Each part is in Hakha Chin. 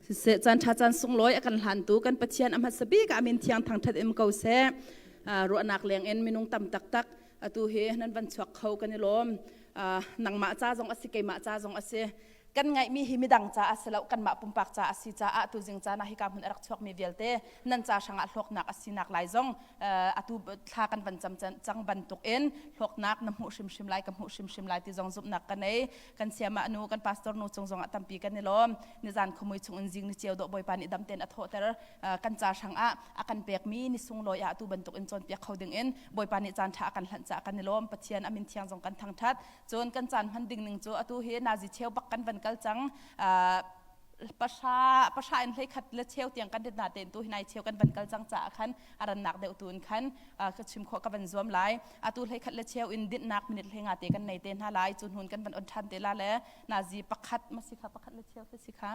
Siseh caan ṭha caan sunglawi a kan hlantu kan Pathian a hmasa bik ah min thiang thangṭhat im ko seh. Ruahnak leng in minung tam taktak atu hi nan van chuak kho kan i lawm. Nangmah ca zong a si keimah ca zong a si. Kan ngaihmi hi midang ca a si lo kanmah pumpak ca a si caah tuzing caan ah hika hmun a rak chuakmi vialte nan ca hrangah hlawknak a sinak lai zong atu thla kan van cam cang bantuk in hlawknak na hmuh hrimhrim lai ka hmuh hrimhrim lai ti zong zumhnak ka nei. Kan siamah nu kan pastor nu cung zongah tampi kan i lawm. Nizan khumui chung in zing ni ceu dawh Bawipa nih dam tein a thawhter. Kan ca hrangah a kan pekmi ni sunglawi ah atu bantuk in cawnpiak kho ding in Bawipa nih caan ṭha a kan hlanh caah kan i lawm. Pathian a min thiang zong kan thangṭhat. Cun kan caan hman ding ning cu atu hi nazi cheu bak kan van kal cang. Pahra pahra in hlei khat le cheu tiang kan rit na tein tu hi nai cheu kan van kal cang caah khan a rannak deuh tu in khan ka chim khawh ka van zuam lai. Atu hlei khat le cheu in dinhnak minute hlei nga te kan nei te hna lai. Cu hnun kan van on ṭhan te la le nazi pakhat ma si kha pakhat le cheu te si kha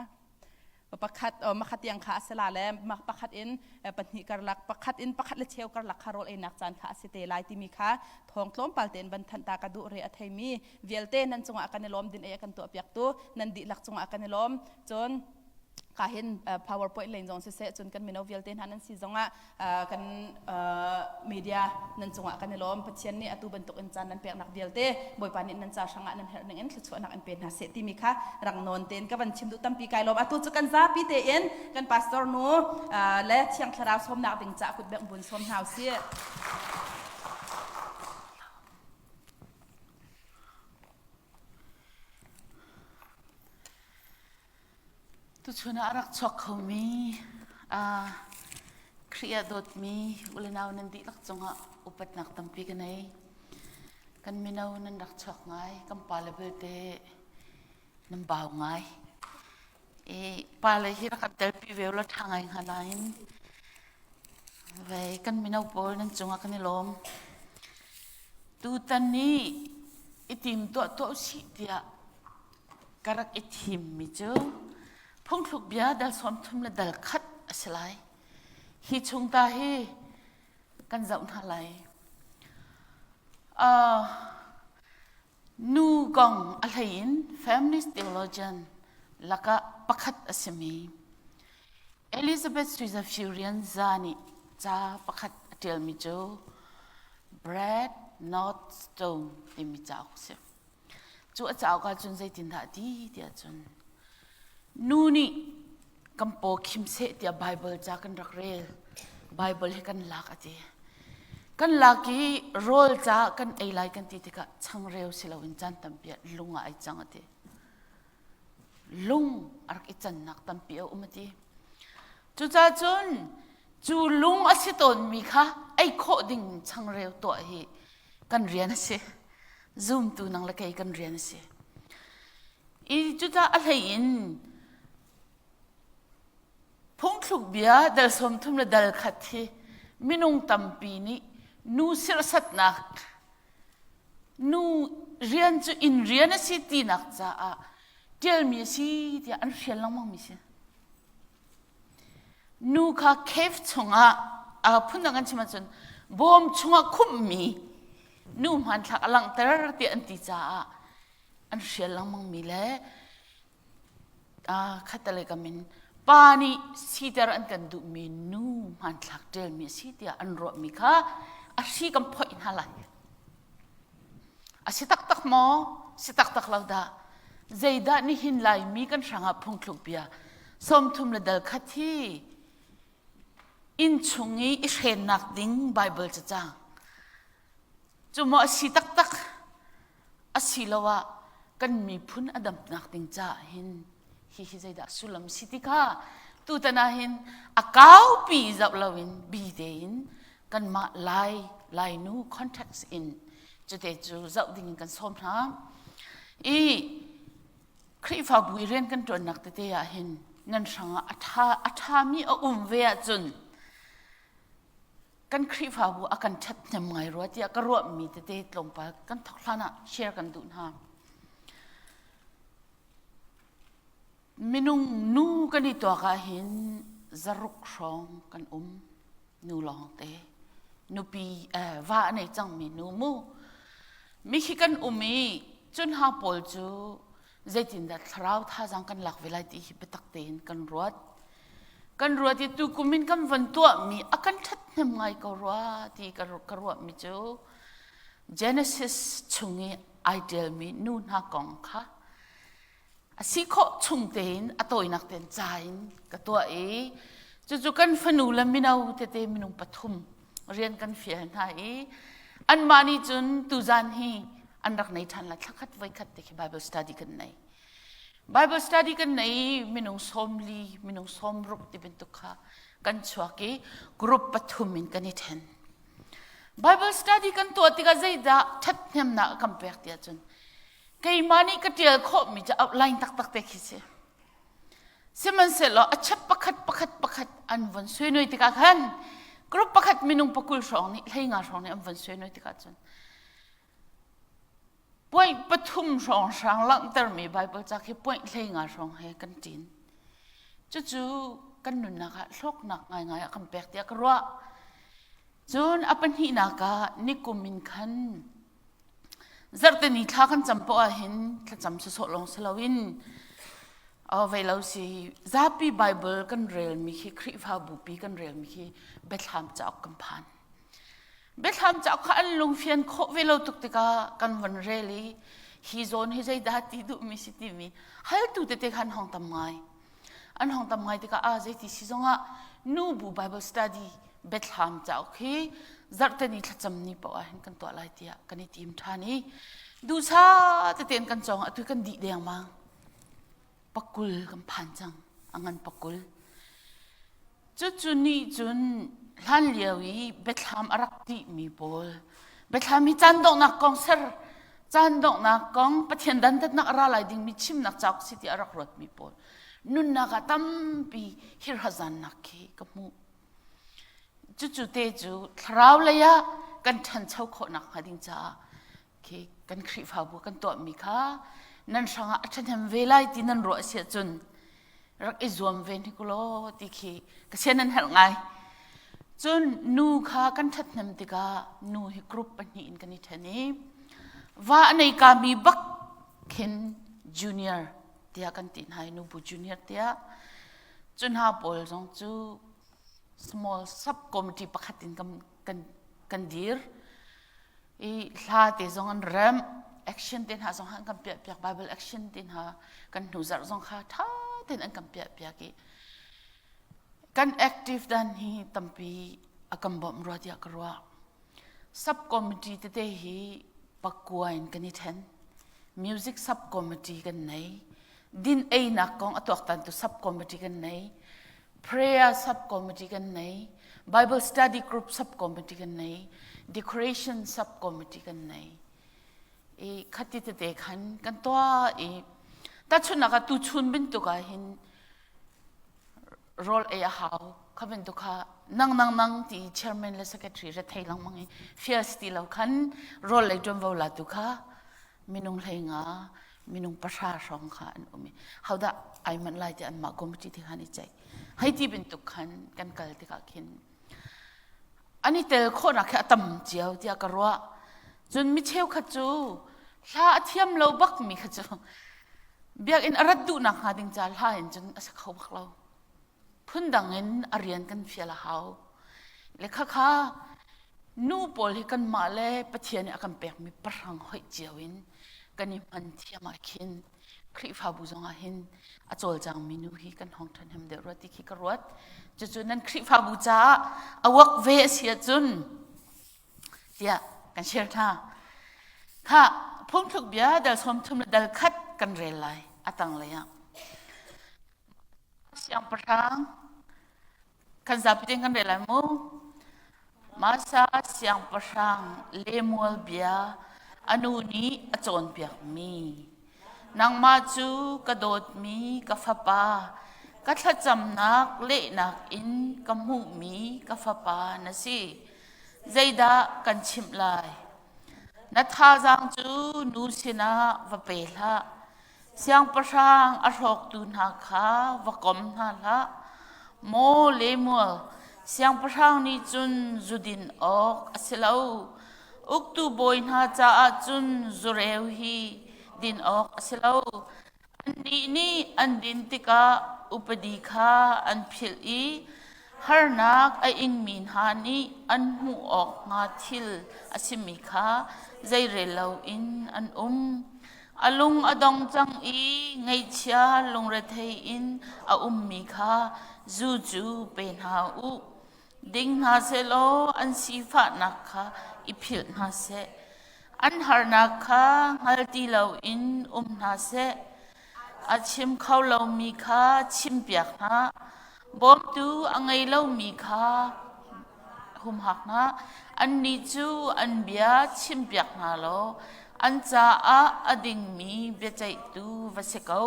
pakhat makhat tiang kha a si la le pakhat in pahnih karlak pakhat in pakhat le cheu karlak kha rawl einak caan kha a si te lai timi kha thawng tlawmpal tein van thanh ta ka duh re a theimi vialte nan cungah kan i lawm din ei a kan tuahpiak tu nan dihlak cungah kan i lawm. Cun ka hin PowerPoint len zong siseh cun kan mino vialte hna nan si zongah kan media nan cungah kan i lawm. Pathian nih atu bantuk in caan nan peknak vialte Bawipa nih nan ca hrangah nan herh ning in thluachuahnak in pe hna seh timi kha rang nawn tein ka van chim duh. Tampi kai lawm. Atu cu kan zapi tein kan pastor nu le Thiang Thlarau sawmnak ding ca kut bengh bun sawm hna usih. Tuchun ah a rak chuak khomi Khrih ah dawtmi u le nau nan dihlak cungah upatnak tampi ka nei. Kan mino nan rak chuak ngai, kan pale belte nan bau ngai. I pale hi rak kan telpi ve ulaw ṭha ngai hnga nain vei kan mino pawl nan cungah kan i lawm. Tutan ni i tim tuah tuah usih tiah ka rak i thimmi cu phungthluk bia dal 30 le dal khat a si lai. Hi chung ta hi kan zoh hna lai. Uh, nu kong a hlei in feminist theologian lakah pakhat a simi Elizabeth Suiza Furian za nih ca pakhat a ṭialmi cu Bread Not Stone timi cauk a si. Cu a cauk ahcun zeitindah a ti tiah cun nu nih kan paw khim seh tiah Baibal ca kan rak rel. Baibal hi kan lak a ti. Kan lak i rawl ca kan ei lai kan ti tikah changreu si loin caan tampi ah lung ah ai cang a ti. Lung a rak i cannak tampi a um a ti. Cucaah cun cu lung a si tawnmi kha ei khawh ding changreu tuah hi kan rian a si. Zumtu nang le kei kan rian a si. I cucaah a hlei in phungthluk bia dal 30 le dal khat hi minung tampi nih nu sirhsatnak nu rian cu inn rian a si tinak caah ṭialmi a si tiah an hrial lengmang mi si. Nu kha cave chungah phundang an chim ahcun bawm chungah khumhmi nu hmanthlak a langhter tiah an ti caah an hrial lengmangmi le khattelei kam in pa nih siter an kan duhmi nu hmanthlak ṭialmi a si tiah an ruahmi kha a hri kan phoih hna lai. A si taktak maw? Si taktak lo dah. Zeidah nihin Laimi kan hrangah phungthluk bia 30 le dal khat hi inn chung i i hrennak ding Baibal cacang. Cu maw a si taktak? Asiloah kan miphun a damnak ding caah hin hihi zeidah sullam si ti kha tutan ah hin a kaupi zoh loin bi tein kanmah Lai Lainu context in cute cu zoh ding in kan sawm hna. I Khrihfabu i rian kan ṭuannak tete ah hin nan hrangah a ṭha a ṭhami a um ve ahcun kan Khrihfabu a kan ṭhathnem ngai rua tiah ka ruahmi tete tlawmpal kan thawk hlan ah share kan duh hna. Minung nu kan i tuak ah hin zaruk hrawng kan um nu lawngte nupi eh, va a nei cangmi nu mu mi khi kan um i cun ha pawl cu. Zeitindah thlarau thazaang kan lak ve lai ti hi biatak tein kan ruat. Kan ruat i tukum in kan von tuahmi a kan ṭhathnem ngai ko rua ti ka ruahmi cu Genesis chung i ai ṭialmi nu hna kong kha a si khawh chung tein a tawinak tein ca in ka tuah i cucu kan fanu le mino tete minung pathum rian kan fial hna i anmah nih cun tuzan hi an rak nei ṭhan la thlakhat voikhat te khi Bible study kan nei. Bible study kan nei minung 40 minung 60 ti bantuk kha kan chuak i group pathum in kan i ṭhen. Bible study kan tuah tikah zeidah ṭhathnemnak a kan pek tiah cun keimah nih ka ṭial khawhmi cu outline taktak te khi si. Sihmanhsehlaw a chep pakhat pakhat pakhat an von suinoi tikah khan group pakhat minung pakul hrawng nih 15 hrawng nih an von suinoi tikah cun point pathum hrawng hrang langhtermi Bible ca khi point 15 hrawng he kan ṭin. Cucu kan nunnak ah hlawknak ngaingai a kan pek tiah ka ruah. Cun a pahnihnak ah nikum in khan Zarhteni thla kan cam poah ahhin thlacam sawsawh lawng si loin vei lo si zapi Bible kan relmi khi Khrihfabu pi kan relmi khi Biathlam cauk kan phan. Biathlam cauk kha an lungfian khawh ve lo tuk tikah kan von rel i hi zawn hi zeidah ti duhmi si timi haltu tete kha an hong tam ngai. An hong tam ngai tikah a zeiti si zongah nubu Bible study Biathlam cauk hi zarhteni thlacam ni paoh ah hin kan tuah lai tiah kan i tim ṭhan i duhsa tetein kan cawng atu kan dih dengmang pakul kan phan cang a ngan pakul cucu nih cun hlan lio i biathlam a rak tihmi pawl biathlam hi caan donghnak kong ser caan donghnak kong Pathian dantatnak a ra lai dingmi chimnak cauk si ti a rak ruatmi pawl nunnak ah tampi hirhazannak khi ka hmuh Cucu te cu thlarau lei ah kan ṭhancho khawh nakhnga ding caah khi kan Khrihfabu kan tuahmi kha nan hrangah a ṭhahnem ve lai ti nan ruah si ahcun rak i zuam ve hnik law ti khi ka sian nan herh ngai. Cun nu kha kan ṭhathnem tikah nu hi group pahnih in kan i ṭhen i va a nei kami bak khin junior tiah kan ti hna i nubu junior tiah cu hna pawl zong cu small subcommittee pakhat in kan, kan, kan dir i hla te zong an rem action te hna zong an kan piah piak bible action te hna kan hnu zarh zong kha tha tein an kan piah piak i kan active dan hi tampi a kan bawmh rua tiah ka ruah subcommittee tete hi pakua in kan i then music subcommittee kan nei din einak kong a tuaktan tu subcommittee kan nei prayer subcommittee kan nei Bible study group subcommittee kan nei decoration subcommittee kan nei i khati tete khan kan tua i tachunak ah tuchun bantuk ah hin rawl ei a hau kha bantuk kha nang nang nang ti chairman le secretary re thei lengmang i fial si ti lo khan rawl lei ṭuanvo la tu kha minung 15 minung pahra hrawng kha an um i hodah ai manh lai ti anmah committee te khan i ceih hei ti bantuk khan kan kal tikah khin an i tel khawhnak khi a tam cio tiah ka ruah cun mi cheukhat cu hla a thiam lo bak mi kha cu biakinn a rat duhnak hnga ding ca hla in cun a si kho bak lo phundang in a rian kan fial a hau le khakha nu pawl hi kanmah le Pathian nih a kan pekmi pahrang hoih cio in kan i hman thiam ah khin Khrihfabu zong ah hin a cawlcangmi nu hi kan hong ṭhahnem deuh rua ti khi ka ruat. Cucu nan Khrihfabu caah a work ve a si ahcun tiah kan share hna. Kha phungthluk bia dal 30 le dal khat kan rel lai a tanglei ah. Siangpahrang kan zapi tein kan rel lai mu. Masa siangpahrang Lemuel bia a nu nih a cawnpiakmi. Nangmah cu ka dawtmi ka fapa, ka thlacamnak lehnak in ka hmuhmi ka fapa na si. Zeidah kan chimh lai? Na thazaang cu nu sinah va pe hlah. Siangpahrang a hrawktu hna kha va kom hna hlah. Maw Lemuel, siangpahrang nih cun zudin awk a si lo. Uktu bawi hna caah cun zureu hi din awk a si lo. Annih nih an din tikah upadi kha an philh i harnak a ingmi hna nih an hmuh awk hnga thil a simi kha zeirel loin an um. A lung a dong cang i ngaihchia lungrethei in a ummi kha zu cu pe hna u. Ding hna sehlaw an sifahnak kha i philh hna seh. An harnak kha hngal ti loin um hna seh. A chim kho lomi kha chimpiak hna. Bawmtu a ngei lomi kha humhak hna. Annih cu an bia chimpiak hna law an caah a dingmi biaceihtu va si ko.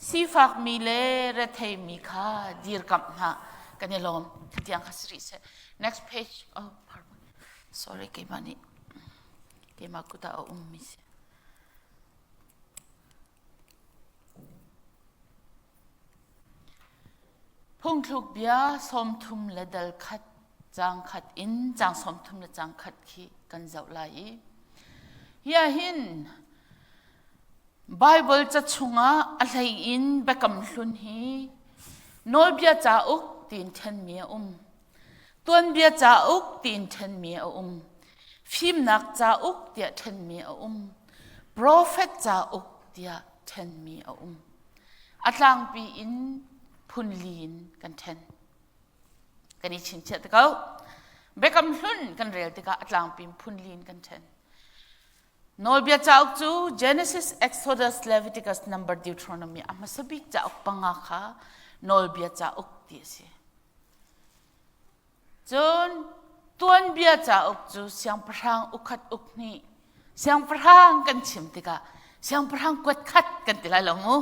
Sifakmi le retheimi kha dirkamh hna. Kan i lawm. Tiang kha si rih seh. Next page. Oh, pardon. Sorry, keimah nih keimah kut ah a ummi si. Phungthluk bia 30 le dal khat caang khat in caang 30 le caang khat khi kan zoh lai i hi ah hin Baibal ca chungah a hlei in biakam hlun hi nawlbia cauk tiin ṭhenmi a um. Tuanbia cauk tiin ṭhenmi a um. Fimnak cauk tiah ṭhenmi a um. Profet cauk tiah ṭhenmi a um. A tlangpi in phunli in kan ṭhen. Kan i chinchiah te ko. Biakam hlun kan rel tikah a tlangpi in phunli in kan ṭhen. Nawlbia cauk cu Genesis, Exodus, Leviticus, Number, Deuteronomy a hmasa bik cauk panga kha nawlbia cauk ti a si. Cun tuanbia cauk cu siangpahrang ukhat uk hnih siangpahrang kan chim tikah siangpahrang kuat khat kan ti lai lo mu.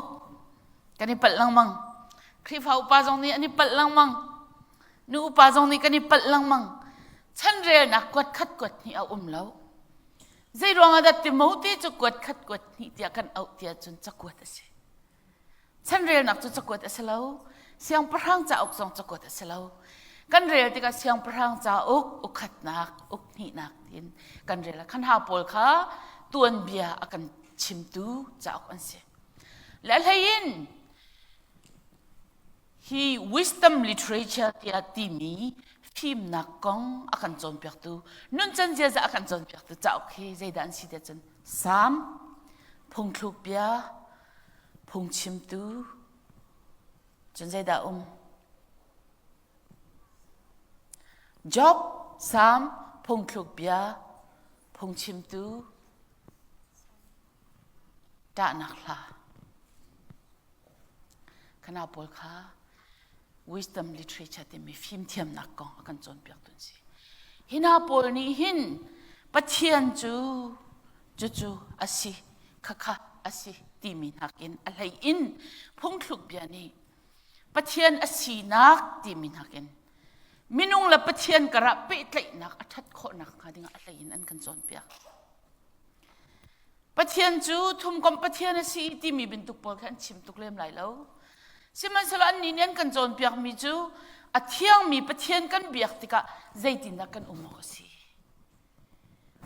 Kan i palh lengmang. Khrihfa upa zong nih an i palh lengmang. Nu upa zong nih kan i palh lengmang. Chanrelnak kuat khat kuat hnih a um lo. Zei ruangah dah Timote cu kuat khat kuat hnih tiah kan auh tiah cun cakuat a si. Chanrelnak cu cakuat a si lo. Siangpahrang cauk zong cakuat a si lo. Kan rel tikah siangpahrang cauk ukhatnak, ukhnihnak tiin kan rel. Khan ha pawl kha tuanbia a kan chimtu cauk an si. Le hlei in Hi wisdom literature tiah timi fimnak kong a kan cawnpiaktu, nuncan ziaza a kan cawnpiaktu cauk hi zeidah an si tiah cun Salm, phungthluk bia, phungchimtu, cun zeidah um? Job, Salm, phungthluk bia, phungchimtu, ṭahnak hla. Khana pawl kha wisdom literature timi fimthiamnak kong a kan cawnpiaktu an si. Hi hna pawl nih hin Pathian cu cucu a si, khakha a si timi nakin a hlei in phungthluk bia nih Pathian a sinak timi nakin minung le Pathian karah pehtlaihnak a ṭhat khawhnak hnga dingah a hlei in an kan cawnpiak. Pathian cu thumkomh Pathian a si timi bantuk pawl kha an chim tuk lem lai lo. Sihmanhsehlaw annih nih an kan cawnpiakmi cu a thiangmi Pathian kan biak tikah zeitindah kan um awk a si.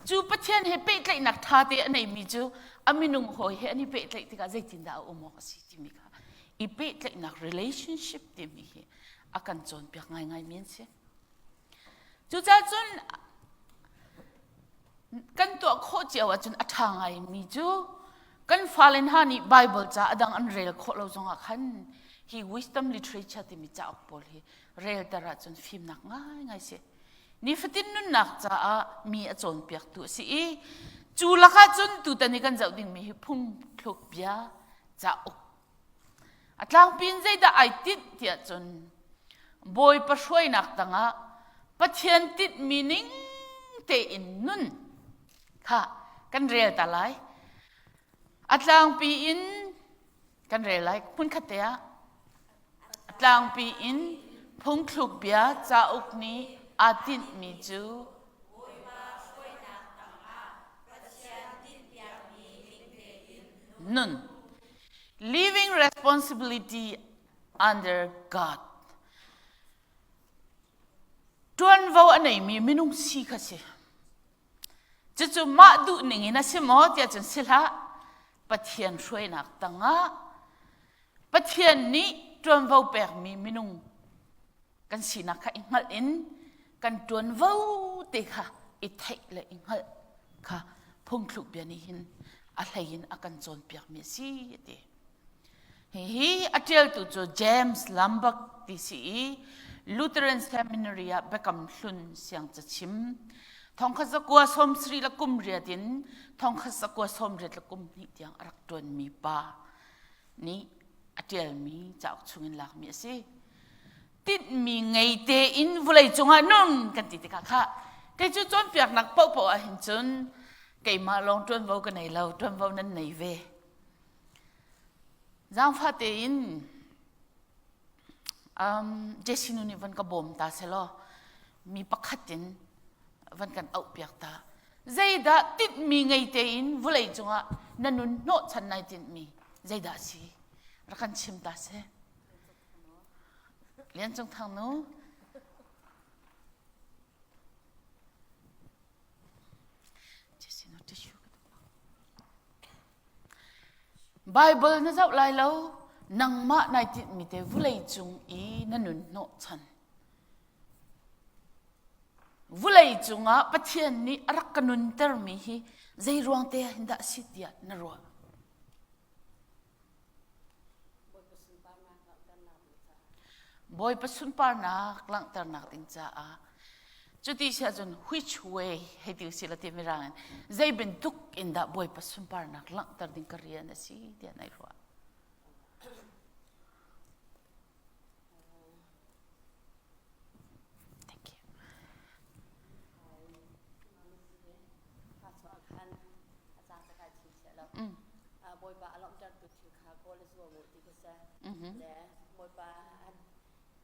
Cu Pathian he pehtlaihnak ṭha te a neimi cu a minung hawi he an i pehtlaih tikah zeitindah a um awk a si timi kha i pehtlaihnak relationship timi hi a kan cawnpiak ngaingaimi an si. Cucaah cun kan tuah khawh cio ahcun a ṭha ngaimi cu kan fale hna nih Bible ca a dang an rel khawh lo zongah khan hi wisdom literature timi cauk pawl hi relter ahcun fimnak ngaingai si. Nifatin nunnak caah mi a cawnpiaktu a si i cu lakah cun tutan i kan zoh dingmi hi phungthluk bia cauk A tlangpi in zeidah ai tinh tiah cun Bawipa hruainak tangah Pathian tinhmi ning tein nun kha kan rel ta lai. A tlangpi in kan rel lai hmunkhat te ah. A tlangpi in phungthluk bia cauk nih aa tinhmi cu Bawipa hruainak tangah Pathian tinhpiakmi ning tein nun. Living responsibility under God. Ṭuanvo a neimi minung si kha si. Cucu mah duh ning in a si maw tiah cun si hlah. Pathian hruainak tangah. Pathian nih ṭuanvo pekmi minung kan sinak kha i hngalh in kan ṭuanvo te kha i theih le i hngalh kha phungthluk bia nih hin a hlei in a kan cawnpiakmi a si a ti. Hihi a ṭialtu cu James Lambert ti si i Lutheran Seminary ah biakam hlun siangcachim thongkhat zakua sawmsarih le kum riat in thongkhat zakua sawmriat le kum hnih tiang a rak ṭuanmi pa nih a ṭialmi cauk chungin lakmi a si. Tinhmi ngei tein vawlei cungah nun kan ti tikah khah kei cu cawnpiaknak paohpaoh ah hin cun keimah lawng ṭuanvo ka nei lo, ṭuanvo nan nei ve. Zaangfah tein um, Jesse nu nih van ka bawm ta selaw mi pakhat in van kan auh piak ta. Zeidah tinhmi ngei tein vawlei cungah na nun hnawhchan nai tinhmi zeidah si? Rak kan chim ta seh. Lian Cung Thang nu. Jesse nu tissue ka Baibal na zoh lai lo, nangmah nai tinhmi te vulei cung i na nun hnawhchan. Vulei cungah Pathian nih a rak ka nuntermi hi zei ruang te ah hin dah a si tiah na ruah? Bawipa sunparnak langhternak ding caah cuti si ahcun which way hei ti usih law ti mirang in zei bantuk in dah Bawipa sunparnak langhter ding ka rian a si tiah nai ruah. Thank you. Mm. Bawipa a lawmhtertu thil kha kawl a zuam u ti kha si. Le Bawipa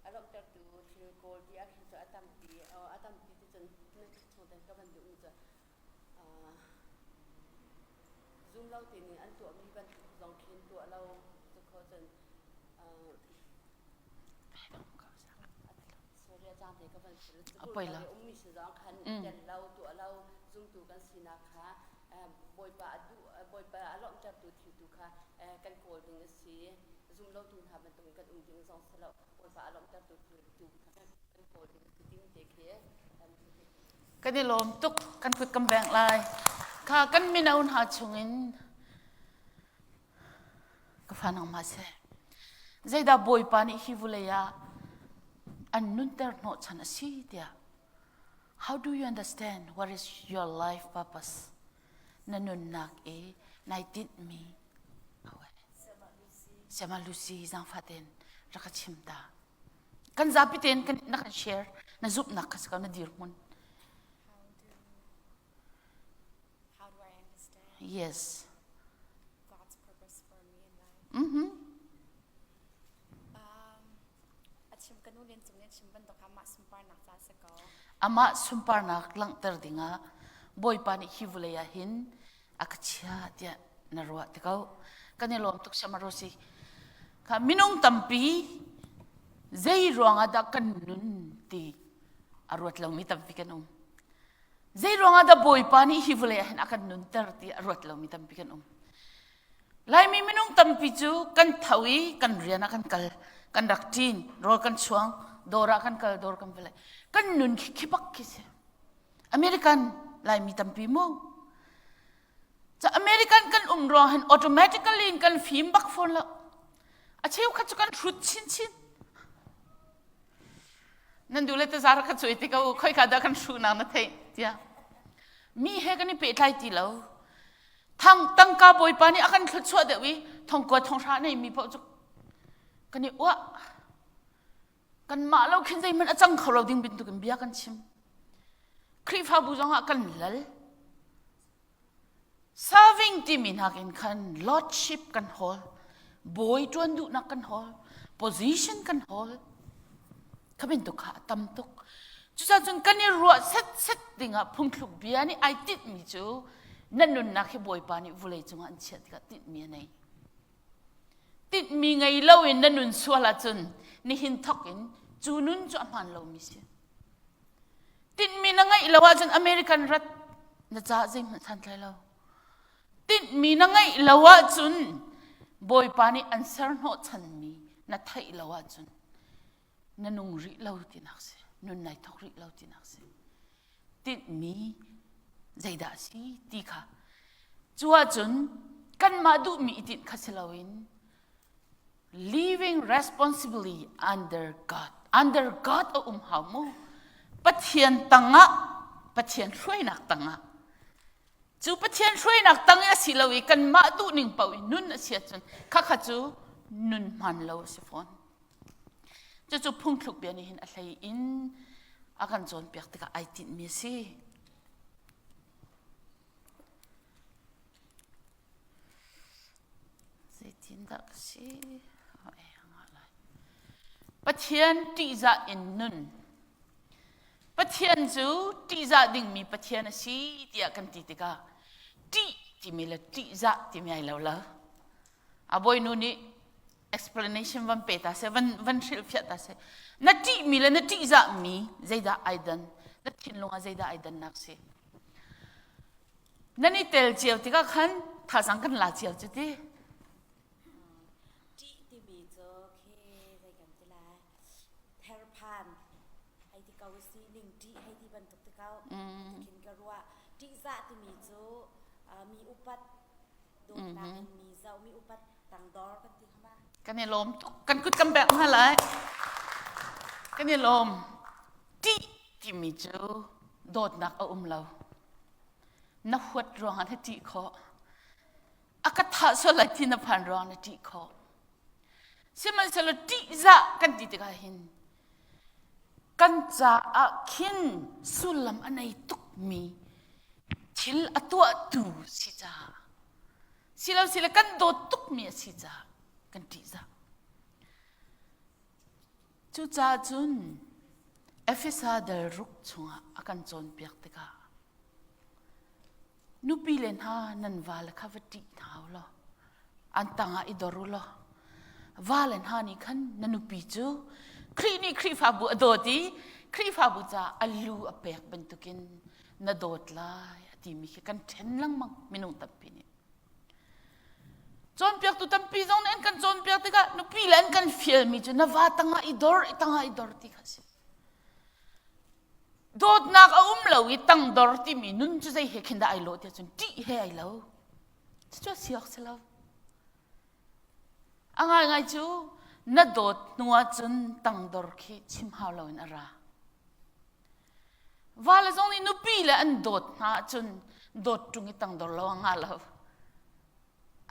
a lawmhtertu thil kawl ti ah khin cu a tampi a tampi ti cun nan chung ten ka van duhmi cu zum lo ti ning an tuahmi bantuk zong khin tuah lo cu kho cun sorry a cang te ka van Apoi lo. ummi si zong khan tel lo tuah lo zumtu kan sinak kha Bawipa a duh Bawipa a lawmhtertu thil tu kha kan kawl ding a si. Zum lotu hna bantukin kan um ding zong si lo. Bawipa a lawmhtertu thil tu kha kan kawl ding a si timi te khi Kan i lawm tuk kan kut kan bengh lai. Kha kan mino hna chungin ka fa nangmah seh. Zeidah Bawipa nih hi vulei ah an nunter hnawhchan a si tiah How do you understand what is your life purpose? Na nunnak i nai tinhmi Sema Lucy zaangfah tein rak ka chim ta. Kan zapi tein kan na kan share na zumhnak kha si ko na dirhmun. How do I understand Yes. God's purpose for me in life? Mhm. Um, a chim ka nu len cung nih chim bantuk amah sunparnak ca si ko. Amah sunparnak langhter dingah Bawipa nih hi vawlei ah hin a ka chia tiah na ruah ti ko. Kan i lawm tuk Samarosi. Kha minung tampi zei ruangah dah kan nun ti a ruat lomi tampi kan um. Zei ruangah dah Bawipa nih hi vawlei ah hin a kan nunter ti a ruat lomi tampi kan um. Laimi minung tampi cu kan tho i kan rian ah kan kal, kan rak ṭin, rawl kan chuang, dawr ah kan kal, dawr kan va Kan nun khi khi bak khi si. American Laimi tampi mu. Ca American kan um ruang hin automatically in kan fim bak fawn lo. A cheukhat cu kan hrut chinchin. Nan duh le tazar ka cuai ti ko khoi ka dah kan hruhnak na theih tiah. Mi he kan i pehtlai ti lo. Thang tangka bawipa nih a kan thluachuah deuh i thongkua thonghra nei mi paoh cu kan i uah. Kanmah lo khin zeihmanh a cang kho lo ding bantukin bia kan chim. Khrihfabu zongah kan lal. Serving timi nakin khan lordship kan hawl, bawi ṭuan duhnak kan hawl, position kan hawl. Kha bantuk kha a tam tuk. Cucaah cun kan i ruah setset dingah phungthluk bia nih ai tinhmi cu na nunnak hi Bawipa nih vulei cungah an chiah tikah tinhmi a nei. Tinhmi ngei loin na nun sual ahcun nihin thawk in cu nun cu a hmaan lomi si. Tinhmi na ngeih lo ahcun American rat na caah zeihmanh santlai lo. Tinhmi na ngeih lo ahcun Bawipa nih an ser hnawhchanmi na theih lo ahcun na nung rih lo tinak si. Nun nai thok rih lo tinak si. Tinhmi zeidah a si ti kha. Cu ahcun kanmah duhmi i tinh kha si loin living responsibly under God. Under God a um hau mu. Pathian tangah, Pathian hruainak tangah. Cu Pathian hruainak tang i a si lo i kanmah duhning paoh i nun a si ahcun khakha cu nun hmaan lo a si fawn. Cucu phungthluk bia nih hin a hlei in a kan cawnpiak tikah ai tinhmi a si. Zeitindah ka si? Pathian ṭihzah in nun. Pathian cu ṭihzah dingmi Pathian a si tiah kan ti tikah ṭih timi le ṭihzah timi ai lo lo. A bawinu nih explanation van pe ta seh, van, van hrilhfiah ta seh. Na ṭihmi le na ṭihzahmi zeidah ai dan? Na thinlung ah zeidah ai dannak si? Nan i tel cio tikah khan thazang kan la cio cu ti. Ṭih timi cu khi zei kan ti lai therphan hei ti ko si ning ṭih hei ti bantuk ti ko khin ka ruah ṭihzah timi cu mi upat dawtnak in mi zoh mi upat tangdor kan ti kha ma Kan i lawm tuk. Kan kut kan bek hna lai. Kan i lawm. Ṭih timi cu dawtnak a um lo. Na huat ruangah na ṭih khawh. A ka thah sual lai ti na phan ruangah na ṭih khawh. Sihmanhsehlaw ṭihzah kan ti tikah hin kan caah khin sullam a nei tukmi thil a tuahtu si caah silo sile kan dawt tukmi a si caah kan ṭihzah. Cucaah cun Efesa dal ruk chungah a kan cawnpiak tikah nupi le hna nan vale kha va ṭih hna u law an tangah i dor u law vale hna nih khan na nupi cu Khrih nih Khrihfabu a dawt i Khrihfabu caah a lu a pek bantukin na dawt lai a timi khi kan ṭhen lengmang minung tampi nih. Cawnpiaktu tampi zong nih an kan cawnpiak tikah nupi le an kan fialmi cu na va tangah i dor, i tangah i dor ti kha a si. Dawtnak a um lo i tangdor timi nun cu zei he khin dah ai lawh tiah cun ṭih he ai lo. Cucu a si awk si lo. A ngaingai cu na dawt hnu ahcun tangdor khi chim hau loin a ra. Vale zong nih nupi le an dawt hna ahcun dawt ṭung i tangdor lo a ngah lo.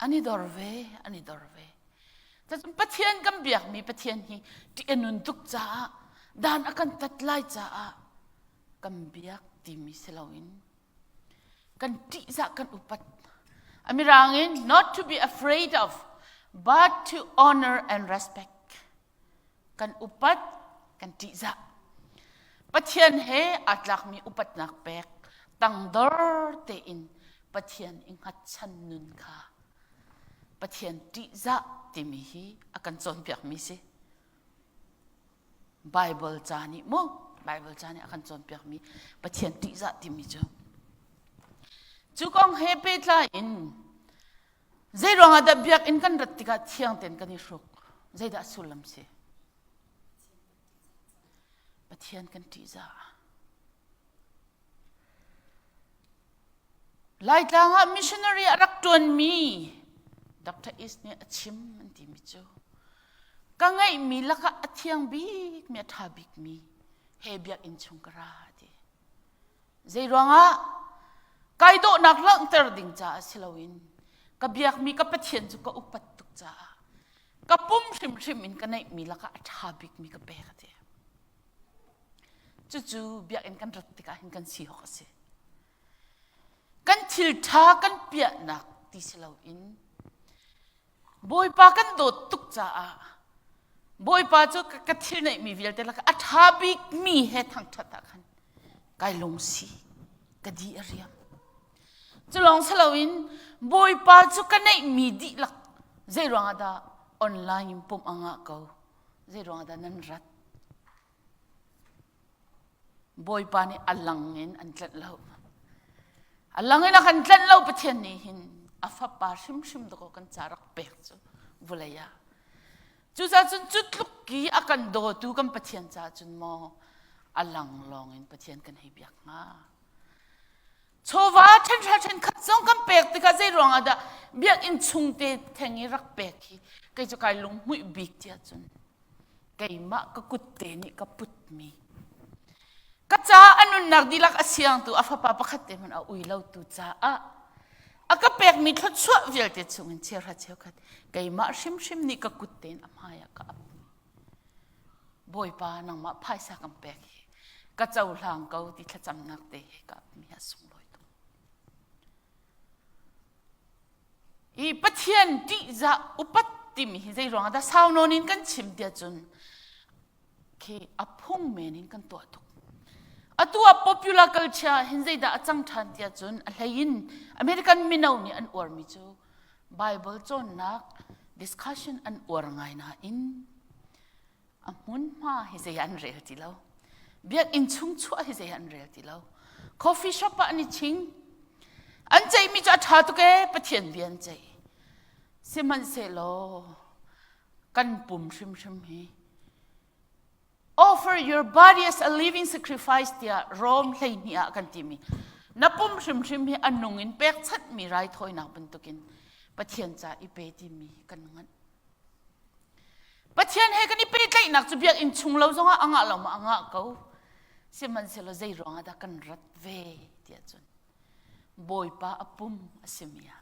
An i dor ve, an i dor ve. Cun Pathian kan biakmi Pathian hi ṭih a nun tuk caah dan a kan tat lai caah kan biak timi si loin kan ṭihzah kan upat. A mirang in not to be afraid of but to honor and respect. Kan upat, kan ṭihzah. Pathian he aa tlakmi upatnak pek tangdor tein Pathian i hngatchan nun kha Pathian ṭihzah timi hi a kan cawnpiakmi si. Bible ca nih mu Bible ca nih a kan cawnpiakmi Pathian ṭihzah timi cu. Cu kong he pehtlai in zei ruangah dah biakinn kan rat tikah thiang tein kan i hruk? Zeidah sullam si? Pathian kan ṭihzah. Laitlang ah missionary a rak ṭuanmi Dr. East nih a chim an timi cu ka ngeihmi lakah a thiang bikmi a ṭha bikmi he biakinn chung ka ra a ti. Zei ruangah kai dawhnak langhter ding caah si loin ka biakmi ka Pathian cu ka upat tuk caah ka pum hrimhrim in ka neihmi lakah a ṭha bikmi ka pek a ti. Cucu biakinn kan rat tikah hin kan si awk a si. Kan thil ṭha kan piahnak ti si loin Bawipa kan dawt tuk caah Bawipa cu ka thil neihmi vialte lakah a ṭha bikmi he thangṭhat ah khan kai lungsi ka di a riam. Cu lawng si loin Bawipa cu ka neihmi dihlak zei ruangah dah online in pumh a ngah ko zei ruangah dah nan rat Bawipa nih a lang in an tlanh lo. A lang in a kan tlanh lo Pathian nih hin a fapa hrimhrim dakaw kan ca rak pek cu. Vulei ah. Cucaah cun cu tluk ki a kan dawtu kan Pathian caah cun maw a lang lawng in Pathian kan hei biak hnga. Chawva ṭhenhra ṭhenkhat zong kan pek tikah zei ruangah dah biakinn chung te theng i rak pek hi kei cu kai lunghmuih bik tiah cun keimah ka kut te nih ka putmi ka ca a nunnak dihlak a siangtu a fapa pakhat te hmanh a ui lotu caah a ka pekmi thluachuah vialte chungin cheuhra cheukhat keimah hrimhrim nih ka kut tein a hmai ah ka ap Bawipa nangmah phaisa kan pek hi ka cohlang ko ti thlacamnak te he ka apmi a sunglawi tuk. I Pathian ṭihzah upat timi hi zei ruangah dah sau nawn in kan chim tiah cun khi a phung men in kan tuah tuk. Atu ah popular culture hin zeidah a cang ṭhan tiah cun a hlei in American mino nih an uarmi cu Bible cawnnak discussion an uar ngai nain a hmunhma hi zei an rel ti lo. Biakinn chung chuah hi zei an rel ti lo. Coffee shop ah an i ching. An ceihmi cu a ṭha tuk ee, Pathian bia an ceih. Sihmanhsehlaw kan pum hrimhrim hi offer your body as a living sacrifice tiah Rome 12 ah kan timi na pum hrimhrim hi a nung in pekchanhmi raithawinak bantukin Pathian ca i pe timi kan nganh. Pathian he kan i pehtlaihnak cu biakinn chung lo zongah a ngah lo ma a ngah ko. Sihmanhsehlaw zei ruangah dah kan rat ve tiah cun Bawipa a pum a simi ah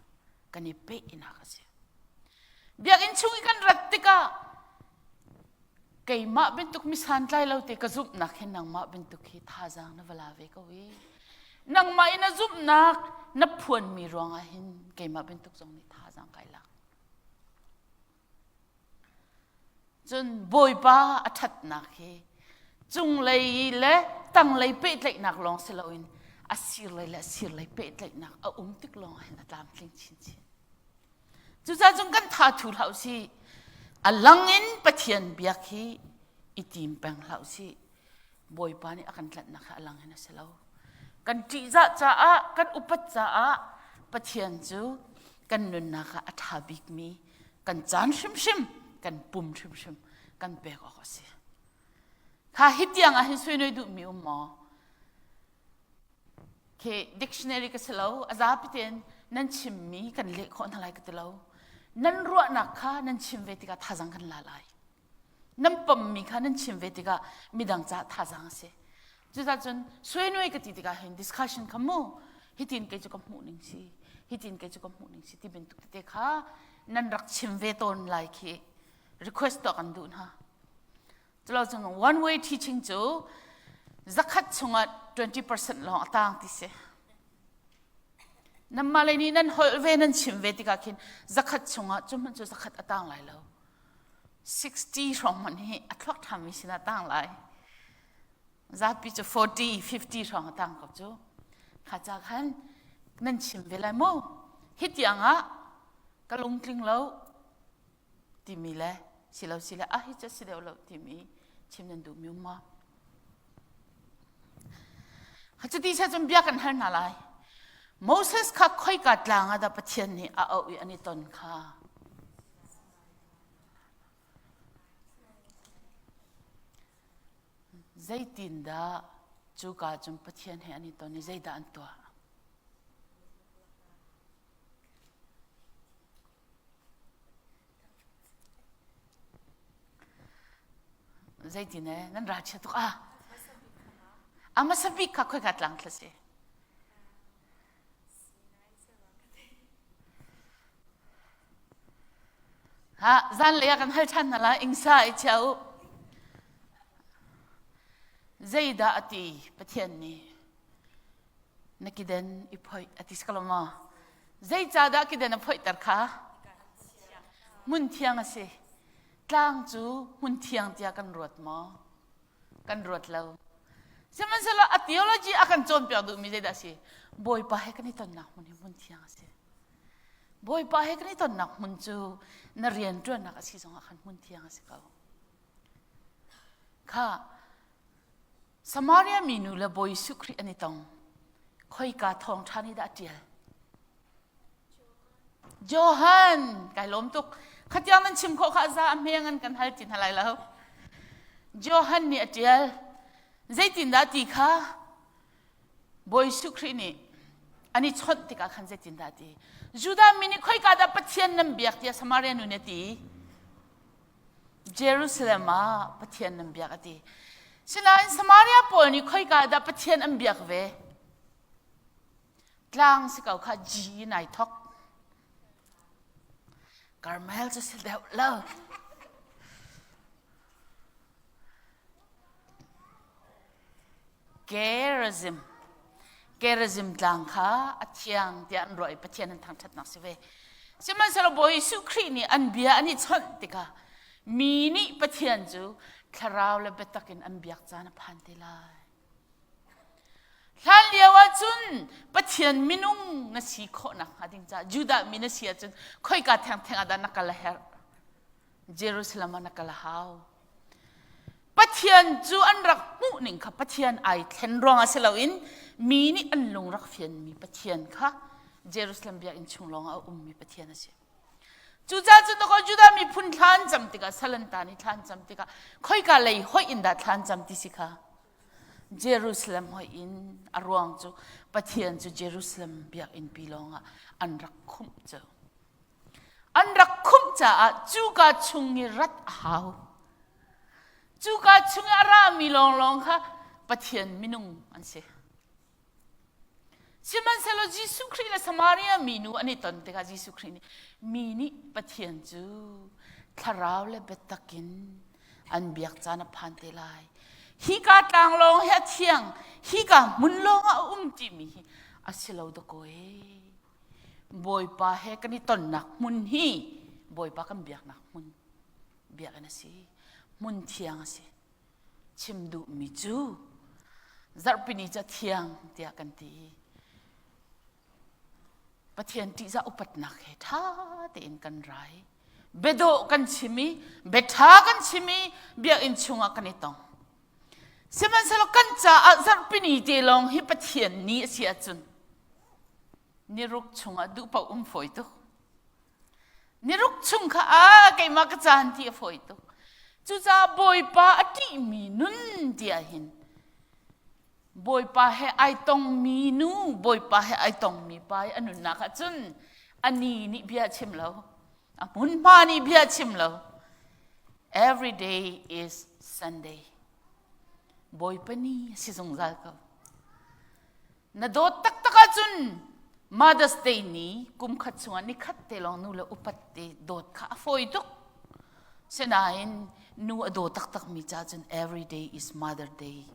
kan i pehnak a si. Biakinn chung i kan rat tikah keimah bantuk mi santlai lo te ka zumhnak hin nangmah bantuk hi thazaang na va la ve ko i nangmah i na zumhnak na phuanmi ruangah hin keimah bantuk zong nih thazaang kai lak. Cun Bawipa a ṭhatnak hi cunglei le tanglei pehtlaihnak lawng si loin a sirlei le a sirlei pehtlaihnak a um tik lawng ah hin a tlamtling chinchin. Cucaah cun kan tha thu hlah usih. A lang in Pathian biak hi i tim peng hlah usih. Bawipa nih a kan tlanhnak hi a lang in a si lo. Kan ṭihzah caah, kan upat caah Pathian cu kan nunnak ah a ṭha bikmi kan caan hrimhrim, kan pum hrimhrim kan pek awk a si. Kha hi tiang ah hin suinoi duhmi um maw? Khi dictionary ka si lo, a zapi tein nan chimmi kan leh khawh hna lai ka ti lo. Nan ruahnak kha nan chim ve tikah thazang kan la lai. Nan pommi kha nan chim ve tikah midang caah thazaang a si. Cucaah cun suainuai ka ti tikah hin discussion kha mu hitin kei cu ka hmuh ning si hitin kei cu ka hmuh ning si ti bantuk tete kha nan rak chim ve tawn lai khi request tuah kan duh hna. Culo cun one way teaching cu zakhat chungah 20% lawng a tang ti si. Nanmah lei nih nan holh ve nan chim ve tikah khin zakhat chungah cu hmanh cu zakhat a tang lai lo. 60 hrawng hmanh hi a thluak ṭhami sinah tang lai. Zapi cu 40, 50 hrawng a tang ko cu. Kha ca khan nan chim ve lai mu. Hi tiang ah ka lungtling lo timi le silo sile ah hi cu si deuh lo timi chim nan duh mi um ma? Cuti seh cun bia kan hal hna lai. Moses kha khoika tlang ah dah Pathian nih a auh i an i ton kha? Zeitindah cuka cun Pathian he an i ton i zeidah an tuah? Zeitin e nan ralchia tuk ah. A hmasa bik kha khoika tlang thla si? Ha zanlei ah kan hal ṭhan hna lai ingsa i chia u. Zeidah a ti Pathian nih na kiden i phoih a ti si ko maw? Zeicahdah kiden a phoihter kha? Hmun thiang a si. Tlang cu hmun thiang tiah kan ruat maw? Kan ruat lo. Sihmanhsehlaw a theology a kan cawnpiak duhmi zeidah a si? Bawipa he kan i tonnak hmun hi hmun thiang a si. Bawipa he kan i tonnak hmun cu na rianṭuannak a si zongah khan hmun thiang a si ko. Kha Samaria minu le Bawi Jesuh Khrih an i tong. Khoika thawngṭha nih dah a ṭial? Johan, kai lawm tuk. Khatiang nan chim khawh kha za a hmeng an kan hal ti hna lai lo. Johan nih a ṭial. Zeitindah ti kha Bawi Jesuh Khrih nih an i chawnh tikah khan zeitindah a ti? Judah mi nih khoika dah Pathian nan biak tiah Samaria nu nih a ti. Jerusalem ah Pathian nan biak a ti. Sinain Samaria pawl nih khoika dah Pathian an biak ve? Tlang si ko kha G in ai thok. Carmel cu si deuh lo. Gerizim. Gerizim tlang kha a thiang tiah an ruah i Pathian an thangṭhatnak si ve. Sihmanhsehlaw Bawi Jesuh Khrih nih an bia an i chawnh tikah mi nih Pathian cu thlarau le biatak in an biak caan a phan te lai. Hlan lio ahcun Pathian minung na si khawh nakhnga ding caah Judah mi na si ahcun khoika thengtheng ah dah na kal a herh? Jerusalem ah na kal a hau. Pathian cu an rak hmuh ning kha Pathian ai thlen ruangah si loin mi nih an lung rak fianmi Pathian kha Jerusalem biakinn chung lawngah a ummi Pathian a si. Cucaah cun dakaw Judah miphun thla an cam tikah salantan i thla an cam tikah khoika lei hoih in dah thla an cam ti si kha Jerusalem hoih in a ruang cu Pathian cu Jerusalem biakinn pi lawngah an rak khumh cu. An rak khumh caah cuka chung i rat a hau. Cuka chung i a rami lawnglawng kha Pathian minung an si. Sihmanhsehlaw Jesuh Khrih le Samaria minu an i ton tikah Jesuh Khrih nih mi nih Pathian cu thlarau le biatak in an biak caan a phan te lai. Hika tlang lawng hi a thiang, hika hmun lawng ah a um timi hi a si lo dakaw ee. Bawipa he kan i tonnak hmun hi Bawipa kan biaknak hmun biakinn a si. Hmun thiang a si. Chim duhmi cu zarhpini cu a thiang tiah kan ti. Pathian ṭihzah upatnak he ṭha tein kan rai. Biadawh kan chim i biaṭha kan chim i biakinn chungah kan i tong. Sihmanhsehlaw kan caah zarhpini te lawng hi Pathian ni a si ahcun niruk chungah duh paoh um fawi tuk. Niruk chung kha a keimah ka caan ti a fawi tuk. Cucaah Bawipa a ṭihmi nun ti ahhin Bawipa he ai tongmi nu, Bawipa he ai tongmi pa i a nunnak ahcun a ni nih bia a chim lo. A hmunhma nih bia chim lo. Every day is Sunday. Bawipa ni a si zungzal ko. Na dawt taktak ahcun Mother's Day ni kum khat chungah ni khat te lawng nu le upat te dawt kha a fawi tuk. Sinain nu a daw taktak mi ca cun every day is Mother Day.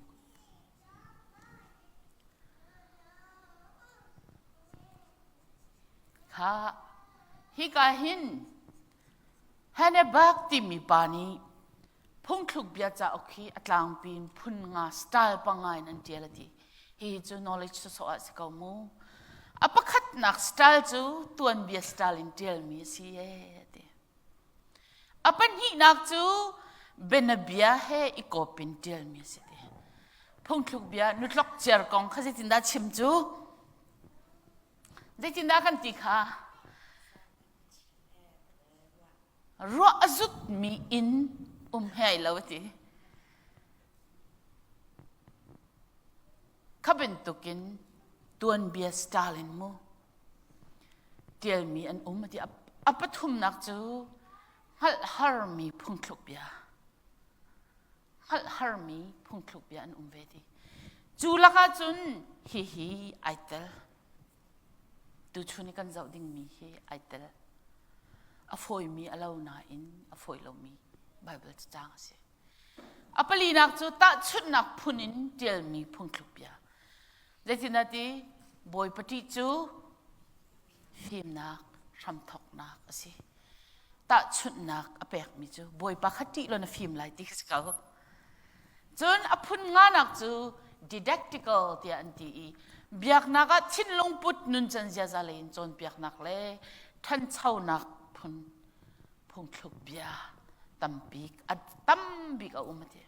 Kha hika hin Hannibal timi pa nih phungthluk bia cauk hi a tlangpi in phun nga style panga in an ṭial a ti. Hihi cu knowledge sawsawh ah si ko mu. A pakhatnak style cu tuanbia style in ṭialmi a si ee a ti. A pahnihnak cu bianabia he i kawp in ṭialmi a si ti. Phungthluk bia nutlok ciar kong kha zeitindah chim cu? Zeitindah kan ti kha? Ruah a zutmi inn um he ai lo a ti. Kha bantukin tuanbia Stalin mu tialmi an um a ti. A pathumnak cu hngalh harmi phungthluk bia. Hngalh harmi phungthluk bia an um ve ti. Cu lakah cun hihi ai tel. Tuchun i kan zoh dingmi hi ai tel. A fawimi a lo nain a fawi lomi Baibal cacang a si. A palinak cu tahchunhnak phun in ṭialmi phungthluk bia. Zeitindah ti Bawipa ṭih cu fimnak hramthawknak a si. Tahchunhnak a pekmi cu Bawipa kha ṭih law na fim lai ti kha si ko. Cun a phun nganak cu didactical tiah an ti i biaknak ah thinlung put nuncan ziaza lei in cawnpiaknak le ṭhanchonak phun phungthluk bia tambik a tambik a um a ti.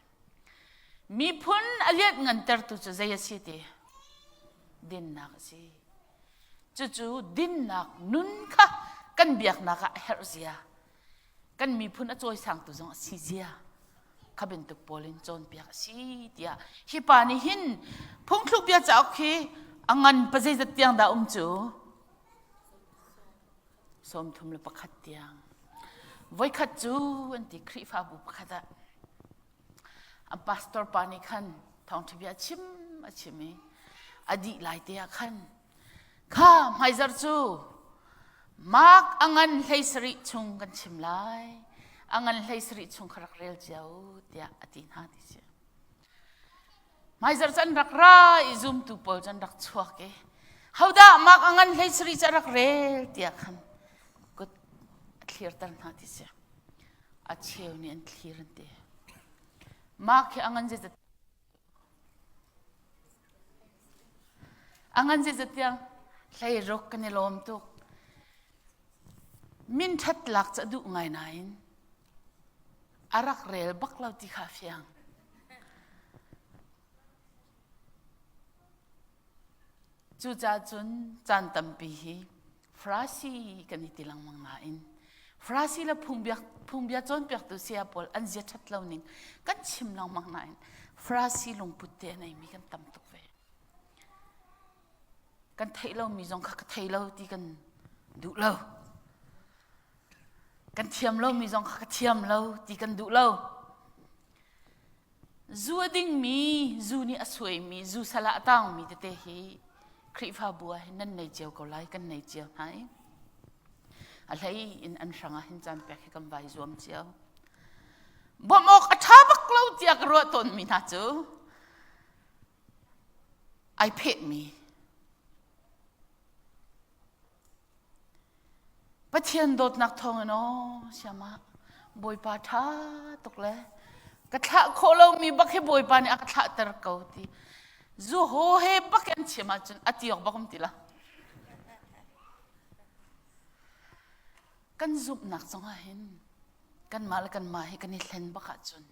Miphun a lianhngantertu cu zei a si ti? Dinnak a si. Cucu dinnak nun kha kan biaknak ah a herh zia. Kan miphun a cawisangtu zong a si zia. Kha bantuk pawl in cawnpiak a si tiah hi pa nih hin phungthluk bia cauk hi a ngan pa zeizat tiang dah um cu? 31 tiang. Voikhat cu an ti Khrihfabu pakhat ah an pastor pa nih khan thawngṭha bia chim a chim i a dih lai te ah khan kha hmaizar cu Mark a ngan 17 chung kan chim lai a ngan 17 chung kha rak rel cio tiah a ti hna ti si. Hmaizarh cu an rak ra i zumtu pawl cu an rak chuak i hodah mak a ngan 17 cu a rak rel tiah khan kut a thlirter hna ti si. A cheu nih an thlir an ti. Mark hi a ngan zeizat a ngan zeizat tiang 16 kan i lawm tuk. Min ṭhat lak cu a duh ngai nain a rak rel bak lo ti kha fiang. Cucaah cun caan tampi hi Farasi kan i ti lengmang nain Farasi le phungbia, phungbia cawnpiaktu saya pawl an zia ṭhat lo ning kan chim lengmang nain Farasi lungput te a neimi kan tam tuk ve. Kan theih lomi zong kha ka thei lo ti kan duh lo. Kan thiam lomi zong kha ka thiam lo ti kan duh lo. Zu a dingmi, zu nih a suaimi, zu sal ah a taangmi tete hi Khrihfabu ah hin nan nei cio ko lai, kan nei cio hna i a hlei in an hrang ah hin caan pek hi kan vai zuam cio. Bawmh awk a ṭha bak lo tiah ka ruah tawnmi hna cu ai phehmi Pathian dawtnak thawngin aw siama Bawipa ṭha tuk le ka thlah khawh lomi bak hi Bawipa nih a ka thlahter ko ti zu haw he bak an chim ahcun a ti awk bak um ti lo kan zumhnak zongah hin kanmah le kanmah hi kan i hlen bak ahcun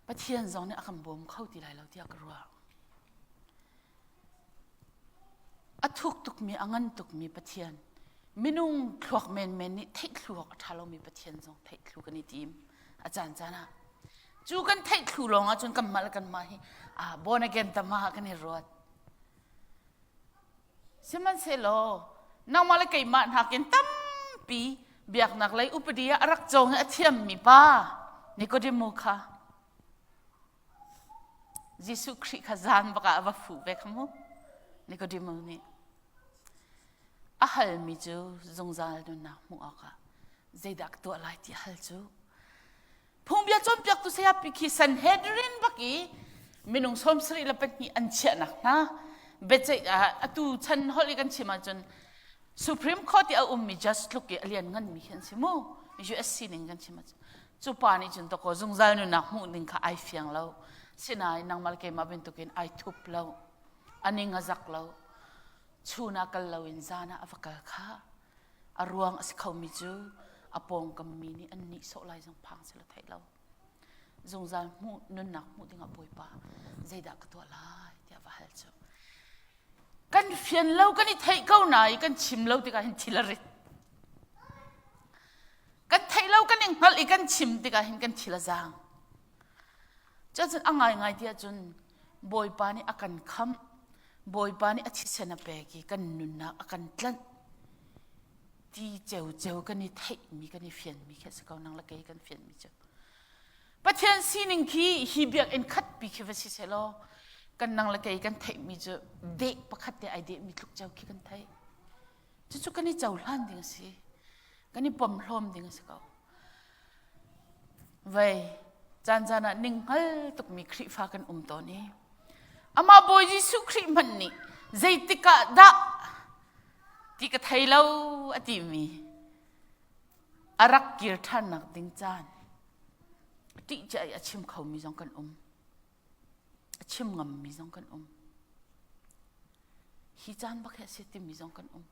Pathian zong nih a kan bawm kho ti lai lo tiah ka ruah. A thuk tukmi, a ngan tukmi Pathian, minung thluak menmen nih theih thlu awk a ṭha lomi Pathian zong theih thlu kan i tim a caan caan ah. Cu kan theih thlu lawng ahcun kanmah le kanmah hi ah born again tama kan i ruat. Sihmanhsehlaw nangmah le keimah nakin tampi biaknak lei upadi ah a rak cawng i a thiammi pa Nikodemu kha Jesuh Khrih kha zan bak ah a va fuh ve kha mu. Nikodemu nih a halmi cu zungzal nunnak hmuh awkah zeidah ka tuah lai ti a hal cu Phungbia cawnpiaktu sayapi khi Sanhedrin bak i minung 74 an chiahnak hna biaceih atu chan holh i kan chim ahcun Supreme Court i a ummi judge tluk i a lian nganmi khi an si mu US sining kan chim ahcun cu pa nih cun takaw zungzal nunnak hmuh ding kha ai fiang lo sinain nangmah le keimah bantukin ai thup lo a ning a zak lo chun ah kal loin zan ah a va kal kha A ruang a si khomi cu a pawngkam mi nih an nihsawh lai zong phang sila theih lo. Zungzal hmuh nunnak hmuh dingah Bawipa zeidah ka tuah lai tiah va hal cu. Kan fian lo kan i theih ko na i kan chim lo tikah hin thil a rit. Kan theih lo kan i hngalh i kan chim tikah hin kan thil a zaang. Cuacun a ngaingai ti ahcun Bawipa nih a kan khamh, Bawipa nih a thisen a pek i kan nunnak a kan tlanh ti ceuceu kan i theihmi kan i fianmi khi a si ko nang le kei kan fianmi cu. Pathian sining khi hi biakinn khatpi khi va si sehlaw kan nang le kei kan theihmi cu deh pakhat te ai dehmi tluk ceu khi kan theih. Cucu kan i cohlan ding a si. Kan i pomhlawm ding a si ko. Vei, caan caan ah ninghngal tukmi Khrihfa kan um tawn i amah Bawi Jesuh Khrih hmanh nih zeitik ah dah ti ka thei lo a timi a rak kir ṭhannak ding caan ṭih cia i a chim khomi zong kan um. A chim ngammi zong kan um. Hi caan bak hi a si timi zong kan um.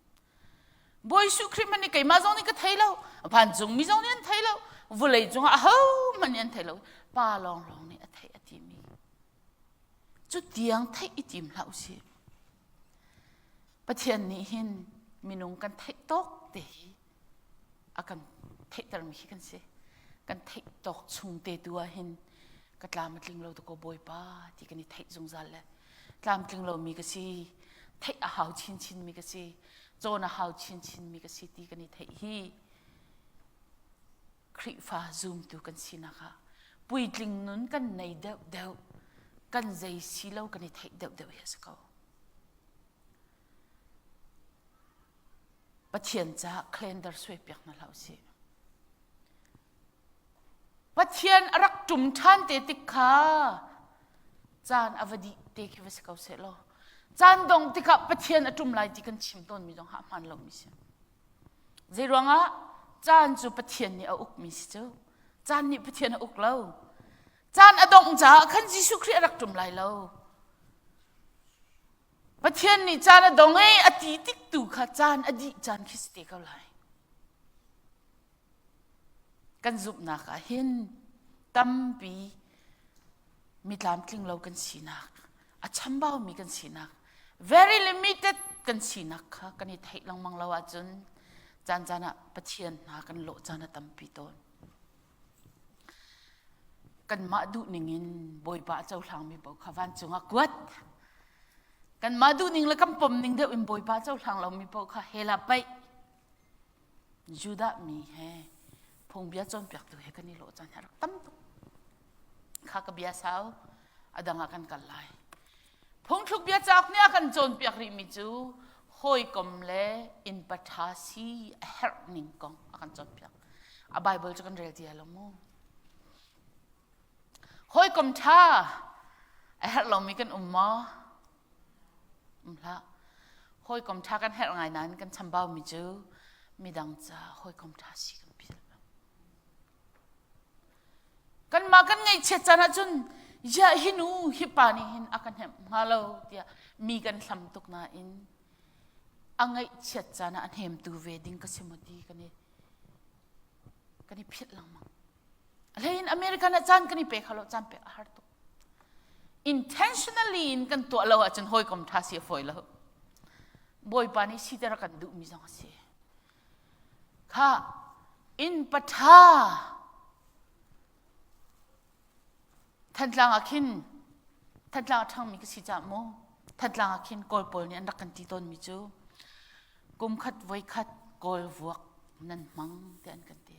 Bawi Jesuh Khrih hmanh nih keimah zong nih ka thei lo, vancungmi zong nih an thei lo, vawlei cungah ahohmanh nih an thei lo, pa lawnglawng nih a theih a timi. Cu tiang theih i tim hlah usih. Pathian nih hin minung kan theih tawk te hi. A kan theihtermi khi kan si. Kan theih tawk chung te tu ah hin ka tlam a tling lo ko Bawipa ti kan i theih zungzal le tlamtling lomi ka si theih a hau chinchin mi ka si cawn a hau chinchin mi ka si ti kan i theih hi Khrihfa zumtu kan sinak ah puitling nun kan nei deuh deuh kan zei si lo kan i theih deuh deuh hi a si ko. Pathian caah calendar suai piak hna hlah usih. Pathian a rak ṭum ṭhan te tik kha caan a va dih te khi va si ko seh law caan dong tikah Pathian a ṭum lai ti kan chim tawnmi zong ha hmaan lomi si. Zeiruangah caan cu Pathian nih a ukmi si cu. Caan nih Pathian a uk lo. Caan a dongh caah khan Jesuh Khrih a rak ṭum lai lo. Pathian nih caan a dong i a ti tik tu kha caan a dih caan khi si te ko lai. Kan zumhnak ah hin tampi mi tlamtling lo kan sinak, a chambaumi kan sinak, very limited kan sinak kha kan i theih lengmang lo ahcun caan caan ah Pathian hna kan lawh caan a tampi tawn. Kanmah duhning in Bawipa a cohlangmi paoh kha vancung ah kuat. Kanmah duhning le kan pomning deuh in Bawipa a cohlang lomi paoh kha hell ah paih. Judah mi he phungbia cawnpiaktu he kan i lawh caan hi a rak tam tuk. Kha ka bia sau a dang ah kan kal lai. Phungthluk bia cauk nih a kan cawnpiak rihmi cu hawikom le innpa ṭha si a herh ning kong a kan cawnpiak. A Bible cu kan rel ti lo mu. Hawikom ṭha a herh lomi kan um maw? Um hlah. Hawikom ṭha kan herh ngai nain kan chambaumi cu midang ca hawikom ṭha si kan philh. Kanmah kan ngaihchiat caan ahcun ya hi nu hi pa nih hin a ka hnemh hnga lo tiah mi kan hlam tuk nain a ngaihchiat caan ah a hnemtu ve ding ka si maw ti kan i kan i philh lengmang. A hlei in American ah caan kan i pe kho lo, caan pek a har tuk. Intentionally in kan tuah lo ahcun hawikom ṭha si a fawi lo. Bawipa nih siter a kan duhmi zong a si. Kha innpa ṭha Thantlang ah khin Thantlang a ṭhangmi ka si caah mu Thantlang ah khin Kawl pawl nih an rak kan ti tawnmi cu kum khat voi khat Kawl vuak nan hmang tiah an kan ti.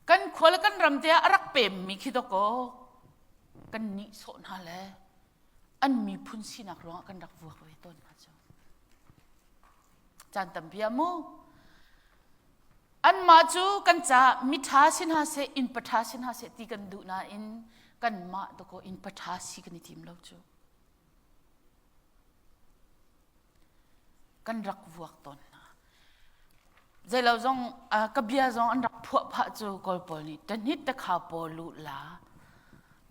Kan khua le kan ram te ah a rak pemmi khi dawkaw kan nihsawh hna le an miphun sinak ruangah kan rak vuak ve tawn hna cu. Caan tampi ah mu anmah cu kan caah miṭha si hna seh innpa ṭha si hna seh ti kan duh nain kanmah dawkaw innpa ṭha si kan i tim lo cu. Kan rak vuak tawn hna. Zeilo zong ka bia zong an rak phuah phah cu Kawl pawl nih tahnit te kha pawl lu la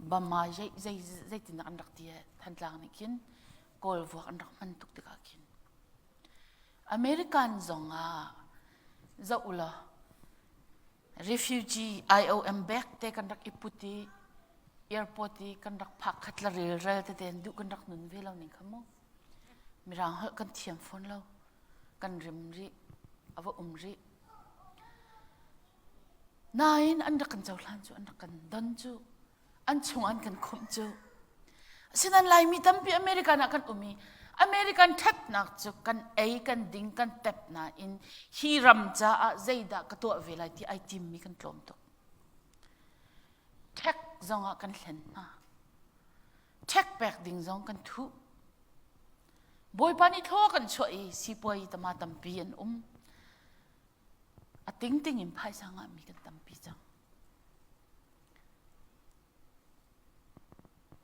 bama zei zei zeitindah an rak ti Thantlang nih khin Kawl vuak an rak hman tuk tikah khin American zong ah zoh ulaw refugee IOM bag te kan rak i put i airport i kan rak phak khat la relrel tete an duh kan rak nun ve lo ning kha mu mirang holh kan thiam fawn lo kan rim rih a va um rih nain an rak kan cohlan cu an rak kan don cu an chung an kan khumh cu asinain Laimi tampi American ah kan um i American ṭhatnak cu kan ei kan ding kan tep nain hi ram caah zeidah ka tuah ve lai ti ai timmi kan tlawm tuk ṭhek zong ah kan hlen hna ṭhek pek ding zong kan thuh Bawipa nih thlaw kan chuah i sipuai tama tampi an um a tingting in phaisa ngahmi kan tampi cang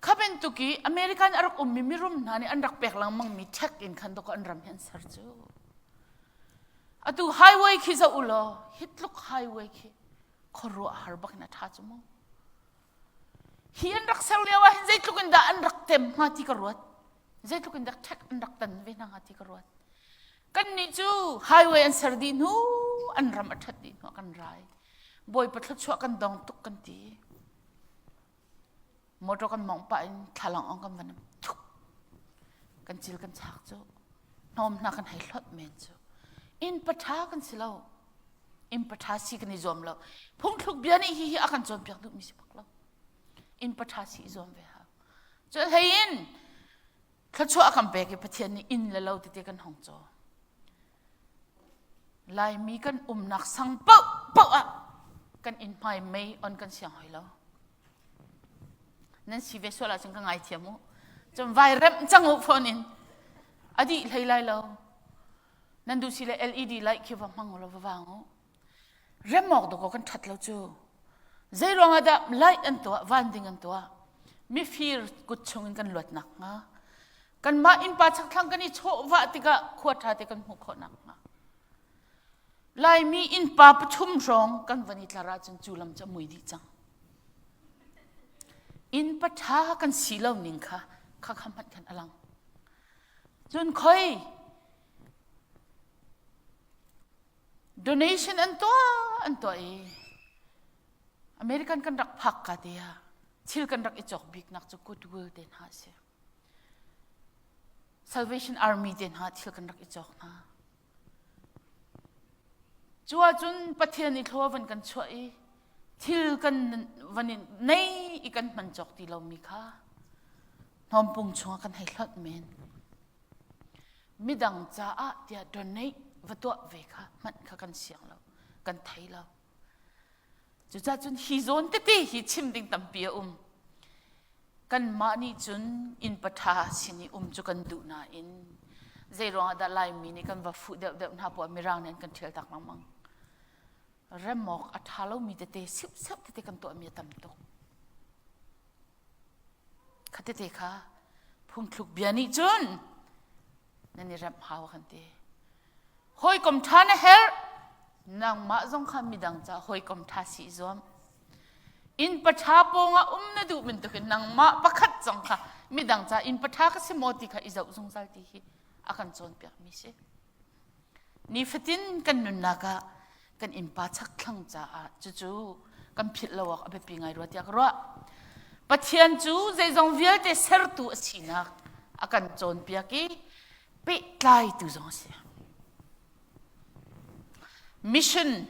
Kha bantuk i American a rak ummi mirum hna nih an rak pek lengmangmi check in khan dawk an ram hi an ser cu. Atu highway khi zoh u law hi tluk highway khi khuaruah har bak in a ṭha cu mu. Hi an rak ser lio ah hin zeitluk in dah an rak tem hnga ti ka ruat. Zeitluk in dah check an rak tan ve hna hnga ti ka ruat. Kannih cu highway an ser dih hnu an ram a ṭhat dih hnu ah kan rai. Bawipa thluachuah kan dong tuk kan ti. Motor kan mawngh pah in thlalang ong kan van thuk. Kan cil kan chak cu. Hnawm hna kan hei hlot men cu. Inn paṭha kan si lo. Inn paṭha si kan i zuam lo. Phungthluk bia nih hihi a kan cawnpiak duhmi si bak lo. Inn paṭha si i zuam ve hau. Cu hlei in thluachuah a kan pek i Pathian nih inn le lo tete kan hong caw. Laimi kan umnak sang paoh paoh ah kan inn hmai mei on kan siang hoi lo. Nan si ve sual ahcun ka ngaithiam u. Cun vai remh cang u phone in. A dih hlei lai lo. Nan duh si le LED light khi va hmang u law va vang u. Rem awk dawkaw kan ṭhat lo cu. Zei ruangah dah light an tuah, van ding an tuah. Mifir kut chungin kan luat nakhnga. Kanmah innpa chakthlang kan i chawhvah tikah khua ṭha te kan hmuh khawh nakhnga. Laimi innpa pathum hrawng kan van i tlar ahcun cu lam cu a mui dih cang. Innpa ṭha kan si lo ning kha kha kha hmanh khan a lang. Cun khoi donation an tuah an tuah i American kan rak phak ka te ah thil kan rak i cawk biknak cu goodwill te hna a si. Salvation Army te hna thil kan rak i cawk hna. Cu ahcun Pathian i thlua van kan chuah i thil kan van in nei i kan hman cawk ti lomi kha hnawmpung chungah kan hei hlonh men. Midang caah tiah donate va tuah ve kha hmanh kha kan siang lo, kan thei lo. Cucaah cun hi zawn tete hi chim ding tampi a um. Kanmah nih cun inn paṭha sin i um cu kan duh nain zei ruangah dah Laimi nih kan va fuh deuhdeuh hna poah Mirang nih an kan ṭhial tak lengmang. Rem awk a ṭha lomi tete siuhseuh tete kan tuahmi a tam tuk. Kha tete kha phungthluk bia nih cun nan i remh hau kan ti. Hawikom ṭha na herh. Nangmah zong kha midang ca hawikom ṭha si i zuam. Inn paṭha pawngah um na duh bantukin nangmah pakhat zong kha midang ca inn paṭha ka si maw ti kha i zoh zungzal ti hi a kan cawnpiakmi si. Nifatin kan nunnak ah kan innpa chakthlang caah cucu kan philh lo awk a biapi ngai rua tiah ka ruah. Pathian cu zeizong vialte sertu a sinak a kan cawnpiak i pehtlaitu zong a si. Mission,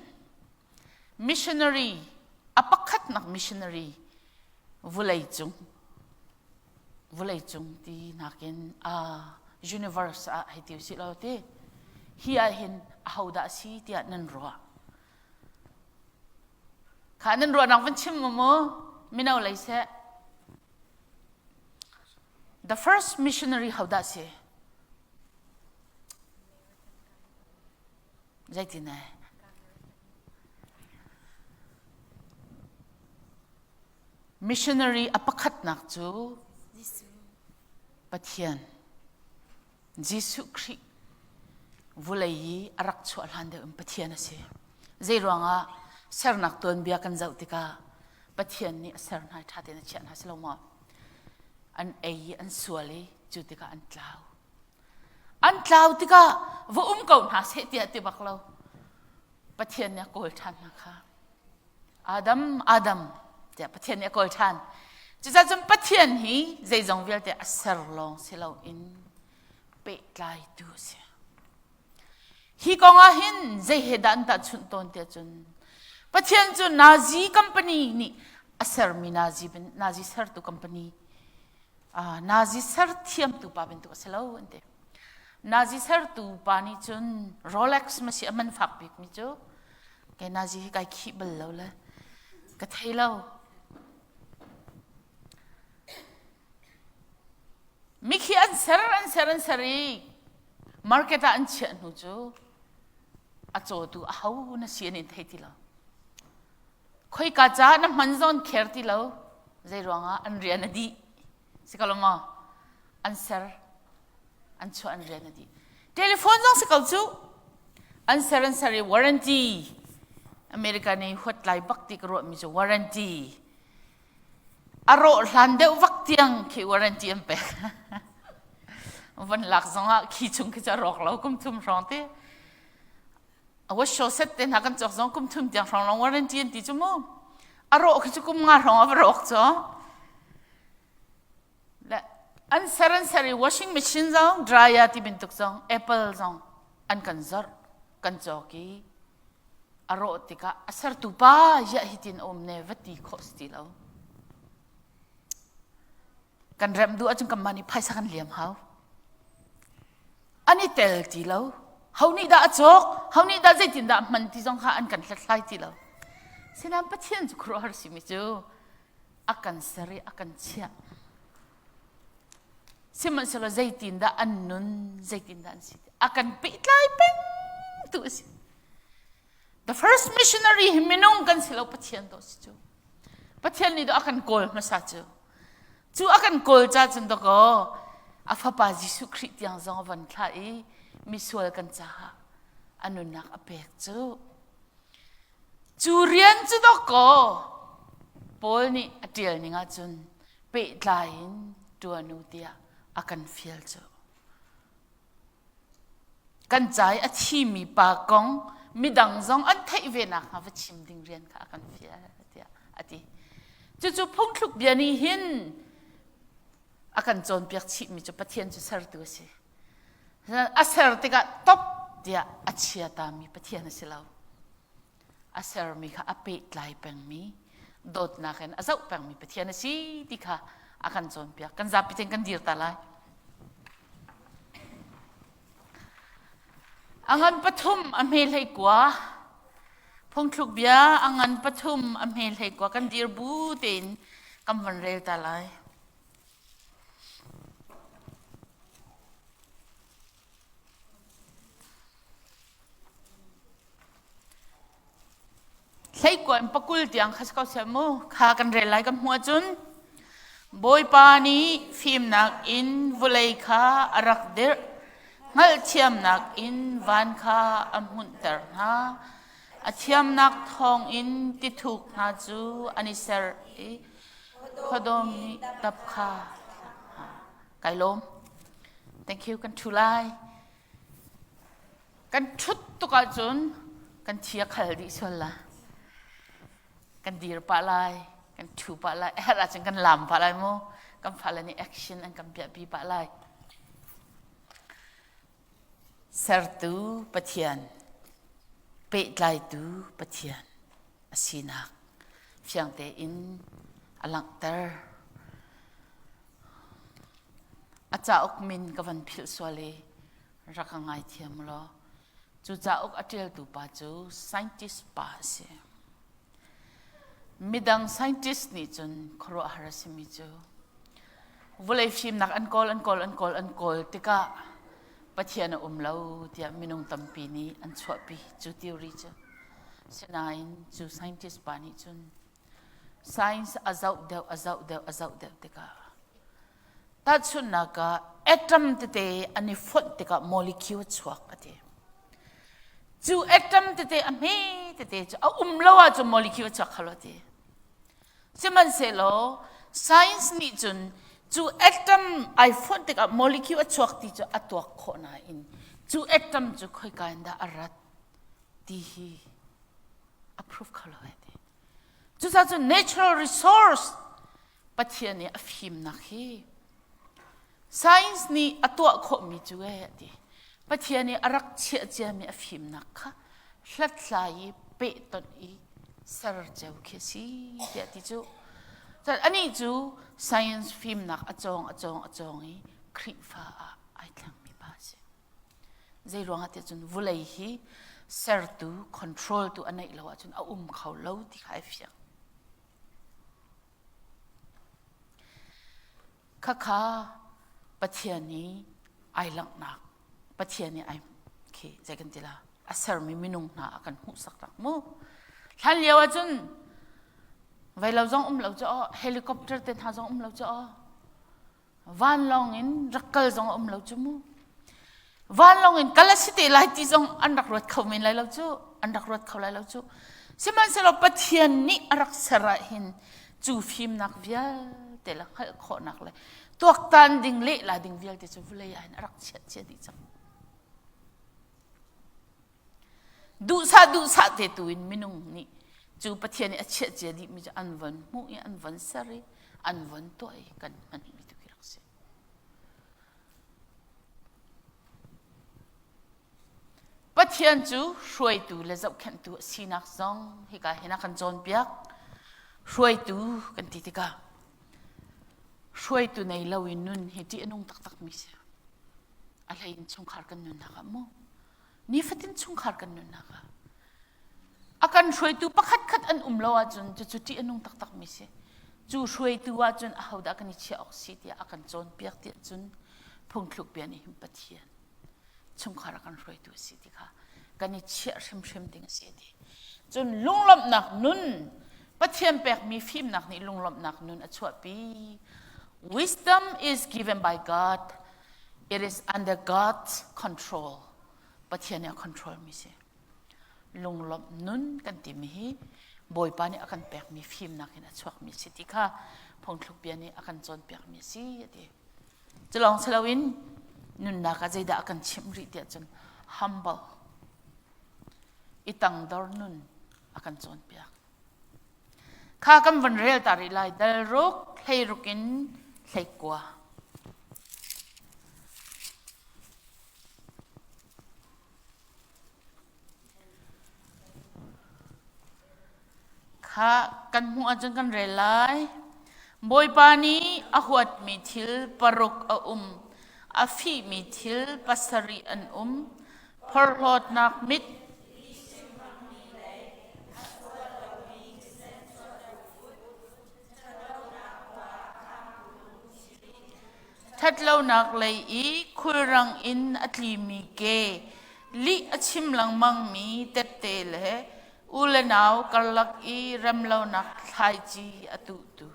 missionary, a pakhatnak missionary vuleicung vuleicung ti nakin a universe ah hei ti usih law ti hi ah hin ahodah a si tiah nan ruah kha nan ruahnak van chim mu mino lei seh The first missionary hodah si? Zeitin eh? Missionary a pakhatnak cu Pathian Jesuh Khrih vulei i a rak chuah hlan deuh in Pathian a si. Zei ruangah sernak tuanbia kan zoh tikah Pathian nih a ser hna i ṭha tein a chiah hna si lo maw? An ei i an sual i cu tikah an tlau. An tlau tikah va um ko hna seh tiah ti bak lo. Pathian nih a kawl ṭhan hna kha. Adam, Adam tiah Pathian nih a kawl ṭhan. Cucaah cun Pathian hi zeizong vialte a ser lawng si loin pehtlaitu a si. Hi kong ah hin zei he dah an tahchunh tawn tiah cun Pathian cu Nazi company nih a sermi Nazi Nazi sertu company uh, Nazi ser thiamtu pa bantuk a si lo an ti. Nazi sertu pa nih cun Rolex ma si a man fak bikmi cu ke Nazi hi kai khih bal lo le ka thei lo. Mikhi an ser an ser an ser i market ah an chiah hnu cu a cawtu a ho na si an in thei ti lo. Khoika ca na hman zawn kher ti lo. Zei ruangah an rian a dih. Si ko lo maw? An ser an chuah an rian a dih. Telephone zong si ko cu. An ser an ser i warranty. America nih huat lai bak ti ka ruahmi cu warranty. A rawh hlan deuh vak tiang khi warranty an pek. Van lak zongah khi chung khi cu a rawk lo kum thum hrawng te. A washow set te hna kan cawk zong kum thum tiang hrawng lawng warranty an ti cu mu. A rawh khi cu kum nga hrawng a va rawk cu. Le an ser an ser i washing machine zong dryer ti bantuk zong Apple zong an kan zorh. Kan cawk i a rawh tikah a sertu pa ziah hitin a um ne va ti khawh si ti lo. Kan remh duh ahcun kanmah nih phaisa kan liam hau. An i tel ti lo. Ho nih dah a cawk, ho nih dah zeitindah a hman ti zong kha an kan hlathlai ti lo. Sinain Pathian cu khuaruahhar simi cu a kan ser i a kan chiah. Sihmanhsehlaw zeitindah an nun, zeitindah an si a kan pehtlai peng tu a si. The first missionary hi minung kan si lo Pathian dawh si cu. Pathian nih dawh a kan kawl hmasa cu. Cu a kan kawl ca cun dawkaw a fapa Jesuh Khrih tiang zong a von thlah i misual kan caah a nunnak a pek cu. Cu rian cu dawkaw Paul nih a ṭial ning ahcun pehtlai in ṭuan u tiah a kan fial cu. Kan ca i a thimi pa kong midang zong an theih ve nakhnga va chim ding rian kha a kan fial tiah a ti. Cucu phungthluk bia nih hin a kan cawnpiak chihmi cu Pathian cu sertu a si. A ser tikah top tiah a chiatami Pathian a si lo. A sermi kha a pehtlai pengmi, dawtnak in a zoh pengmi Pathian a si ti kha a kan cawnpiak. Kan zapi tein kan dir ta lai. A ngan pathum a hme hlei kua. Phungthluk bia a ngan pathum a hme hlei kua kan dir bu tein kan van rel ta lai. Hleikua in pakul tiang kha si ko seh mu. Kha kan rel lai kan hmuh ahcun Bawipa nih fimnak in vawlei kha a rak dirh, hngalhthiamnak in van kha a hmunhter hna. A thiamnak thawngin tithuk hna cu an i ser i khuadawm nih tap kha kai lawm. Thank you kan ṭhu lai. Kan ṭhut tuk ahcun kan thi a khal dih sual la. Kan dir pah lai, kan ṭhu pah lai, a herh ahcun kan laam pah lai mu. Kan fale nih action an kan piahpi pah lai. Sertu Pathian, pehtlaitu Pathian a sinak fiang tein a langhter. A cauk min ka van philh sual i rak ka ngaithiam law cu cauk a ṭialtu pa cu scientist pa a si. Midang scientist nih cun khuaruahhar a simi cu vawlei fimnak an kawl an kawl an kawl an kawl tikah Pathian a um lo tiah minung tampi nih an chuahpi cu theory cu. Sinain cu scientist pa nih cun science a zoh deuh a zoh deuh a zoh deuh tikah Tahchunhnak ah atom tete an i fonh tikah molecule a chuak a ti. Cu atom tete a hme tete cu a um lo ahcun molecule a chuak kho lo a ti. Sihmanhsehlaw science nih cun cu atom ai fonh tikah molecule a chuak ti cu a tuak khawh nain cu atom cu khoika in dah a rat ti hi a proof kho lo a ti. Cucaah cun natural resource Pathian nih a fimnak hi science nih a tuah khawhmi cu ee a ti. Pathian nih a rak chiah ciami a fimnak kha hlathlai i pehtonh i ser ceu khi a si tiah ti cu. Anih cu science fimnak a cawng a cawng a cawng i Khrihfa ah ai thlengmi pa a si. Zei ruangah tiah cun vulei hi sertu control tu a neih lo ahcun a um kho lo ti kha ai fiang. Khakha Pathian nih ai langhnak Pathian nih ai khi zei kan ti la a sermi minung hna a kan hmuhsak rak mu hlan lio ahcun veilo zong um lo cu aw helicopter te hna zong um lo cu aw Vanlawng in rak kal zong a um lo cu mu. Vanlawng in kal a si te lai ti zong an rak ruat kho men lai lo cu. An rak ruat kho lai lo cu. Sihmanhsehlaw Pathian nih a rak ser ah hin cu fimnak vialte le hngalh khawhnak le tuaktan ding lehla ding vialte cu vawlei ah hin a rak chiah cia dih cang. Duhsah duhsah te tu in minung nih cu Pathian nih a chiah cia dihmi cu an von hmuh i an von ser i an von tuah i kan hmanmi tu khi rak si. Pathian cu hruaitu le zohkhenhtu a sinak zong hika hin a kan cawnpiak. Hruaitu kan ti tikah hruaitu nei lo in nun hi ṭih a nung taktakmi si. A hlei in chungkhar kan nunnak ah mu. Nifatin chungkhar kan nunnak ah a kan hruaitu pakhat khat an um lo ahcun cucu ṭih a nung taktakmi si. Cu hruaitu ahcun ahodah kan i chiah awk si tiah a kan cawnpiak tiah cun phungthluk bia nih hin Pathian chungkhar a kan hruaitu a si ti kha kan i chiah hrimhrim ding a si a ti. Cun lunglawmhnak nun Pathian pekmi fimnak nih lunglawmhnak nun a chuahpi. Wisdom is given by God. It is under God's control. Pathian nih a control mi si. Lunglawmh nun kan timi hi Bawipa nih a kan pekmi fimnak in a chuakmi si ti kha phungthluk bia nih a kan cawnpiakmi a si a ti. Culawng si loin nunnak ah zeidah a kan chimh rih tiah cun humble i tangdor nun a kan cawnpiak. Kha kan van rel ta rih lai dal ruk hleiruk in hleikua. Kha kan hmuh ahcun kan rel lai. Bawipa nih a huatmi thil paruk a um, a fihmi thil pasarih an um. Phorhlawtnak mit, Ṭhatlonak lei i khulrang in a tlimi ke, lih a chim lengmangmi tette le u le nau karlak i remlonak thlaici a tuhtu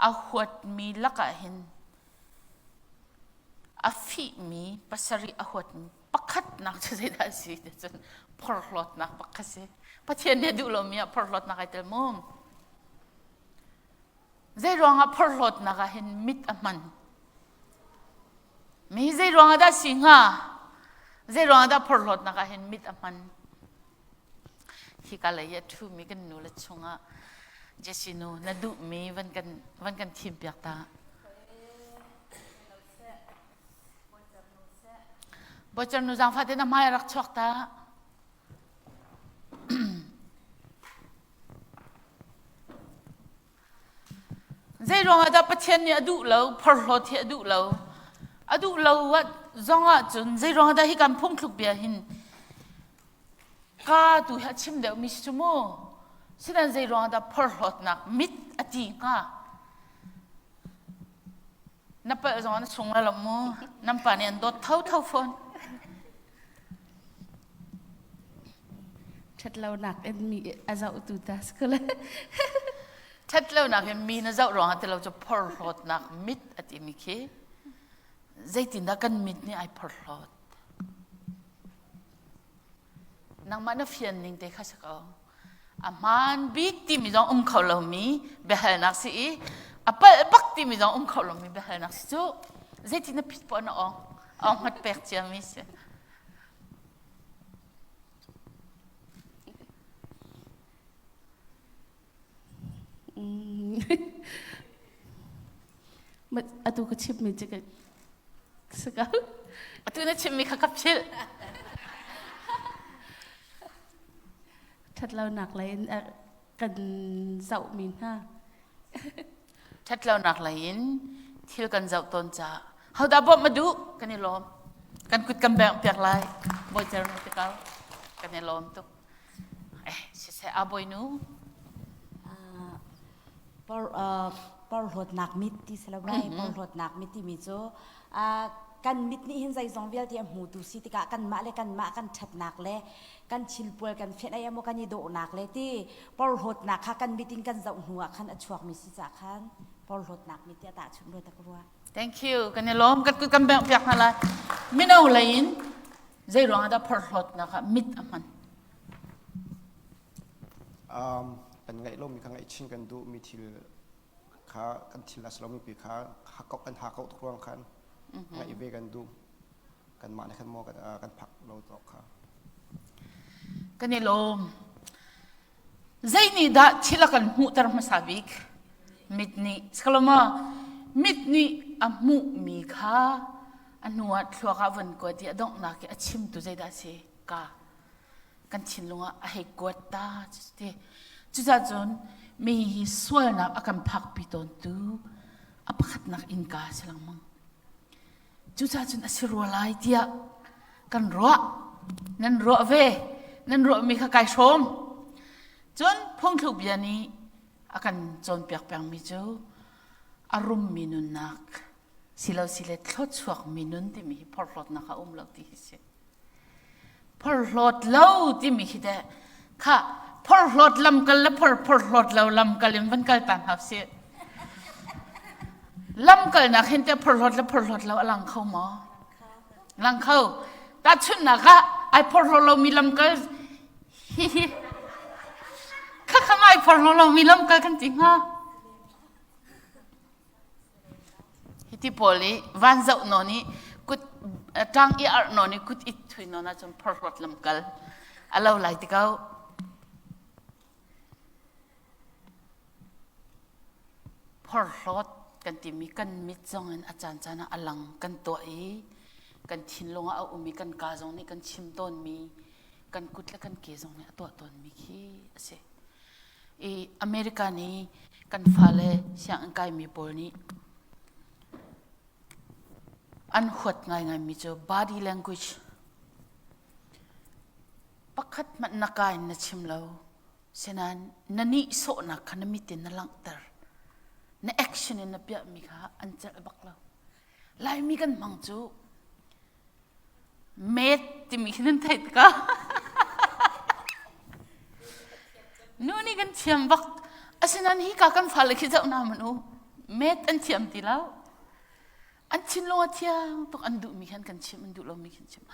a huatmi lakah hin a fihmi pasarih a huatmi pakhatnak cu zeidah a si ti cun phorhlawtnak bak kha si. Pathian nih a duh lomi ah phorhlawtnak ai tel mu. Zei ruangah phorhlawtnak ah hin mit a hman? Mi zei ruangah dah si hnga? Zei ruangah dah phorhlawtnak ah hin mit a hman? Hika lei i a ṭhumi kan nu le chungah Jesse nu na duhmi van kan van kan thim piak ta. Bawicar nu zaangfah te na hmai a rak chuak ta. Zei ruangah dah Pathian nih a duh lo, phorhlawt hi a duh lo? A duh lo zong ahcun zei ruangah dah hi kan phungthluk bia hin ka tu hi a chim deuhmi si cu mu. Sinain zei ruangah dah phorhlawtnak mit a ti hnga? Na palh zong na sung la lo mu. Nan pa nih an dawt thotho fawn. Ṭhatlonak in mi a zohtu ta si ko le. Ṭhatlonak in mi na zoh ruangah ti lo cu phorhlawtnak mit a timi khi zeitindah kan mit nih ai phorhlawt? Nangmah na fian ning te kha si ko. A hmaan bik timi zong um kho lomi biahalnak si i a palh bak timi zong um kho lomi biahalnak si cu zeitin na phit poah na awng awng hmat pek ciami si. Atu ka chimmi cu ka si ko. Atu na chimmi kha ka philh. Ṭhatlonak lei in kan zohmi hna. Ṭhatlonak lei in thil kan zoh tawn caah hodah bawmh a duh kan i lawm. Kan kut kan bengh piak lai. Bawi cer nu te ko. Kan i lawm tuk. Eh, siseh a bawinu. Por porhlawtnak mit ti si lo mai porhlawtnak mit timi cu kan mit nih hin zeizong vialte a hmutu si tikah kanmah le kanmah kan ṭhatnak le kan thilpual kan fenh ai emaw kan i dawhnak le ti porhlawtnak kha kan mit in kan zoh hnu ah khan a chuakmi si cah khan porhlawtnak mit ti a tahchunh rua tak rua. Thank you. Kan i lawm. Kan kan bengh piak hna lai. Mino lei in zei ruangah dah porhlawtnak ah mit a hman? Um, kan ngaih lomi kha ngaihchin kan duhmi thil kha kan thil a si lomi pi kha hakauh kan hakauh tuk ruang khan ngaih ve kan duh kanmah nih khan maw kan, uh, kan phak lo tawk kha Kan i lawm. Zei nih dah thil a kan hmuhter hmasa bik? Mit nih. Sakalama mit nih a hmuhmi kha a hnu ah thluak ah von kuat i a donghnak i a chimtu zeidah a si? Ka kan thinlung ah a hei kuat ta ti. Cucaah cun mi hi sualnak a kan phakpi tawntu a pakhatnak innka a si lengmang. Cucaah cun a si rua lai tiah kan ruah. Nan ruah ve. Nan ruahmi kha kai hrawm. Cun phungthluk bia nih a kan cawnpiak pengmi cu a rummi nunnak silo sile thluachuakmi nun timi hi phorhlawtnak a um lo ti hi si. Phorhlawt lo timi khi teh kha phorhlawt lamkal le phor phorhlawt lo lamkal in van kal ta hna sih. Lamkalnak hin teh phorhlawt le phorhlawt lo a lang kho maw? Lang kho. Tahchunhnak ah ai phorhlaw lomi lamkal hi hi kha kha ai phorhlaw lomi lamkal kan ti hnga. Hiti pawl i van zoh nawn i kut ṭang i arh nawn i kut i thui nawn ahcun phorhlawt lamkal a lo lai ti ko. Phorhlawt kan timi kan mit zong in a caancaan ah a lang kan tuah i kan thinlung ah a um i kan kaa zong nih kan chim tawnmi kan kut le kan ke zong nih a tuah tawnmi khi a si. I America nih kan fale sianginn kaimi pawl nih an huat ngaingaimi cu body language pakhat hmanh na ka in na chim lo sinain na nihsawhnak kha na mit in na langhter na action in na piahmi kha an celh bak lo Laimi kan hmang cu Met timi khi nan theih tikah nu nih kan thiam bak asinain hika kan fale khi zoh hna hmanh u met an thiam ti lo an thinlung a thiang tuk an duhmi khan kan chim an duh lomi khan chim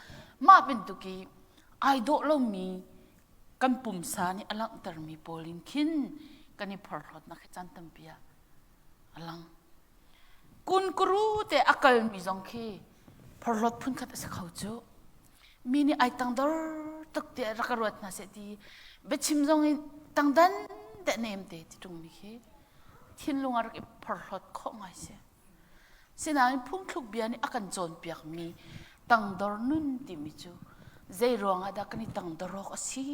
mah bantuk i ai dawh lomi kan pumsa nih a langhtermi pawl in khin kan i phorhlawtnak hi caan tampi ah a lang Kunkuru te a kalmi zong khi phorhlawt phunkhat a si kho cu. Mi nih ai tangdor tuk tiah rak ka ruat hna seh ti biachim zong in tangdan deh nem te ti ṭungmi khi thinlung ah rak i phorhlawt khawh ngai si. Sinain phungthluk bia nih a kan cawnpiakmi tangdor nun timi cu zei ruangah dah kan i tangdor awk a si?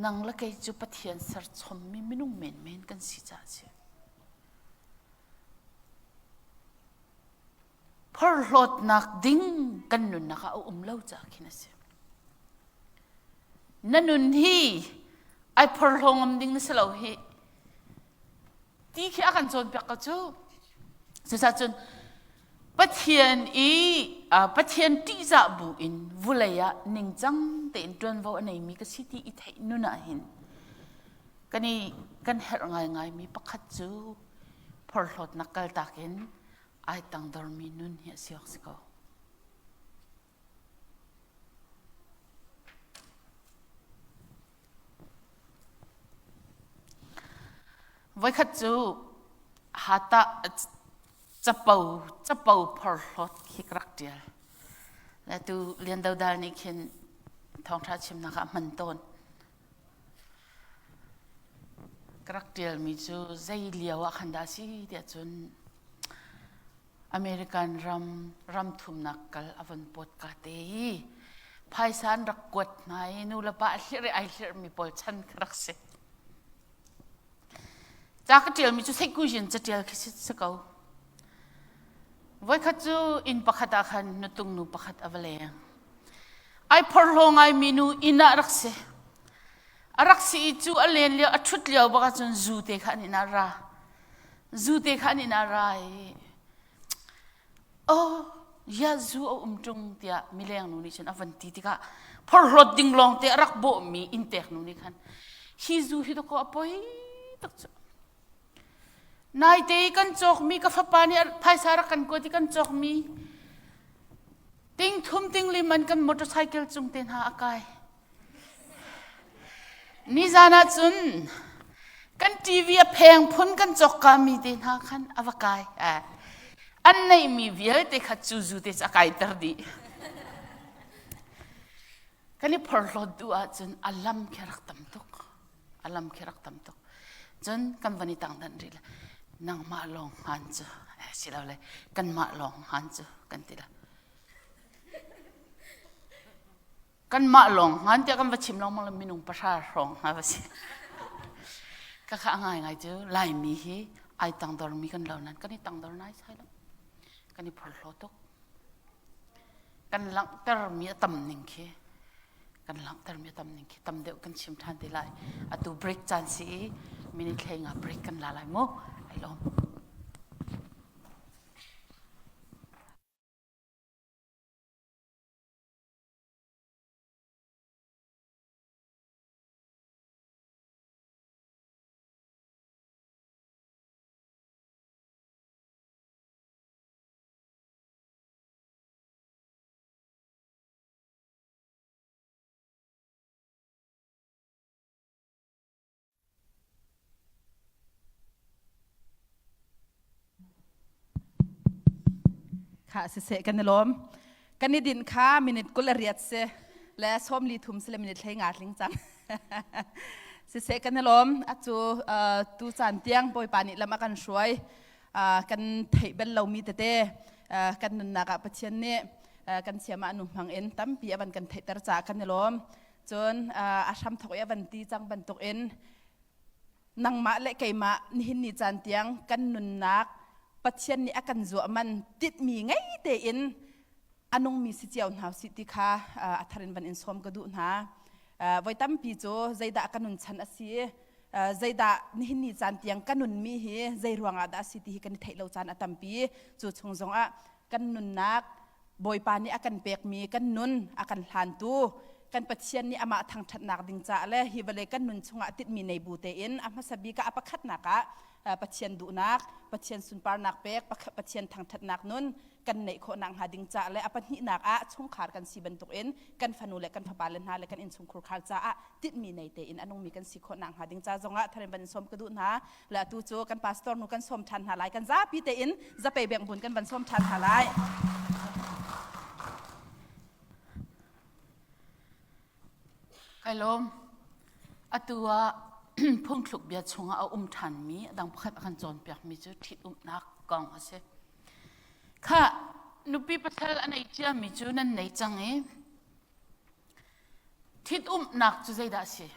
Nang le kei cu Pathian serchommi minung menmen kan si caah a si. Phorhlawtnak ding kan nunnak ah a um lo caah khin a si. Na nun hi ai phorhlaw ngam ding na si lo hi. Ti khi a kan cawnpiak ko cu. Cucaah cun Pathian i Pathian ṭihzah bu in vulei ah ningcang tein ṭuanvo a neimi ka si ti i theih nun ah hin kan i kan herh ngaingaimi pakhat cu phorhlawtnak kaltak in ai tangdormi nun hi a si awk si ko. Voikhat cu hata capo capo phorhlawt khi ka rak ṭial. Le tu Lian Do Dal nih khin thawngṭha chimnak ah hman tawn. Ka rak ṭialmi cu zei lio ah khan dah a si tiah cun American ram ramthumnak kal a von pawt ka te i phaisa an rak kuat hna i nu le pa a hlirh i ai hlirhmi pawl chan kha rak si. Ca ka ṭialmi cu seikuzin caṭial khi si ko. Voikhat cu inn pakhat ah khan nutung nu pakhat a va leng. Ai phorhlaw ngaimi nu inn ah rak si. A rak si i cu a len lio a ṭhut lio bak ahcun zu te kha an inn ah ra. Zu te kha an inn ah ra i oh ya zu a um ṭung tiah mileng nu nih cun a van ti tikah phorhlawt ding lawng te a rak bawhmi inntek nu nih khan hi zu hi dakaw a poi tuk cu naite i kan cawkmi ka fapa nih phaisa rak kan kuat i kan cawkmi ting thum ting li man kan motorcycle cung te hna a kai Nizan ah cun kan TV a pheng phun kan cawkkami te hna khan a va kai. An neihmi vialte kha cu zu te cu a kaiter dih. Kan i phorhlawt duh ahcun a lam khi rak tam tuk. A lam khi rak tam tuk. Cun kan van i tangdanh rih le nangmah lawng hmaan cu silole kanmah lawng hmaan cu kan ti la. Kanmah lawng ngan tiah kan va chim lengmang le minung pahra hrawng hna va si. Ka kha ngai ngai cu Laimi hi ai tangdormi kan lo nan kan i tangdor nai sai lo. Kan i phorhlaw tuk. Kan langhtermi a tam ning khi kan langhtermi a tam ning khi tam deuh kan chim ṭhan te lai. Atu break caan si i minute hlei nga break kan la lai mu. Ai lawm. Kha siseh kan i lawm. Kan i dinh kha minute 28 si le sawm li thum si le minute hlei nga tling cang. Siseh kan i lawm. Atu tu caan tiang Bawipa nih lam a kan hruai. Kan theih bal lomi tete kan nunnak ah Pathian nih kan siamah nu hmang in tampi a van kan theihter caah kan i lawm. Cun a hramthawk i a van ti cang bantukin nangmah le keimah nihin ni caan tiang kan nunnak Pathian nih a kan zuah man titmi ngei tein a nungmi si cio hna usih ti kha a thar in van in sawm ka duh hna. Voi tampi cu zeidah ka nun chan a si zeidah nihin ni caan tiang ka nunmi hi zei ruangah dah a si ti hi kan i theih lo caan a tampi. Cu chung zongah kan nunnak Bawipa nih a kan pekmi kan nun a kan hlantu kan Pathian nih amah thangṭhatnak ding caah le hi vawlei kan nun chungah tinhmi nei bu tein a hmasa bik ah a pakhatnak ah Pathian duhnak Pathian sunparnak pek Pathian thangṭhatnak nun kan neih khawh nakhnga ding caah le a pahnihnak ah chungkhar kan si bantukin kan fanu le kan fapa le hna le kan innchungkhur khar caah tinhmi nei tein a nungmi kan si khawh nakhnga ding ca zongah tharin van sawm ka duh hna le atu cu kan pastor nu kan sawm ṭhan hna lai kan zapi tein zapei beng bun kan van sawm ṭhan hna lai. Kai lawm. Atu ah phungthluk bia chungah a um ṭhanmi a dang pakhat a kan cawnpiakmi cu ṭhitumnak kong a si. Kha nupi pasal a nei ciami cu nan nei cang i ṭhitumnak cu zeidah a si?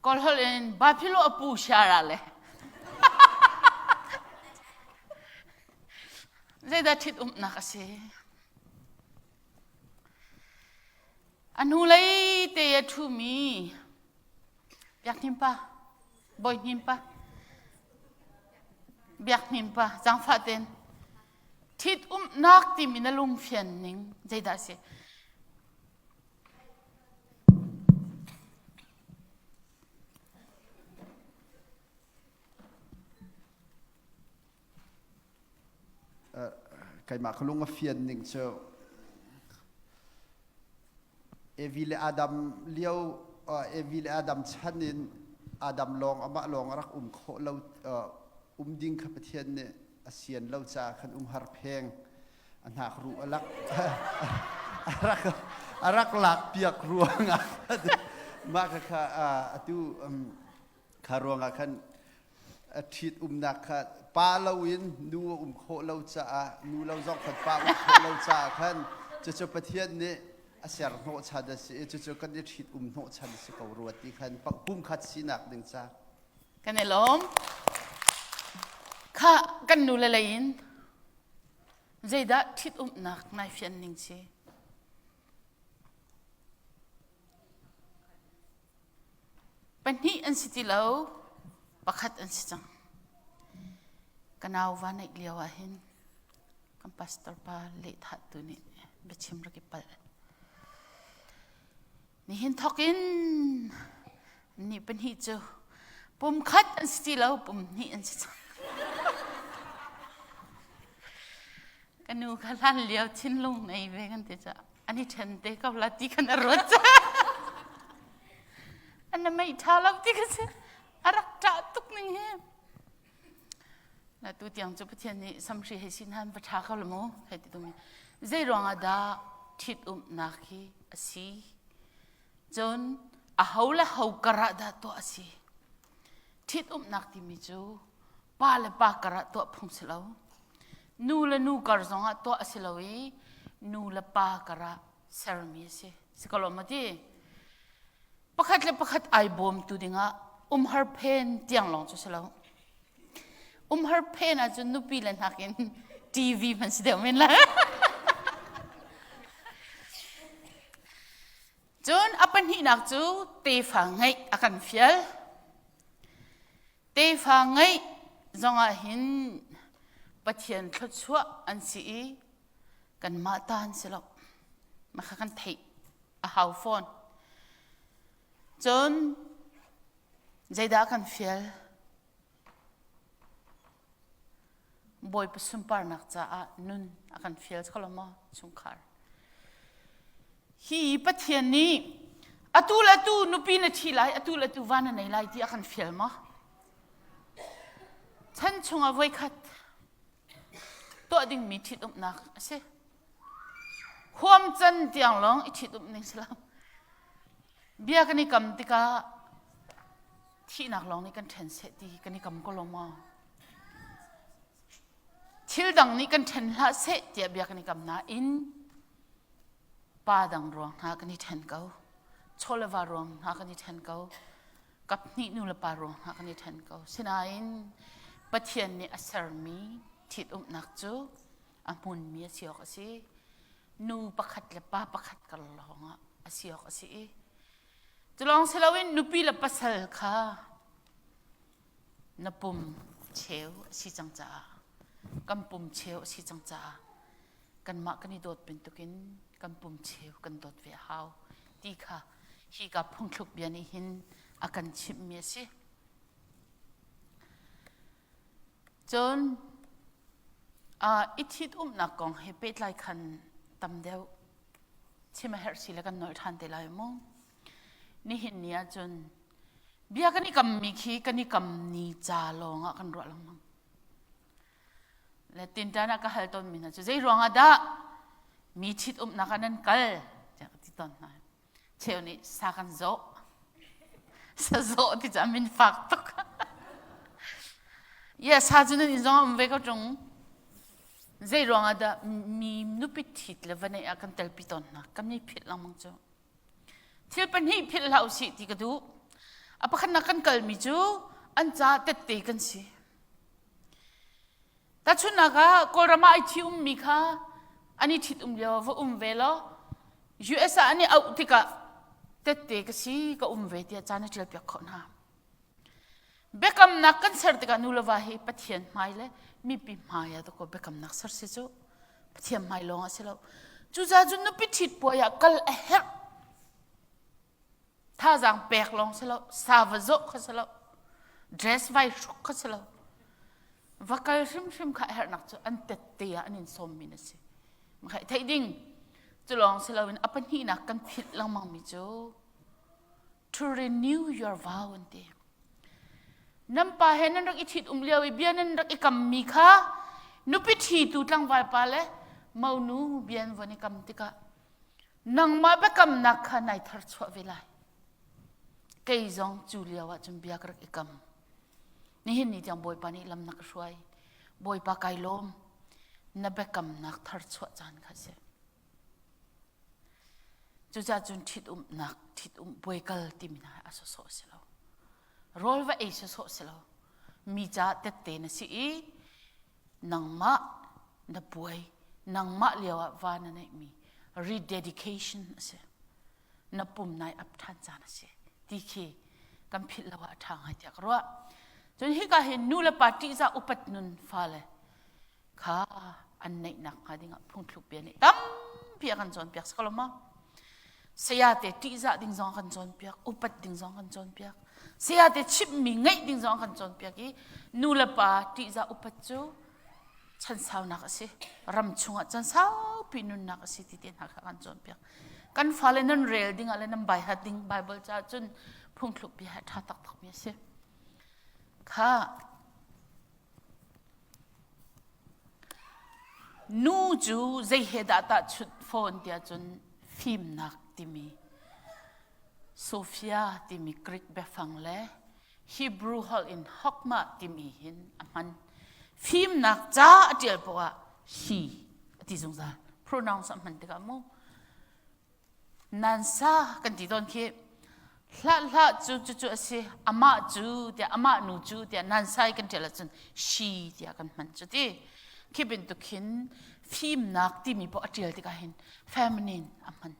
Kawlholh in Baphilo a pu siara le zeidah ṭhitumnak a si? A hnulei te a ṭhumi Biak Hnin pa, Bawi Hnin pa, Biak Hnin pa, zaangfah tein ṭhitumnak timi na lungfian ning zeidah a si? Keimah ka lung a fian ning cu Evi le Adam lio Evi le Adam chan in Adam lawng amah lawng a rak um khawh lo um ding kha Pathian nih a sian lo caah khan umhar pheng a hnak ruh a lak a rak a rak lak piak ruangah mah kha kha atu kha ruangah khan a ṭhit umnak kha pa loin nu a um khawh lo caah nu lo zong khan pa um khawh lo caah khan cucu Pathian nih a ser hnawhchan a si i cucu kan i ṭhit um hnawhchan a si ko rua ti khan pumkhat sinak ding ca Kan i lawm. Kha kan nu le lei in zeidah ṭhit umnak nai fian ning si? Pahnih an si ti lo, pakhat an si cang. Ka nau va neih lio ah hin kan pastor pa lehthah tu nih biachim rak i palh. Nihin thawk in ni pahnih cu pum khat an si ti lo, pum hnih an si cang. Ka nu kha hlan lio thinlung nei ve kan ti caah an i ṭhen te ko la ti khan a ruat. An na mei ṭha lo ti ka si. A rak ṭah tuk ning hi. Na tu tiang cu Pathian nih samhri hei sin han va ṭha ko la mu hei ti tumi. Zei ruangah dah ṭhit umnak hi a si? Cun a ho le ho karah dah tuah a si? Ṭhit umnak timi cu. Pa le pa kar ah tuah phung si lo. Nu le nu kar zong ah tuah a si lo i nu le pa kar ah sermi a si. Si ko lo maw ti? Pakhat le pakhat ai bawmtu dingah umhar phen tiang lawng cu si lo. Umhar phen ahcun nupi le hnakin TV hmanh si deuh men lai. Cun a pahnihnak cu tefa ngeih a kan fial. Tefa ngeih zongah hin Pathian thluachuah an si i kanmah ta an si lo. Mah kha kan theih a hau fawn. Cun zeidah kan fial? Bawipa sunparnak caah nun a kan fial kho lo maw chungkhar? Hi Pathian nih atu le atu nupi na ṭhi lai, atu le atu va na nei lai ti a kan fial maw? Chan chungah voikhat tuah dingmi ṭhitumnak a si. Huam can tiang lawng i ṭhitumh ning si lo. Bia kan i kam tikah thihnak lawng nih kan ṭhen seh ti kan i kam ko lo maw? Thil dang nih kan ṭhen hlah seh tiah bia kan i kam nain pa dang ruang hna kan i ṭhen ko. Chaw le va ruang hna kan i ṭhen ko. Kaphnih nu le pa ruang hna kan i ṭhen ko. Sinain Pathian nih a sermi ṭhitumnak cu a hmunmi a si awk a si. Nu pakhat le pa pakhat kar lawngah a si awk a si i cu lawng si loin nupi le pasal kha na pum cheu a si cang caah kan pum cheu a si cang caah kanmah kan i dawt bantukin kan pum cheu kan dawt ve a hau ti kha hika phungthluk bia nih hin a kan chimhmi a si. Cun i ṭhitumnak kong he pehtlai khan tam deuh chim a herh si le kan nolh ṭhan te lai mu. Nihin ni ahcun bia kan i kammi khi kan i kam ni ca lawng ah kan ruah lengmang. Le tinṭan ah ka hal tawnmi hna cu zei ruang ah dah mi ṭhitumnak ah nan kal tiah ka ti tawn hna. Cheu nih sa kan zawh. Sa zawh ti cu a min fak tuk. Yeah, sa cu nan inn zong a um ve ko ṭung. Zei ruang ah dah mi nupi ṭhit le va neih ah kan telpi tawn hna. Kan mi philh lengmang cu. Thil pahnih philh hlah usih ti ka duh. A pakhatnak kan kalmi cu an ca tette kan si. Tahchunhnak ah Kawlram ah ai thi ummi kha an i ṭhit um lio va um ve law US ah an i auh tikah tette ka si ka um ve tiah ca na ṭialpiak khawh hna. Biakamnak kan ser tikah nu le va hi Pathian hmai le mipi hmai ah dakaw biakamnak ser si cu Pathian hmai lawng ah si lo. Cucaah cun nupi ṭhit puai ah kal a herh. Thazaang pek lawng si lo, sa va zawh kha si lo, dress vai hruk kha si lo. Va kal hrimhrim kha a herhnak cu an tette ah an in sawmmi na si. Makhai theih ding cu lawng si loin a pahnihnak kan philh lengmangmi cu to renew your vow an ti. Nan pa he nan rak i ṭhit um lio i bia nan rak i kammi kha nupi ṭhitu tlangval pa le monu bia an von i kam tikah nangmah biakamnak kha nai tharchuah ve lai. Kei zong cu lio ah cun bia ka rak i kam. Nihin ni tiang Bawipa nih lam na ka hruai. Bawipa kai lawm. Na biakamnak tharchuah caan kha si. Cucaah cun ṭhitumnak, ṭhitum puaikal timi hna a sawsawh si lo. Rawl va ei sawsawh si lo. Mi caah tette na si i nangmah na puai, nangmah lio ah va na neihmi rededication a si. Na pum nai ap ṭhan caan a si ti khi kan philh lo ah a ṭha ngai tiah ka ruah. Cun hika hin nu le pa ṭihzah upat nun fale kha an neihnak hnga dingah phungthluk bia nih tampi a kan cawnpiak si ko lo maw? Sayate ṭihzah ding zong a kan cawnpiak, upat ding zong a kan cawnpiak. Sayate chimhmi ngaih ding zong a kan cawnpiak i nu le pa ṭihzah upat cu chan saunak a si. Ram chungah chan saupi nunnak a si ti te hna kha kan cawnpiak. Kan fale nan rel ding ah le nan baihat ding Bible caah cun phungthluk bia hi a ṭha taktakmi a si. Kha Nu cu zei he dah tahchunh fawn tiah cun fimnak timi Sophia timi Greek biafang le Hebrew holh in hokmah timi hin a hman. Fimnak ca a ṭial poah ah he a ti zungzal. Pronouns a hman tikah mu. Nansa kan ti tawn khi hlah hlah cu cucu a si amah cu tiah amah nu cu tiah nansa i kan ṭial ahcun she tiah kan hman cu ti. Khi bantuk khin fimnak timi poah a ṭial tikah hin feminine a hman.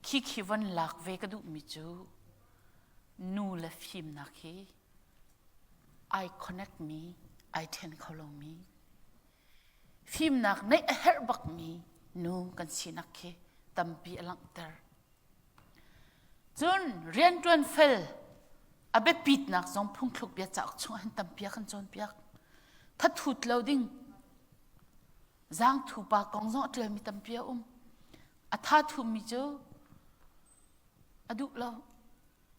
Khi khi von lak ve ka duhmi cu nu le fimnak hi ai connect mi, ai ṭhen kho lomi, fimnak neih a herh bakmi nu kan sinak khi tampi a langhter. Cun rianṭuan fel a biapitnak zong phungthluk bia cauk chungah hin tampi a kan cawnpiak. Thathut lo ding, Zaangthu pa kong zong a ṭialmi tampi a um. A tha thummi cu a duh lo.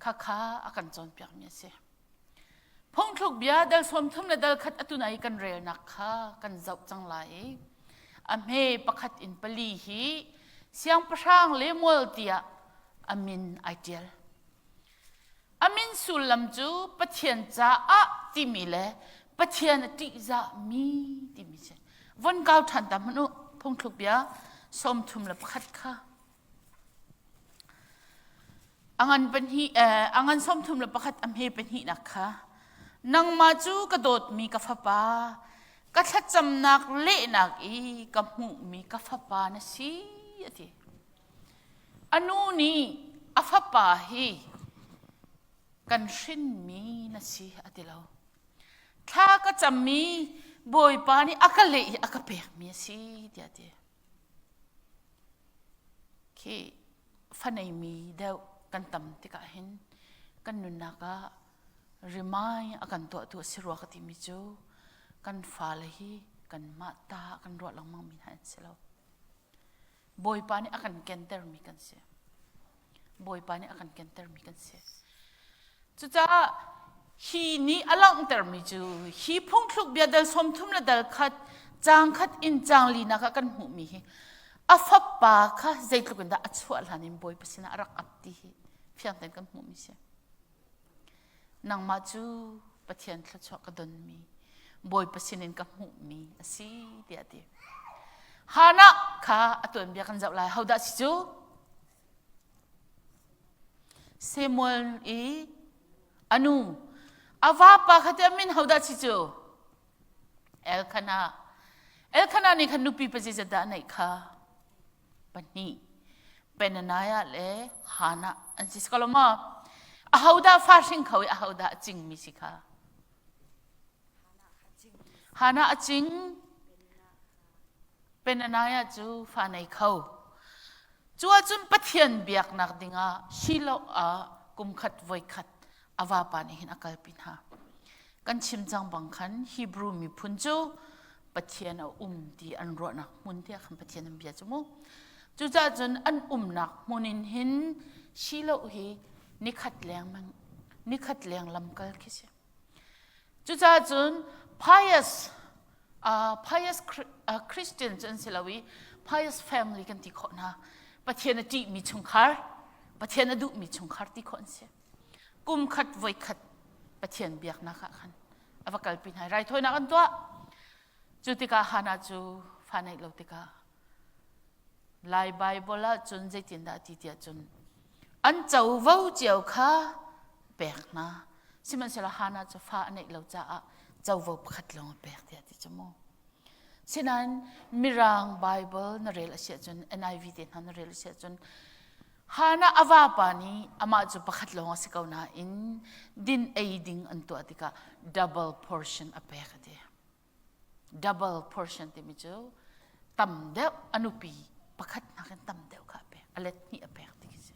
Khakha a kan cawnpiakmi a si. Phungthluk bia dal sawm thum le dal khat atu i kan relnak kha kan zoh cang lai i a hme pakhat in pali hi siangpahrang Lemuel tiah a min ai ṭial. A min sullam cu Pathian caah timi le Pathian a ṭihzahmi timi si. Von kau ṭhan ta hmanh u, phungthluk bia 31 kha. A ngan pahnih, eh, a ngan 31 a hme pahnihnak kha. Nangmah cu ka dawtmi ka fapa, ka thlacamnak lehnak i ka hmuhmi ka fapa na si, a ti. A nu nih a fapa hi kan hrinmi na si a ti lo. Thla ka cammi Bawipa nih a ka leh i a ka pekmi a si tiah a ti. Khi fa neimi deuh kan tam tikah hin kan nunnak ah remind a kan tuahtu a si rua ka timi cu kan fale hi kanmah ta kan ruah lengmangmi hna an si lo. Bawipa nih a kan kentermi kan si. Bawipa nih a kan kentermi kan si. Cucaah hi nih a langhtermi cu hi phungthluk bia dal 30 le dal khat caang khat in caang linak ah kan hmuhmi hi a fapa kha zeitluk in dah a chuah hlan in Bawipa sinah a rak ap ti hi fiang tein kan hmuhmi si. Nangmah cu Pathian thluachuah ka donmi, Bawipa sinin ka hmuhmi a si tiah a ti. Hannah kha a tuanbia kan zoh lai. Hodah si cu? Samuel i a nu. A vapa kha ti a min hodah si cu? Elkanah. Elkanah nih khan nupi pa zeizat dah a neih kha? Pahnih. Penaniah le Hannah an si ko lo maw? Ahodah fa hring kho i ahodah a cingmi si kha? Hannah a cing. Penaniah cu fa nei kho. Cu ahcun Pathian biaknak dingah Shiloh ah kumkhat voikhat a vapa nih hin a kalpi hna. Kan chim cang bang khan Hebrew miphun cu Pathian a um ti an ruahnak hmun tiah khan Pathian an bia cu mu. Cucaah cun an umnak hmun in hin Shiloh hi nikhat leng nikhat leng lamkal khi si. Cucaah cun pious uh, pious uh, Christian cu an si lo i pious family kan ti khawh hna. Pathian a ṭihmi chungkhar, Pathian a duhmi chungkhar ti khawh an si. Kum khat voi khat Pathian biaknak ah khan a va kalpi hna i raithawinak an tuah. Cu tikah Hannah cu fa neih lo tikah Lai Baibal ah cun zeitindah a ti tiah cun an covo cio kha pek hna. Sihmanhsehlaw Hannah cu fa a neih lo caah covo pakhat lawng a pek tiah ti cu mu. Sinain Mirang Baibal na rel a si ahcun NIV te hna na rel a si ahcun Hannah a vapa nih amah cu pakhat lawng a si ko nain din ei ding an tuah tikah double portion a pek a ti. Double portion timi cu tam deuh a nupi pakhat nakin tam deuh kha a pek, a let hnih a pek ti khi si.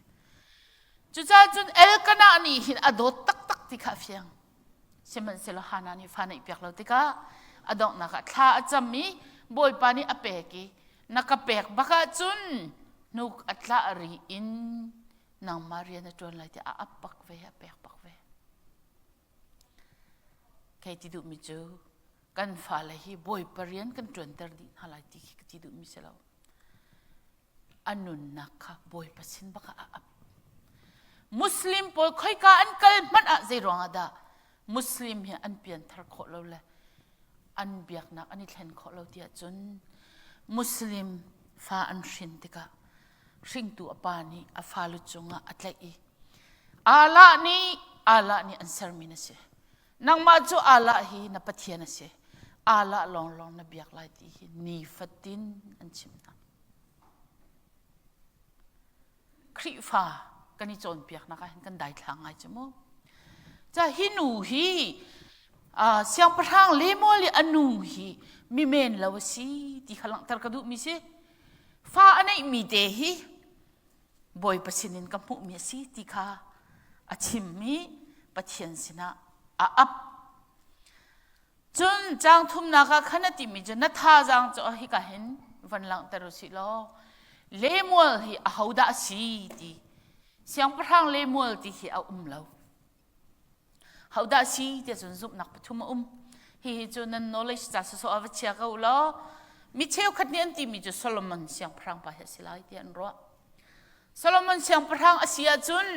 Cucaah cun Elkanah nih hin a dawt taktak ti kha a fiang. Sihmanhsehlaw Hannah nih fa neih piak lo tikah a donghnak ah thla a cam i Bawipa nih a pek i na ka pek bak ahcun hnuk a tlah ri in nangmah rian a ṭuan lai tiah a ap bak ve a pek bak ve. Kei ti duhmi cu kan fale hi Bawipa rian kan ṭuanter dih hna lai ti khi ka ti duhmi si lo. A nunnak kha Bawipa sin bak ah a ap. Muslim pawl khoika an kal hmanh ah zei ruangah dah Muslim hi an pianthar khawh lo le an biaknak an i thlen khawh lo tiah cun Muslim fa an hrin tikah hringtu a pa nih a falu cungah a tlaih i Allah nih Allah nih an sermi na si. Nangmah cu Allah hi na Pathian a si. Allah lawnglawng na biak lai ti hi nifatin an chim hna. Khrihfa kan i cawnpiaknak ah hin kan daithlang ngai cu mu. Ca hi nu hi uh, siangpahrang Lemuel i a nu hi mi men lo a si ti kha langhter ka duhmi si. Fa a neihmi te hi Bawipa sinin ka hmuhmi a si ti kha a chimmi Pathian sinah a ap. Cun caang thumnak ah khan a timi cu na thazaang cu hika hin van langhter u sih law Lemuel hi ahodah a si ti siangpahrang Lemuel ti hi a um lo. Hodah a si ti cun zumhnak pathum a um. Hihi cu nan knowledge ca sawsawh ah va chia ko u law mi cheukhat nih an timi cu Solomon siangpahrang pa hi a si lai tiah an ruah. Solomon siangpahrang a si ahcun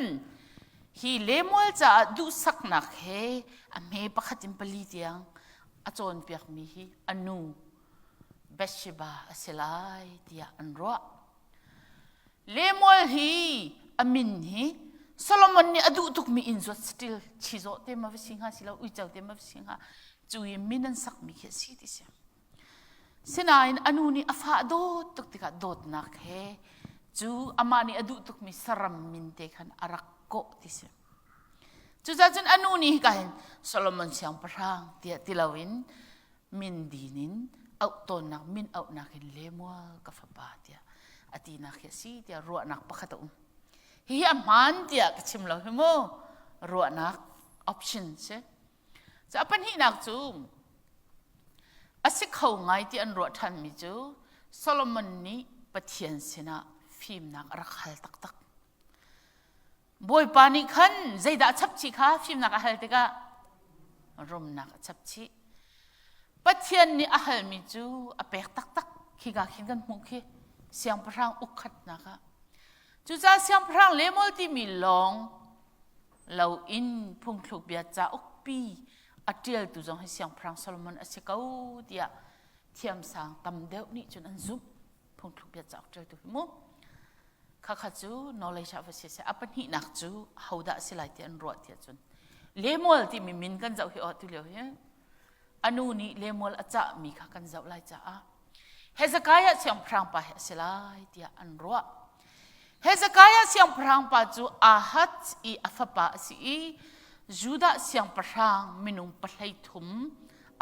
hi Lemuel caah duhsaknak he a hme pakhat in pali tiang a cawnpiakmi hi a nu Bathsheba a si lai tiah an ruah. Lemuel hi a min hi Solomon nih a duh tukmi inn zuat saṭil chizawh te ma va si hnga si lo uico te ma va si hnga cu i min an sakmi khi a si ti si. Sinain a nu nih a fa a dawt tuk tikah dawtnak he cu amah nih a duh tukmi saram min te khan a rak kawh ti si. Cucaah cun a nu nih hika hin Solomon siangpahrang tiah ti loin min din in auh tawnnak min auhnak in Lemuel ka fapa tiah a tinak hi a si tiah ruahnak pakhat a um. Hihi a hmaan tiah ka chim lo hi mu ruahnak option si. Cu a pahnihnak cu a si kho ngai ti an ruah ṭhanmi cu Solomon nih Pathian sinah fimnak a rak hal taktak. Bawipa nih khan zeidah a chap chih kha fimnak a hal tikah rumnak a chap chih. Pathian nih a halmi cu a pek taktak khika khin kan hmuh khi siangpahrang ukkhatnak ah. Cucaah siangpahrang Lemuel timi lawng lo in phungthluk bia cauk pi a ṭialtu zong hi siangpahrang Solomon a si ko tiah thiamsang tam deuh nih cun an zumh phungthluk bia cauk ṭialtu hi mu khakha cu knowledge ah va si a pahnihnak cu hodah si lai ti an ruah tiah cun Lemuel timi min kan zoh hi aw tu lio hi a nu nih Lemuel a cahmi kha kan zoh lai caah Hezekiah siangpahrang pa hi a si lai tiah an ruah. Hezekiah siangpahrang pa cu Ahaz i a fapa a si i Judah siangpahrang minung pahlei thum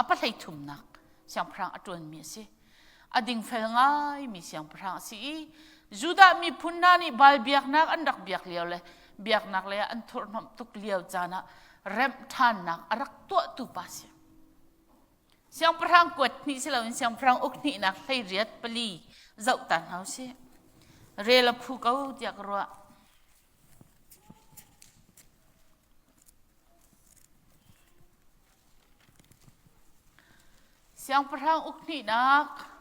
a pahlei thumnak siangpahrang a ṭuanmi a si. A dingfel ngaimi siangpahrang a si i Judah miphun hna nih Baal biaknak an rak biak lio le biaknak lei ah an thurhhnawmh tuk lio caan ah remh ṭhannak a rak tuahtu pa a si. Siangpahrang kuat hnih si loin siangpahrang uk hnihnak hleiriat pali zoh ta hna usih. Rel a phu ko tiah ka ruah. Siangpahrang uk hnihnak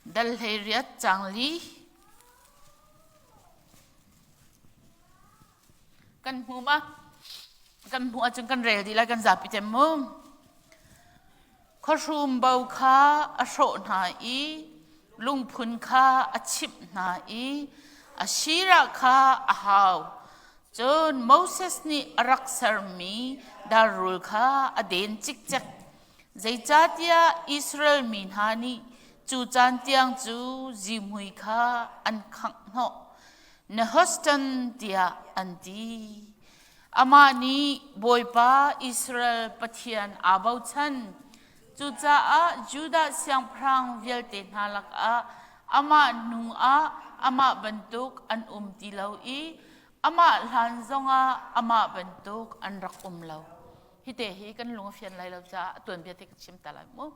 Dal 18 caang li kan hmu ma kan hmuh ahcun kan rel dih lai kan zapi tem mu khuahrum bo kha a hrawh hna i lungphun kha a chimh hna i a sirah kha a hau cun Moses nih a rak sermi darrul kha a den cikcek Zeicahtiah Israel mi hna nih cu caan tiang cu zihmui kha an khangh hnawh. Nehushtan tiah an ti. Amah nih Bawipa Israel Pathian aa bochan. Cucaah Judah siangpahrang vialte hna lakah amah hnu ah amah bantuk an um ti lo i amah hlan zongah amah bantuk an rak um lo. Hite hi kan lung a fian lai lo caah a tuanbia te ka chim ta lai mu.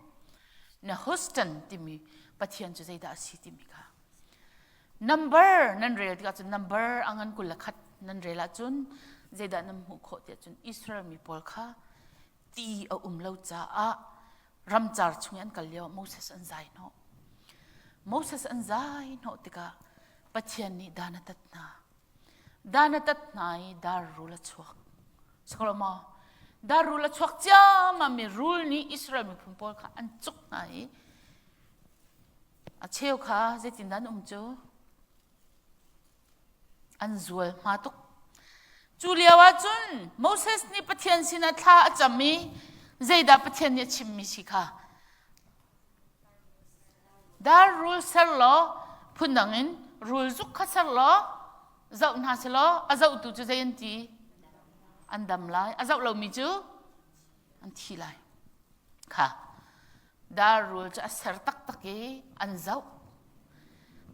Nehushtan timi Pathian cu zeidah a si timi kha. Number nan rel tikah cun number a ngan 21 nan rel ahcun zeidah nan hmuh khawh tiah cun Israel mi pawl kha ti a um lo caah ramcar chung i an kal lio ah Moses an zai hnawh. Moses an zai hnawh tikah Pathian nih dan a tat hna. Dan a tat hna i dar rul a chuak. Sakalo maw? Dar rul a chuak ciammam i rul nih Israel miphun pawl kha an cuk hna i a cheu kha zeitindah an um cu? An zual hma tuk. Cu lio ah cun Moses nih Pathian sinah thla a cam i zeidah Pathian nih a chimmi si kha Dar rul ser law phundang in rul zuk kha ser law zoh hna selaw a zohtu cu zei an ti? An dam lai. A zoh lomi cu an thi lai. Kha dar rul cu a ser taktak i an zoh.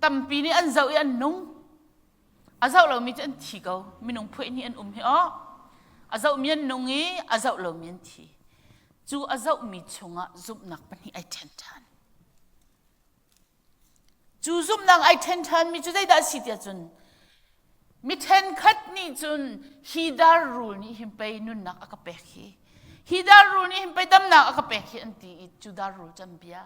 Tampi nih an zoh i an nung. A zoh lomi cu an thi ko. Minung phuah nih an um hi aw. A zohmi an nung i a zoh lomi an thi. Cu a zohmi chungah zumhnak pahnih ai ṭhen ṭhan. Cu zumhnak ai ṭhen ṭhanmi cu zeidah a si tiah cun mi ṭhenkhat nih cun hi dar rul nih hin pei nunnak a ka pek hi hi dar rul nih hin pei damnak a ka pek hi an ti i cu dar rul cu an bia.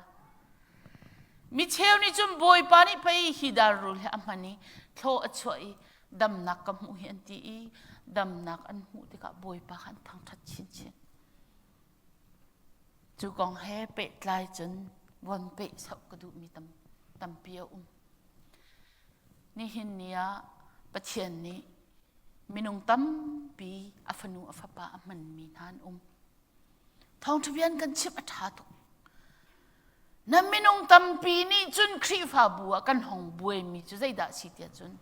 Mi cheu nih cun Bawipa nih pei hi dar rul hi a hman i thlaw a chuah i damnak ka hmuh hi an ti i damnak an hmuh tikah Bawipa kha an thangṭhat chinchin. Cu kong he pehtlai cun von peh soh ka duhmi tam, tampi a um. Nihin ni ah Pathian nih minung tampi a fanu a fapa a hmanmi hna an um. Thawngṭha bia an kan chimh a ṭha tuk. Na minung tampi nih cun Khrihfabu ah kan hong buaimi cu zeidah a si tiah cun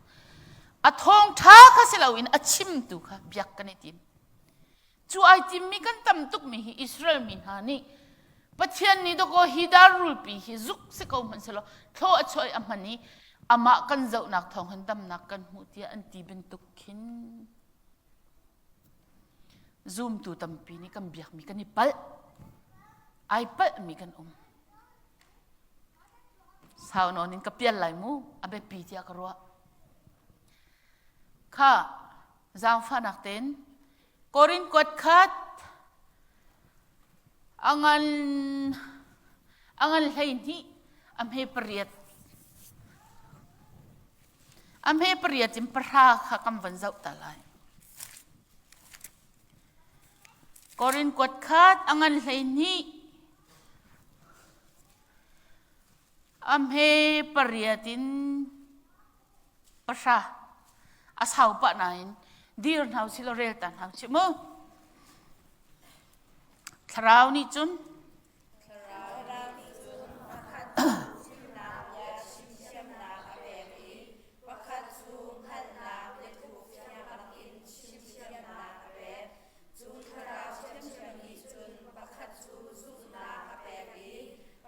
a thawngṭha kha si loin a chimtu kha biak kan i tim. Cu ai timmi kan tam tukmi hi Israel mi hna nih Pathian nih dawkaw hi dar rulpi hi zuk si ko hmanh selaw thlaw a chuah i a hman i amah kan zohnak thawng hin damnak kan hmuh tiah an ti bantuk khin Zumtu tampi nih kan biakmi kan i palh. Ai palhmi kan um. Sau nawn in ka pial lai mu, a biapi tiah ka ruah. Kha zaangfahnak tein Korin kuat khat a ngan a ngan 12 a hme pariat A hme pariat in pahra kha kan van zoh ta lai. Korin kuat khat a ngan 12 a hme pariat in pahra a sau pah nain dir hna usih law rel ta hna usih mu. Thlarau nih cun Thlarau nih cun pakhat cu chimnak bia chimthiamnak a pek i pakhat cu hngalhnak biathuk fiang lakin chimthiamnak a pek. Cu Thlarau ṭhiamṭhiam nih cun pakhat cu zumhnak a pek i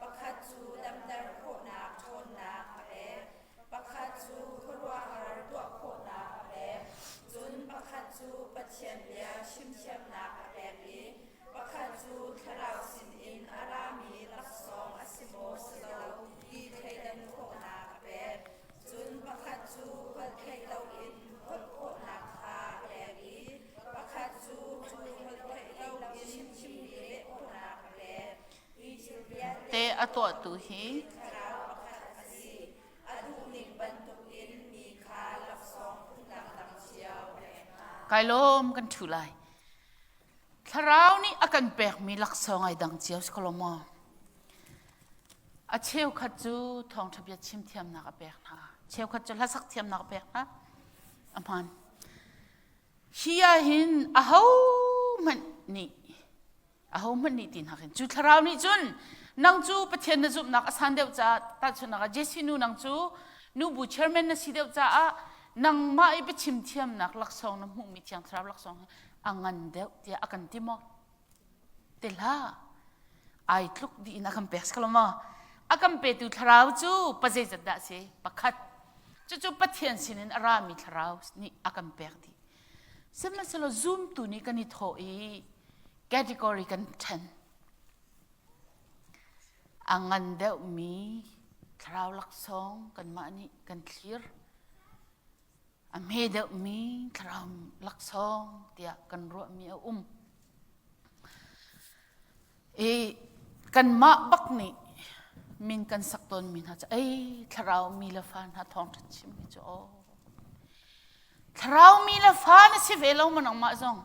pakhat cu damter khawhnak ṭhawnnak a pek. Pakhat cu khuaruahhar tuah khawhnak a pek, cun pakhat cu Pathian bia chimthiamnak a pek i Pakhat cu thlarau sinin a rami laksawng a si maw si lo ti thleidan khawhnak a pek. Cun pakhat cu holh theih loin holh khawhnak kha a pek i pakhat cu cu holh theih loin chimmi leh khawhnak a pek. Hi thil vialte Te a tuahtu hi thlarau pakhat a si. A duhning bantukin mi kha laksawng phun dangdang cio a pek hna. Kai lawm kan ṭhu lai. Thlarau nih a kan pekmi laksawng ai dang cio si ko maw? A cheukhat cu thawngṭha bia chim thiamnak a pek hna. Cheukhat cu hlasak thiamnak a pek hna. A hmaan. Hi ah hin ahohmanh nih ahohmanh nih ti hna khin cu thlarau nih cun nang cu Pathian na zumhnak a san deuh caah tahchunhnak ah Jesse nu nang cu nubu chairman na si deuh caah nangmah i biachim thiamnak laksawng na hmuhmi thiang thlarau laksawng hi a ngan deuh tiah a kan ti maw? Ti hlah. Ai tluk dih in a kan pek si ko maw? A kan petu thlarau cu pa zeizat dah si? Pakhat. Cucu Pathian sinin a rami thlarau nih a kan pek dih. Sihmanhsehlaw zumtu nih kan i thawh i category kan ṭhen. A ngan deuhmi thlarau laksawng kanmah nih kan thlir. A hme deuhmi thlarau laksawng tiah kan ruahmi a um. I kanmah bak nih. Min kan sak tawnmi hna cu ei thlarau mi le fa hna thawngṭha chimmi cu aw. Thlarau mi le fa na si ve lo ma nangmah zong.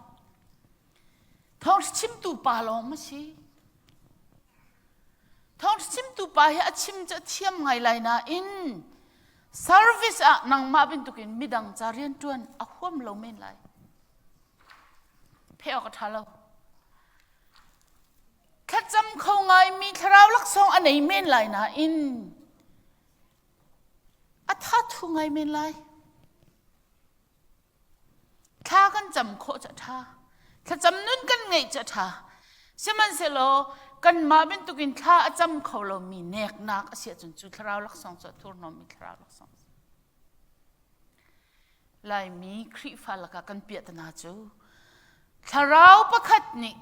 Thawngṭha chimtu pa lawng ma si. Thawngṭha chimtu pa hi a chim cu a thiam ngai lai nain service ah nangmah bantukin midang ca rianṭuan a huam lo men lai. Pheh awk a ṭha lo. Thlacam kho ngaimi thlarau laksawng a nei men lai nain a thathu ngai men lai. Thla kan cam khawh cu a ṭha. Thlacam nun kan ngeih cu a ṭha. Sihmanhsehlaw kanmah bantukin thla a cam kho lomi neknak a si ahcun cu thlarau laksawng cu a thurhnawmmi thlarau laksawng a si. Laimi Khrihfa lakah kan piahtana cu thlarau pakhat nih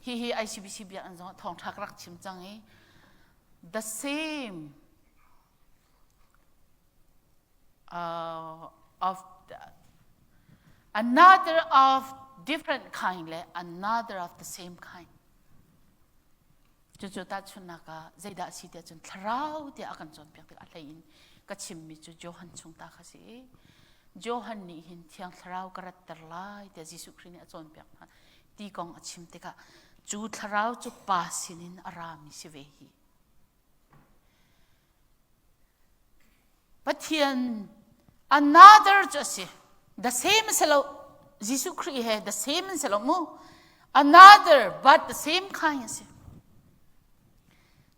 hihi ICBC biakinn zongah thawngṭha ka rak chim cang i the same uh, of the, another of different kind le another of the same kind. Cucu tahchunhnak ah zeidah a si tiah cun thlarau tiah a kan cawnpiak tikah a hlei in ka chimmi cu Johan chung ta kha si i Johan nih hin Thiang Thlarau ka ratter lai tiah Jesuh Khrih nih a cawnpiak hna ti kong a chim tikah cu thlarau cu Pa sinin a rami si ve hi. Pathian another cu a si. The same si lo. Jesuh Khrih he the same si lo mu. Another but the same kind a si.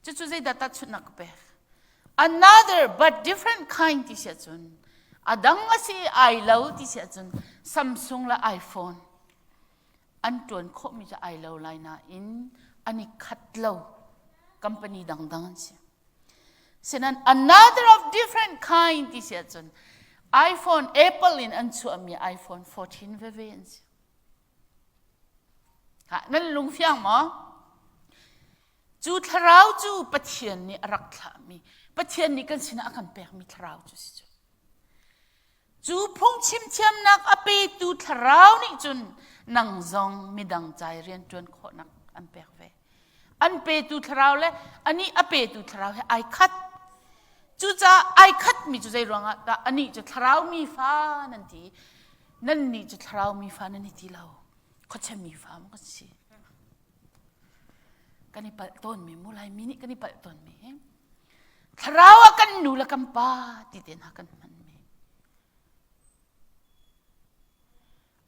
Cucu zeidah tahchunhnak ka pek? Another but different kind ti si ahcun a dang a si ai lo ti si ahcun Samsung le iPhone an ṭuan khawhmi cu ai lo lai nain an i khat lo company dangdang an si. Sinan another of different kind ti si ahcun iPhone Apple in an chuahmi iPhone 14 veve an si. Ha, nan lung fiang maw? Cu thlarau cu Pathian nih a rak thlahmi, Pathian nih kan sinah a kan pekmi thlarau cu si cu. Cu phungchim thiamnak a petu thlarau nih cun nang zong midang ca i rianṭuan khawhnak an pek ve. An petu thlarau le anih a petu thlarau he ai khat. Cucaah ai khatmi cu zei ruangah dah anih cu thlarau mi fa nan ti nannih cu thlarau mi fa nan i ti lo. Khuachia mi fa maw kan si. Kan i palh tawnmi mu Laimi nih kan i palh tawnmi hi. Thlarau ah kan nu le kan pa ti te hna kan hmanmi.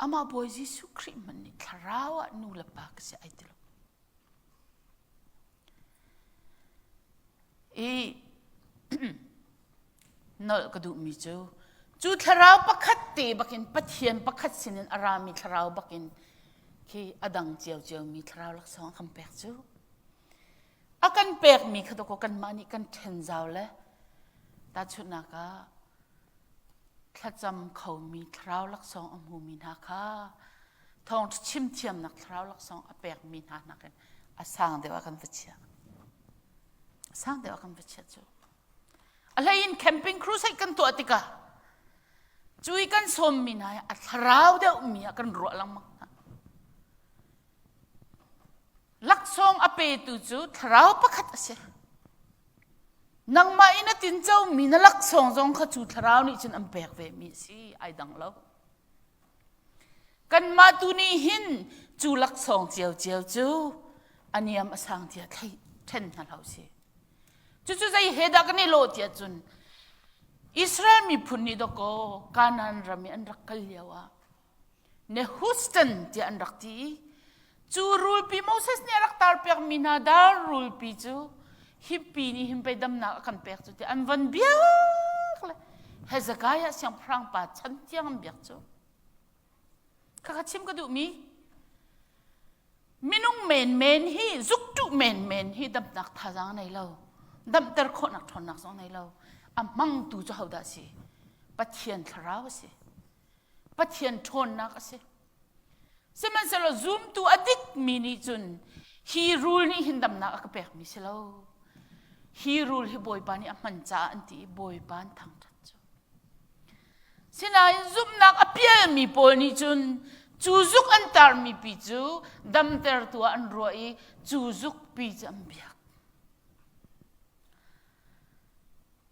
Amah Bawi Jesuh Khrih hmanh nih thlarau ah nu le pa ka si ai ti lo. I nolh ka duhmi cu cu thlarau pakhat te bakin Pathian pakhat sinin a rami thlarau bakin khi a dang ciocio mi thlarau laksawng a kan pek cu A kan pekmi kha dawkaw kanmah nih kan ṭhen zau le tahchunhnak ah thlacam khomi thlarau laksawng a hmumi hna kha thawngṭha chim thiamnak thlarau laksawng a pekmi hna nakin a sang deuh ah kan va chiah. A sang deuh ah kan va chiah cu. A hlei in camping crusade kan tuah tikah cu i kan sawmmi hna hi a thlarau deuhmi ah kan ruah lengmang hna. Laksawng a petu cu thlarau pakhat a si. Nangmah in a tincomi na laksawng zong kha cu thlarau nih cun an pek vemi a si, ai dang lo. Kanmah tu nih hin cu laksawng ciocio cu a niam a sang tiah thlei ṭhen hna hlah usih. Cucu zei he dah kan i lawh tiah cun Israel miphun nih dawkaw Kanaan ram i an rak kal lio ah Nehustan tiah an rak ti i cu rulpi Moses nih a rak tarpiakmi hna dar rulpi cu hippi nih hin pei damnak a kan pek cu tiah an von biak le Hezekiah siangpahrang pa chan tiang an biak cu. Khakha chim ka duhmi minung menmen hi zukṭuh menmen hi damnak thazaang nei lo damter khawhnak ṭhawnnak zong nei lo a hmangtu cu hodah a si Pathian thlarau a si Pathian ṭhawnnak a si. Sihmanhsehlaw zumtu a dikmi nih cun hi rul nih hin damnak a ka pekmi si lo. Hi rul hi Bawipa nih a hman caah an ti i Bawipa an thangṭhat cu. Sinain zumhnak a pialmi pawl nih cun cu zuk an tarmi pi cu damtertu ah an ruah i cu zuk pi cu an biak.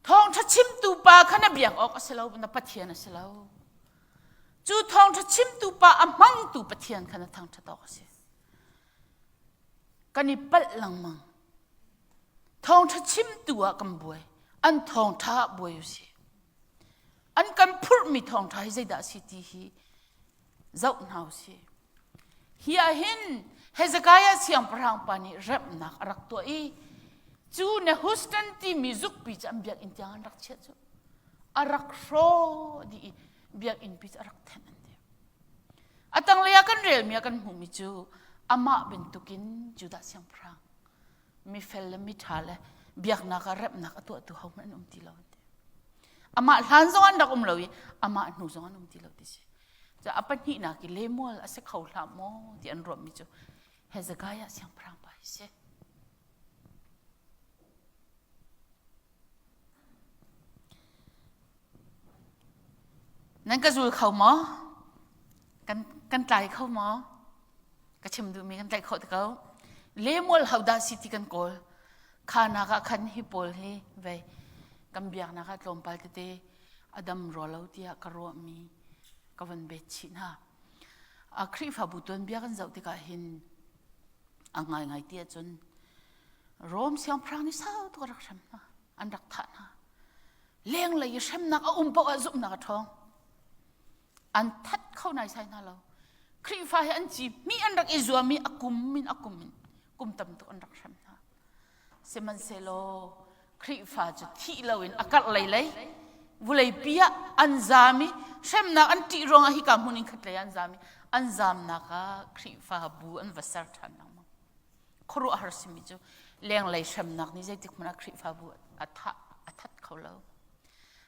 Thawngṭha chimtu pa kha na biak awk a si lo, na Pathian a si lo. Cu thawngṭha chimtu pa a hmangtu Pathian kha na thangṭhat awk a si. Kan i palh lengmang. Thawngṭha chimtu ah kan buai. An thawngṭha ah buai u si. An kan phurhmi thawngṭha hi zeidah a si ti hi zoh hna u sih. Hi ah hin Hezekiah siangpahrang pa nih remnak a rak tuah i cu Nehushtan timi zukpi cu an biakinn tiang an rak chiah cu a rak hrawh dih i biakinn pi cu a rak thenh an ti. A tanglei ah kan relmi ah kan hmuhmi cu amah bantukin Judah siangpahrang mifel le miṭha le biaknak ah remnak a tuahtu hohmanh an um ti lo an ti. Amah hlan zong an rak um lo i amah hnu zong an um ti lo ti si. A pahnihnak i lemual a si kho hlah maw ti an ruahmi cu Hezekiah siangpahrang pa hi si. Nan ka zul kho maw? Kan, kan tlai kho maw? Ka chim duhmi kan tlaih khawh te ko. Lemual hodah si ti kan kawl. Kha nak ah khan hi pawl hi vei kan biaknak ah tlawmpal tete a dam rua lo tiah ka ruahmi ka van bet chih hna. A Khrihfabu tuanbia kan zoh tikah hin a ngaingai ti ahcun Rom siangpahrang nih sau tuk a rak hrem hna, an rak thah hna. Lenglei i hremnak a um paoh ah zumhnak a ṭhawng. An that kho naisai hna lo. Khrihfa hi an ci mi an rak i zuam i a kum in a kum in kum tam tuk an rak hrem hna. Sihmanhsehlaw Khrihfa cu thih loin a karh lei lei vuleipi ah an zaam i hremnak an ṭih ruangah hika hmun in khatlei ah an zaam i an zaamnak ah Khrihfa bu an va ser ṭhan lengmang. Khuaruahhar simi cu lenglei hremnak nih zeitik hmanh ah Khrihfabu a thah a that kho lo.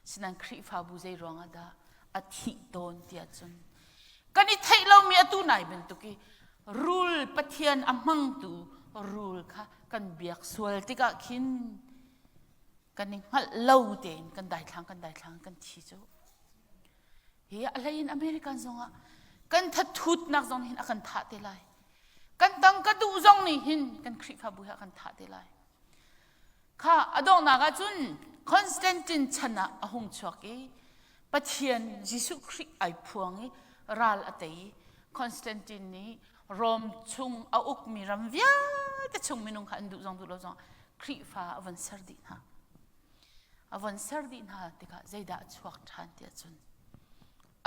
Sinain Khrihfabu zei ruangah dah a thih tawn tiah cun kan i theih lomi atu nai bantuk i rul Pathian a hmangtu rul kha kan biak sual tikah khin kan i hngalh lo tein kan daithlang kan daithlang kan thi cu hi a hlei in American zongah kan thathutnak zong hin a kan thah te lai kan tangka duh zong nih hin kan Khrihfabu hi a kan thah te lai Kha a donghnak ah cun Constantine chan ah a hung chuak i Pathian Jesuh Khrih ai phuang i ral a tei i Constantine nih Rome chung a ukmi ram vialte chung minung kha an duh zong duh lo zong Khrihfa a von ser dih hna. A von ser dih hna tikah zeidah a chuak ṭhan tiah cun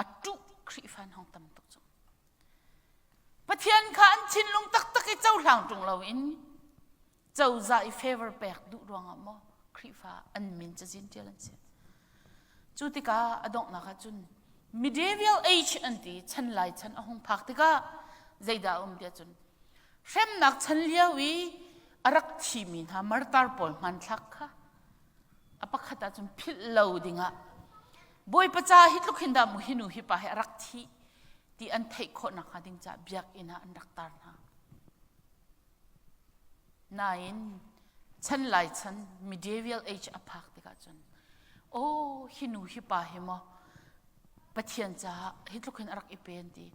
a ṭuh Khrihfa an hong tam tuk cu. Pathian kha an thinlung taktak i cohlang ṭung loin cozah i favor pek duh ruangah maw Khrihfa an min cazin ṭial an si. Cu tikah a donghnak ah cun medieval age an ti chan lai chan a hung phak tikah zeidah a um tiah cun hremnak chan lio i a rak thimi hna martar pawl hmanthlak kha a pakhat ah cun philh lo dingah Bawipa ca hi tluk hin dah mu hi nu hi pa hi a rak thih ti an theih khawh nakhnga ding caah biakinn ah an rak tar hna. Nain chan lai chan medieval age a phak tikah cun aw hi nu hi pa hi maw Pathian caah hi tluk hin a rak i pen ti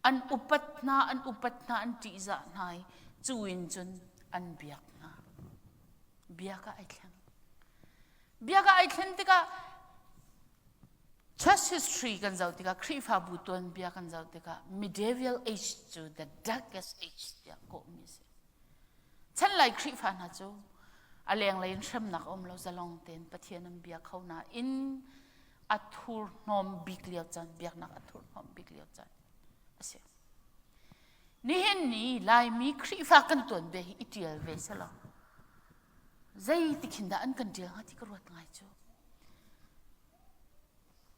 an upat hna an upat hna an ṭihzah hna i cu in cun an biak hna biak ah ai thleng biak ah ai thlen tikah church history kan zoh tikah Khrihfabu tuanbia kan zoh tikah medieval age cu the darkest age tiah kawhmi a si Chanlai Khrihfa hna cu a lenglei in hremnak a um lo zalong tein Pathian an bia kho nain a thurhnawm bik lio caan biaknak a thurhnawm bik lio caan a si. Nihin ni Laimi Khrihfa kan tuanbia hi i ṭial ve selaw zei ti khin dah an kan ṭial hnga ti ka ruat ngai cu.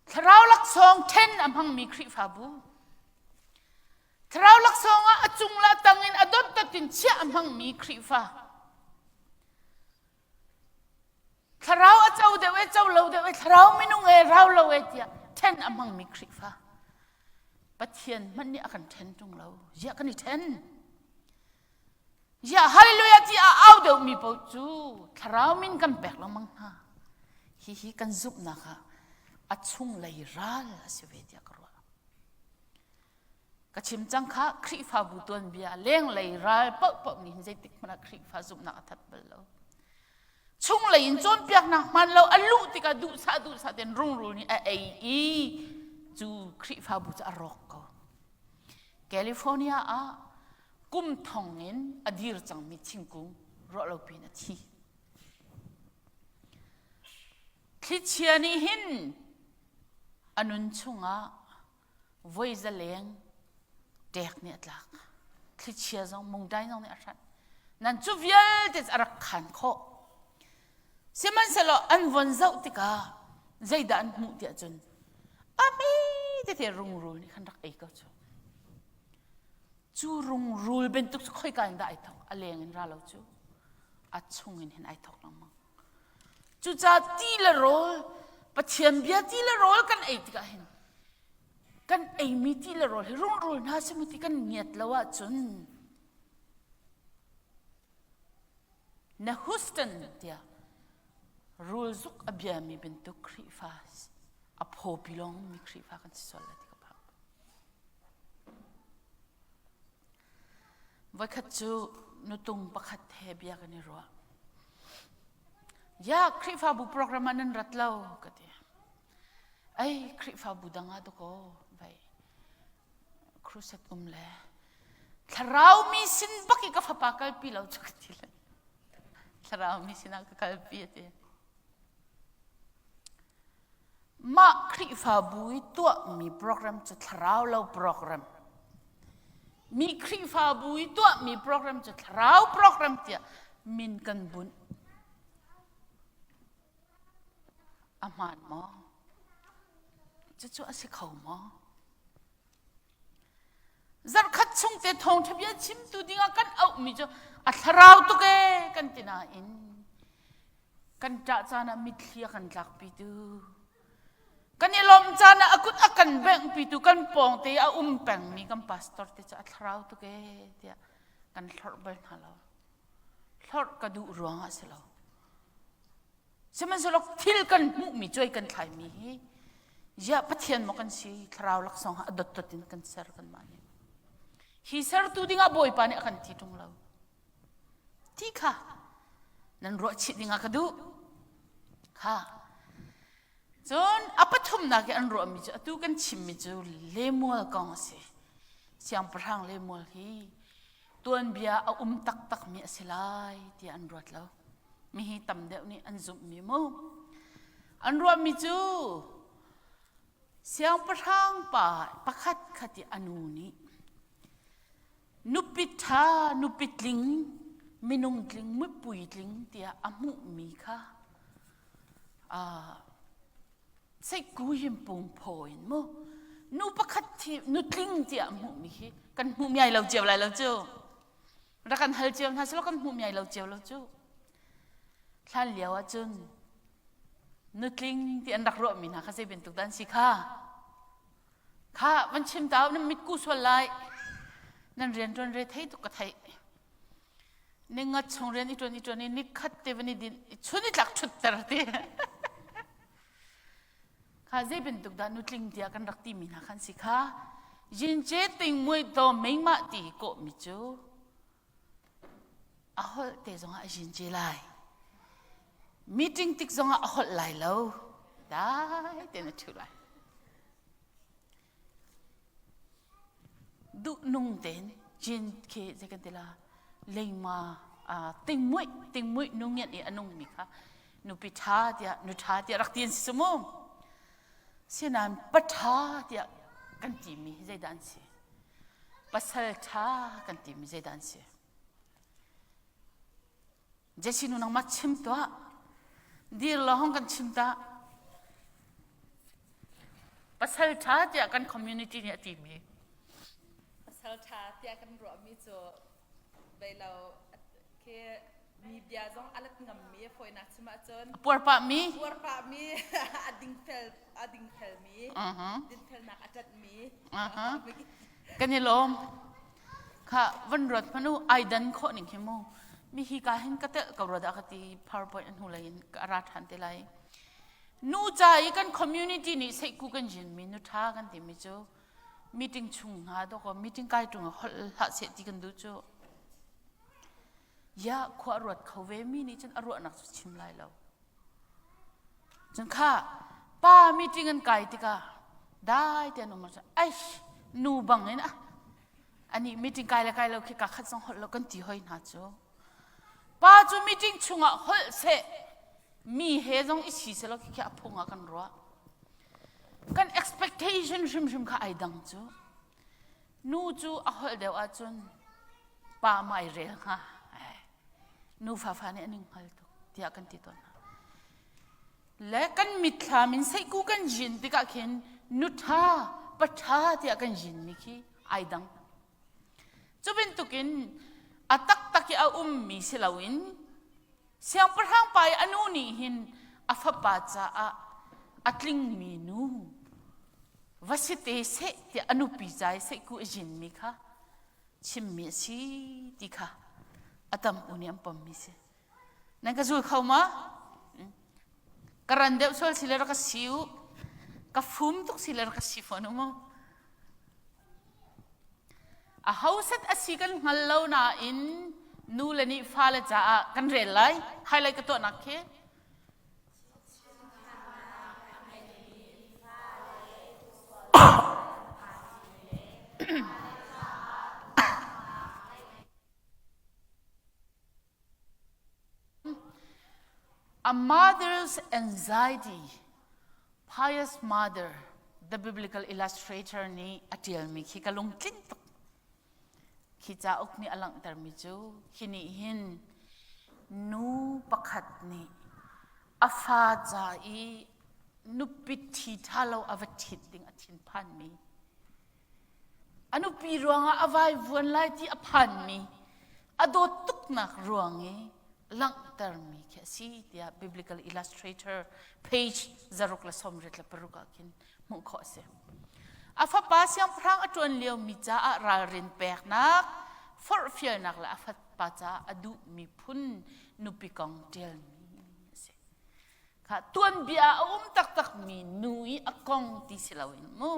Thlarau laksawng ṭhen a hmangmi Khrihfabu Thlarau laksawng ah a cung le a tang in a dotdot in chiah a hmangmi Khrihfa. Thlarau a co deuh e co lo deuh e thlarau minung e rau lo e tiah ṭhen a hmangmi Khrihfa. Pathian hmanh nih a kan ṭhen ṭung lo. Ziah kan i ṭhen? Ziah hallelujah ti a au deuhmi paoh cu thlarau min kan pek lengmang hna. Hihi kan zumhnak ah a chunglei ral a si ve tiah ka ruah. Ka chim cang kha Khrihfabu tuanbia lenglei ral paohpaoh nih hin zeitik hmanh ah Khrihfa zumhnak a that bal lo. Chunglei in cawnpiaknak hmaan lo a luh tikah duhsah duhsah tein rungrul nih a ei i cu Khrihfabu cu a rawk ko. California ah kum thong in a dir cangmi thingkung ruahlopi in a thi. Thlichia nih hin a nun chungah voi zaleng ṭek nih a tlak. Thlichia zong mungdai zong nih a hranh. Nan cu vialte a rak khan khawh. Sihmanhsehlaw an von zoh tikah zeidah an hmuh tiah cun a hme tete rungrul nih khan rak ei ko cu. Cu rungrul bantuk cu khoika in dah ai thok? A leng in ra lo cu. A chung in hin ai thok lengmang. Cucaah ti le rawl, Pathian bia ti le rawl kan ei tikah hin kan eimi ti le rawl hi rungrul hna si mu ti kan ngiat lo ahcun na Houston tiah rul zuk a biami bantuk Khrihfa a phawpi lawngmi Khrihfa kan si sual lai ti ka phang. Voikhat cu nutung pakhat he bia kan i ruah. Ya, Khrihfabu program ah nan rat lo ka ti. Ei, Khrihfabu dang ah dakaw vai crusade um le thlarau mi sin bak i ka fapa kalpi lo cu ka ti le. Thlarau mi sinah ka kalpi a ti. Mah Khrihfabu i tuahmi program cu thlarau lo program. Mi Khrihfabu i tuahmi program cu thlarau program tiah min kan bunh. A hmaan maw? Cucu a si kho maw? Zarhkhat chung te thawngṭha bia chimtu dingah kan auhmi cu a thlarau tuk ee kan ti nain kan ṭah caan ah mitthli a kan tlakpitu kan i lawmh caan ah a kut a kan benghpitu kan pawngte a um pengmi kan pastor te cu a thlarau tuk ee tiah kan hlorh bal hna lo hlorh ka duh ruangah a si lo sihmanhsehlaw thil kan hmuhmi cuai kan thlaimi hi ziah Pathian maw kan si thlarau laksawng a dotdot in kan ser kanmah nih hi sertu dingah Bawipa nih a kan ti ṭung lo Ti kha nan ruah chih dingah ka duh. Kha. Cun a pathumnak i an ruahmi cu atu kan chimmi cu Lemuel kong a si. Siangpahrang Lemuel hi tuanbia a um taktakmi a si lai tiah an ruat lo. Mi hi tam deuh nih an zumhmi mu. An ruahmi cu siangpahrang pa pakhat khat i a nu nih Nupi ṭha, nupi tling, minung tling, mipui tling tiah a hmuhmi kha seikku hin pungphaw in mu nu pakhat thi nutling tiah a hmuhmi hi kan hmuh miai lo cio lai lo cu rak kan hal cio hna selaw kan hmuh miai lo cio lo cu hlan lio ahcun nutling ti an rak ruahmi hna kha zei bantuk dah an si kha Kha van chim ta nan mitku sual lai. Nan rian ṭuan re thei tuk ka theih. Ningat chung rian i ṭuan i ṭuan i nikhat te van i din chun i tlak ṭhut ter ti. Kha zei bantuk dah nutling tiah kan rak timi hna khan si kha. Yin ce ting mui to meimah ti kawh mi cu a holh te zongah a yin ce lai. Meeting tik zongah a holh lai lo. Dai tein a ṭhu lai. Duhnung tein jin khi zei kan ti la leima tingmuih tingmuih nu ngiat i a nungmi kha nupi ṭha tiah nu ṭha tiah rak ti an si mu. Sinain pa ṭha tiah kan timi hi zeidah an si? Pasal ṭha kan timi zeidah an si? Jesse nu nangmah chim tuah. Dir law hong kan chim ta. Pasal ṭha tiah kan community nih a timi. Pasal ṭha tiah kan ruahmi cu beilo khi mi bia zong a let ngammi a fawinak chim ahcun puarpahmi puarpahmi a dingfel a dingfelmi dinfelnak a ṭanhmi kan i lawm kha van ruat hmanh u ai dan khawh ning hi mu mi hi ka hin ka telh ko rua dah ka ti powerpoint a hnu lei in ka ra ṭhan te lai nu ca i kan community nih seihku kan yin mi nu ṭha kan timi cu meeting chung hna dawkaw meeting kai ṭung holh hlah seh ti kan duh cu. Ya khua ruat kho ve mi nih cun a ruahnak cu chim lai lo. Cun kha pa meeting an kai tikah dai te an um ai nu bang in ah ani meeting kai le kai lo khi ka khat zong holh lo kan ti hoi hna cu. Pa cu meeting chungah holh seh mi he zong i si selaw khi a phung ah kan ruah. Kan expectation hrimhrim kha ai dang cu. Nu cu a holh deuh ahcun pa ma ai rel hnga. Nu fafa nih an in hngal tuk tiah kan ti tawn hna. Le kan mitthlam in seihku kan yin tikah khin nu ṭha, pa ṭha tiah kan yinmi khi ai dang. Cu bantukin a taktak i a ummi si loin siangpahrang pa i a nu nih hin a fapa caah a tlingmi nu va si te seh tiah a nupi ca i seihku a zinmi kha chimmi a si ti kha a tam u nih an pommi si. Nan ka zul kho ma? Ka ran deuh sual si le rak ka si u. Ka fum tuk si le rak ka si fawn u mu. A hoset a si kan hngal lo nain nu le nih fale caah kan rel lai. Highlight ka tuahnak khi. A mother's anxiety, pious mother, the biblical illustrator nih a ṭialmi khi ka lungtlin tuk. Khi cauk nih a langhtermi cu hi nih hin nu pakhat nih a fa ca i nupi ṭhi ṭha lo a va ṭhit ding a thinphanmi A nupi ruangah a vaivuan lai ti a phanmi, a dawt tuknak ruang i langhtermi khi a si tiah Biblical Illustrator page 686 ah khin hmuh khawh a si. A fapa siangpahrang a ṭuan liomi caah ralrin peknak, forhfialnak le a fapa caah a duhmi phun nupi kong ṭialmi a si. Kha tuanbia ah a um taktakmi nu i a kong ti si loin mu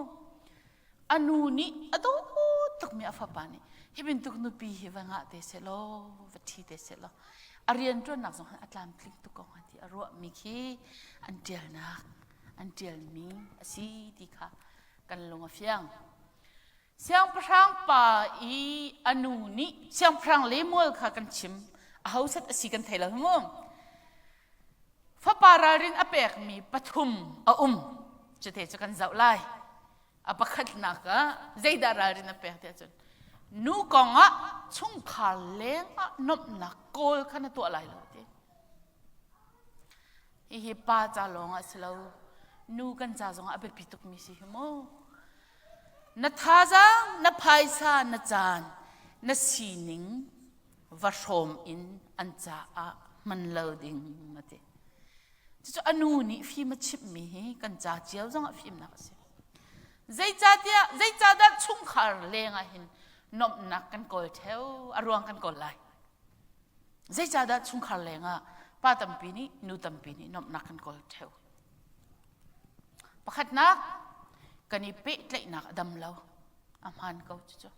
a nu nih a dawt tukmi a fapa nih hi bantuk nupi hi va ngah te seh law va ṭhi te seh law a rianṭuannak zong a tlamtling tuk ko hnga ti a ruahmi khi an ṭialnak an ṭialmi a si ti kha kan lung a fiang. Siangpahrang pa i a nu nih siangpahrang Lemuel kha kan chim aho set a si kan thei lo mu. Fapa ralrin a pekmi pathum a um. Cute cu kan zoh lai. A pakhatnak ah zeidah ralrin a pek tiah cun nu kong ah chungkhar leng ah nuamhnak kawl kha na tuah lai lo ti. Hihi pa ca lawng ah si lo nu kan ca zong ah a biapi tukmi si hi mu. Na thazaang, na phaisa, na caan, na sining va hrawm in an caah hman lo ding a ti. Cucu a nu nih fim a chimhmi hi kan ca cio zongah fimnak a si. Zeicahtiah zeicahdah chungkhar leng ah hin nuamhnak kan kawl theo, a ruang kan kawl lai. Zeicahdah chungkhar leng ah pa tampi nih nu tampi nih nuamhnak kan kawl theo. Pakhatnak, kan i pehtlaihnak a dam lo. A hmaan ko cucu.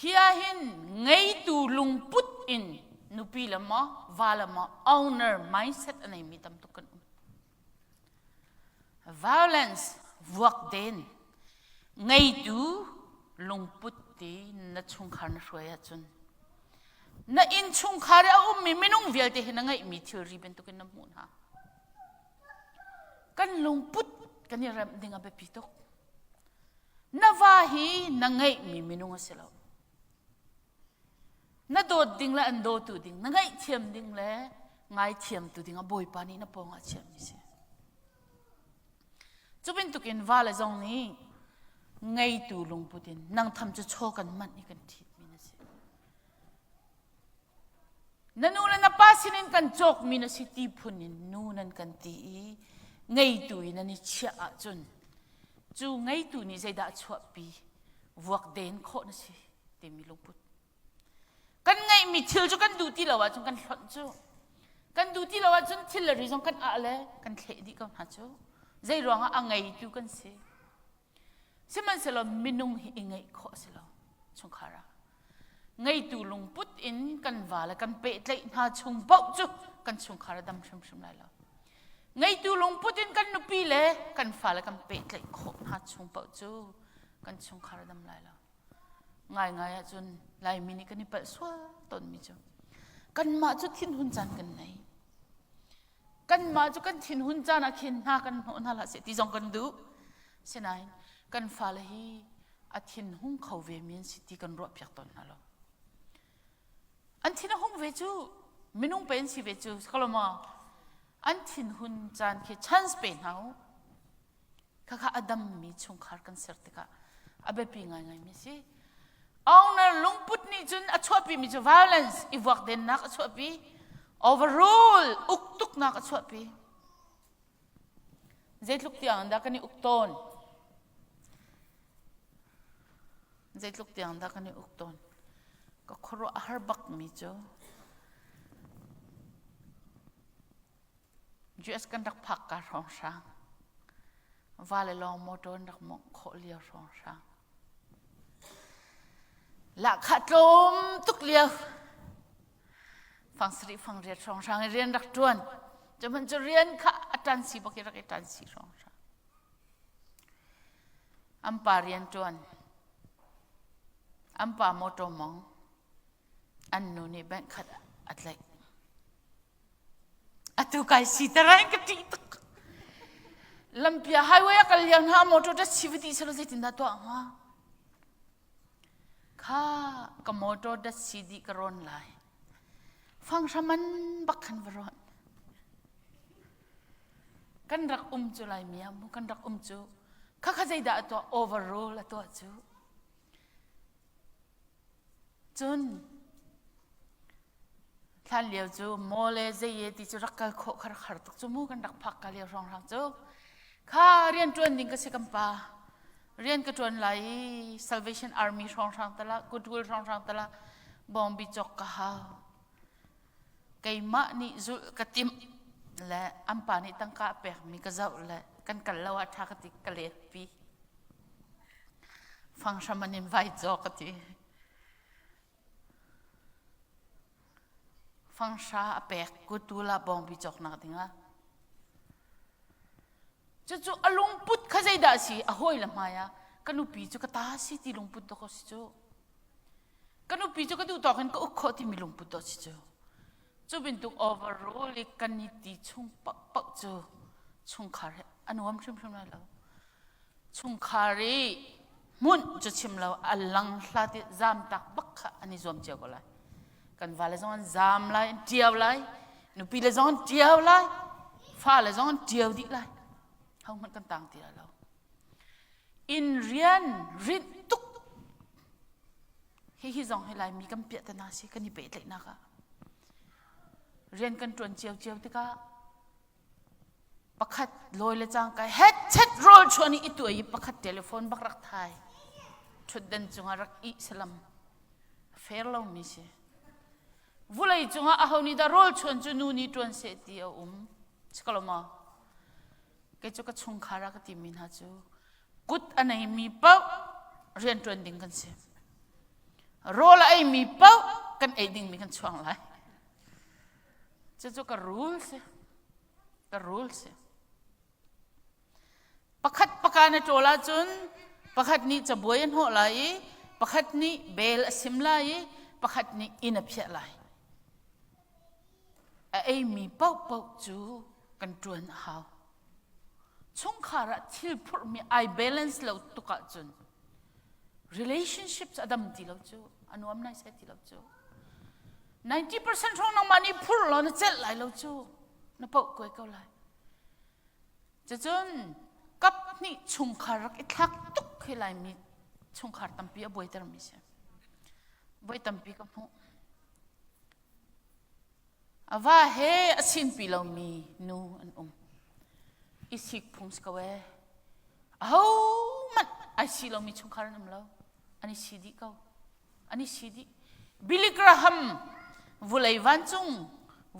Hi ahhin ngeitu lungput in nupi le maw, va le maw owner mindset a neimi tam tuk kan um. Violence, vuakden, ngeitu lungput ti na chungkhar na hruai ahcun na innchungkhar i a ummi minung vialte hi na ngeihmi thilri bantukin na hmuh hna. Kan lungput kan i remh ding a biapi tuk. Na va hi na ngeihmi minung a si lo. Na dawt ding le an dawtu ding, na ngaihthiam ding le ngaithiamtu ding ah Bawipa nih na pawngah chiahmi si. Cu bantukin vale zong nih ngeitu lungput in nang tham cu chaw kan manh i kan ṭhitmi na si. Na nu le na pa sinin kan cawkmi na si ti phun in nu nan kan ti i ngeitu in nan i chiah ahcun cu ngeitu nih zeidah a chuahpi vuakden khawh na si timi lungput. Kan ngeihmi thil cu kan duh ti lo ahcun kan hlonh cu. Kan duh ti lo ahcun thil le ri zong kan ah le kan thleh dih ko hna cu. Zei ruangah a ngeitu kan si. Sihmanhsehlaw minung hi i ngeih khawh a si lo chungkhar ah. Ngeitu lungput in kan va le kan pehtlaih hna chung paoh cu kan chungkhar a dam hrimhrim lai lo. Ngeitu lungput in kan nupi le kan fale kan pehtlaih khawh hna chung paoh cu kan chungkhar a dam lai lo. Ngaingai ahcun Laimi nih kan i palh sual tawnmi cu kanmah cu thinhun caan kan nei. Kanmah cu kan thinhun caan ah khin hna kan hnawh hna hlah seh ti zong kan duh. Sinain kan fale hi a thinhung kho ve mi an si ti kan ruahpiak tawn hna lo. An thin a hung ve cu minung pe an si ve cu kalomaw an thinhun caan khi chance pe hna u. Khakha a dammi chungkhar kan ser tikah a biapi ngaingai mi si. Owner lungput nih cun a chuahpi mi cu violence i vuakdennak a chuahpi, overrule uktuknak a chuahpi. Zeitluk tiang dah kan i uk tawn? Zeitluk tiang dah kan i uk tawn? Ka khuaruah a har bak mi cu US kan rak phak ka hrawnghrang va le lawng motor an rak mawngh khawh lio hrawnghrang lahkhah tlawm tuk lio fang sarih fang riat hrawnghrang i rian rak ṭuan cu hmanh cu rian kha a ṭan si bak i rak i ṭan si hrawnghrang an pa rian ṭuan an pa motor mong an nu nih bank khat a tlaih Atu kai si tarain ka ṭih tuk. Lampia highway a kal lio hna motor ta si vati selo zeitin dah tuah hnga? Kha ka motor dat si dih ka rawn lai. Fanghraman bak khan va rawn. Kan rak um cu lai mi mu kan rak um cu. Kha kha zeidah a tuah overrule a tuah cu. Cun Hlan lio cu maw le zei e ti cu rak kal khawh kha rak har tuk cu mu kan rak phak ka lio hrawnghrang cu. Kha rian ṭuan ding ka si kan pa. Rian ka ṭuan lai i Salvation Army hrawnghrang tala, Goodwill hrawnghrang tala bawngbi cawk ka hau. Keimah nih zulh ka timh le an pa nih tangka a pekmi ka zoh le kan kal lo ah ṭha ka ti ka let pi. Fanghram an in vai cawk ka ti. Fanghra a pek kutul ah bawngbi cawknak dingah. Cucu a lungput kha zeidah a si? A hawi le hmai ah ka nupi cu ka ta si ti lungput dawk a si cu. Ka nupi cu ka duh tawk in ka uk khawh timi lungput dawk si cu. Cu bantuk overrule i kan i ti chung paohpaoh cu chungkhar he a nuam hrimhrim lai lo. Chungkhar i hmunh cu chim lo a lang hlat i zamtak bak kha an i zuam cio ko lai. Kan vale zong an zam lai, an ṭiao lai, nupi le zong an ṭiao lai, fale zong an ṭiao dih lai. Hohmanh kan tang ti lai lo. Inn rian rinh tuk hihi zong hi Laimi kan piahtana si kan i pehtlaihnak ah. Rian kan ṭuan ciocio tikah Pakhat lawi le cangka hetchet rawl chuan i i tuai i pakhat telephone bak rak thai. Ṭhutdan cungah rak ih salam. A fair lomi si. Vulei cungah aho nih dah rawl chuan cu nu nih ṭuan seh ti a um. Si ko lo maw? Kei cu ka chungkhar ah ka timi hna cu kut a neimi paoh rian ṭuan ding kan si. Rawl a eimi paoh kan ei dingmi kan chuang lai. Cucu ka rule si. Ka rule si. Pakhat paka na ṭawl ahcun pakhat nih cabuai a hnawh lai i pakhat nih bel a sim lai i pakhat nih inn a phiah lai. A eimi paohpaoh cu kan ṭuan a hau. Chungkhar ah thil phurhmi ai balance lo tuk ahcun relationships a dam ti lo cu a nuam nai sai ti lo cu 90% hrawng nangmah nih phur law na celh lai lo cu na poh kuai ko lai cucun kap hnih chungkhar rak i thlak tuk khi laimi chungkhar tampi a buaiter mi si buai tampi ka hmuh A va he a sinpi lomi nu an um. I sik phung si ko ee. Ahohmanh ai si lomi chungkhar an um lo. An i si dih ko. An i si dih. Billy Graham vulei vancung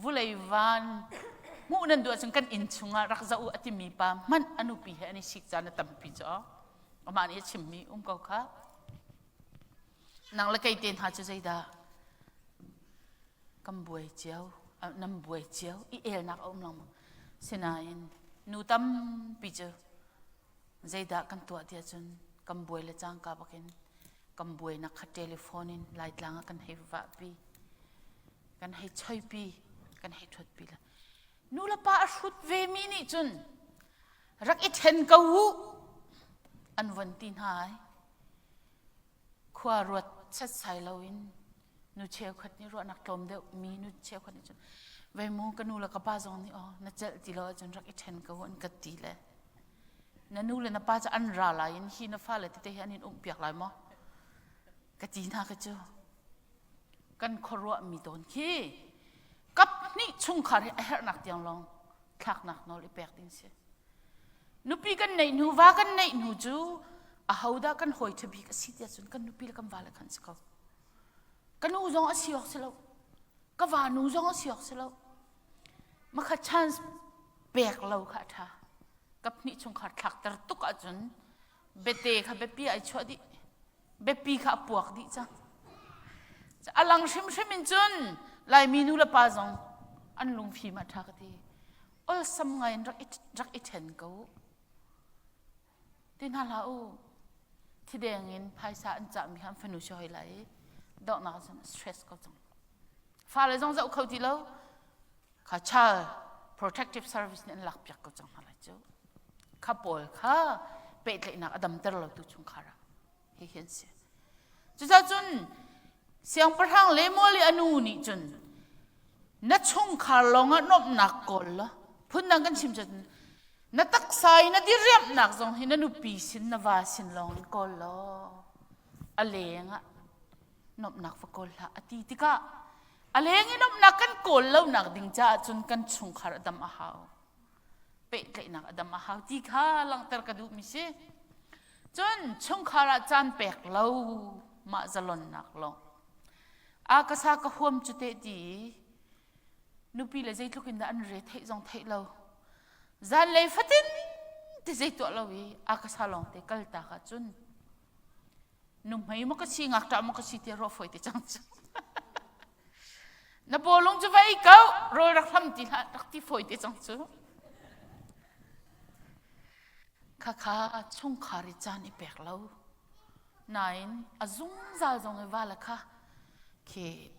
vulei van hmuh nan duh ahcun kan inn chungah rak zoh u a timi pa hmanh a nupi he an i sik caan a tampi cu amah nih a chimmi um ko kha. Nang le kei te hna cu zeidah kan buai cio, nan buai cio, i elnak a um lengmang. Sinain nu tampi cu zeidah kan tuah ti ahcun kan buai le cangka bakin kan buainak kha telephone in Laitlang ah kan hei vahpi, kan hei choipi, kan hei ṭhuatpi le nu le pa a hrut vemi nih cun rak i ṭhen ko u an von ti hna ai. Khua ruat setsai loin nu cheukhat nih ruahnak tlawm deuh mi nu cheukhat nih cun vei mu ka nu le ka pa zong nih aw na celh ti lo ahcun rak i ṭhen ko an ka ti le na nu le na pa cu an ra lai in hi na fale tete hi an in umh piak lai maw ka ti hna ka cu kan khuaruah mi tawn khi kap hnih chungkhar hi a herhnak tiang lawng thlaknak nawl i pek ding si Nupi kan neih hnu, va kan neih hnu cu ahodah kan hawi ṭha bik a si tiah cun kan nupi le kan vale khan si ko. Ka nu zong a si awk si lo. Ka va nu zong a si awk si lo. Makha chance pek lo kha a ṭha. Kap hnih chungkhar thlakter tuk ahcun bete kha biapi ai chuah dih. Biapi kha a puak dih cang. A lang hrimhrim in cun Laimi nu le pa zong an lungfim a ṭha ka ti. Olsam ngai in rak i, rak i ṭhen ko. Ti hna hlah u. Thideng in phaisa an cahmi kha an fanu si hoi lai i donghnak cun stress ko cang. Fale zong zoh kho ti lo. Kha child protective service nih an lak piak ko cang hna lai cu. Kha pawl kha pehtlaihnak a damter lo tu chungkhar ah hihi an si. Cucaah cun siangpahrang Lemuel i a nu nih cun na chungkhar lawngah nuamhnak kawl law phundang kan chim cun na taksa i na diriamhnak zong hi na nupi sin na va sin lawng in kawl law a leng ah nuamhnak va kawl hlah a ti tikah a leng i nuamhnak kan kawl lonak ding caah cun kan chungkhar a dam a hau pehtlaihnak a dam a hau ti kha langhter ka duhmi si. Cun chungkhar ah caan pek lo mah zalonnak lawng. A ka sa ka huam cu te ti nupi le zeitluk in dah an re theih zong theih lo. Zanlei fatin ti zei tuah lo i a ka sa lawng te kal tak ah cun nuhmei maw ka si ngakṭah maw ka si ti ruah fawi te cang cu. Na bawlung cu va ei ko, rawl rak hlam ti hlah, rak ti fawi te cang cu. Khakha chungkhar i caan i pek lo. Nain a zungzal zong i va le kha khi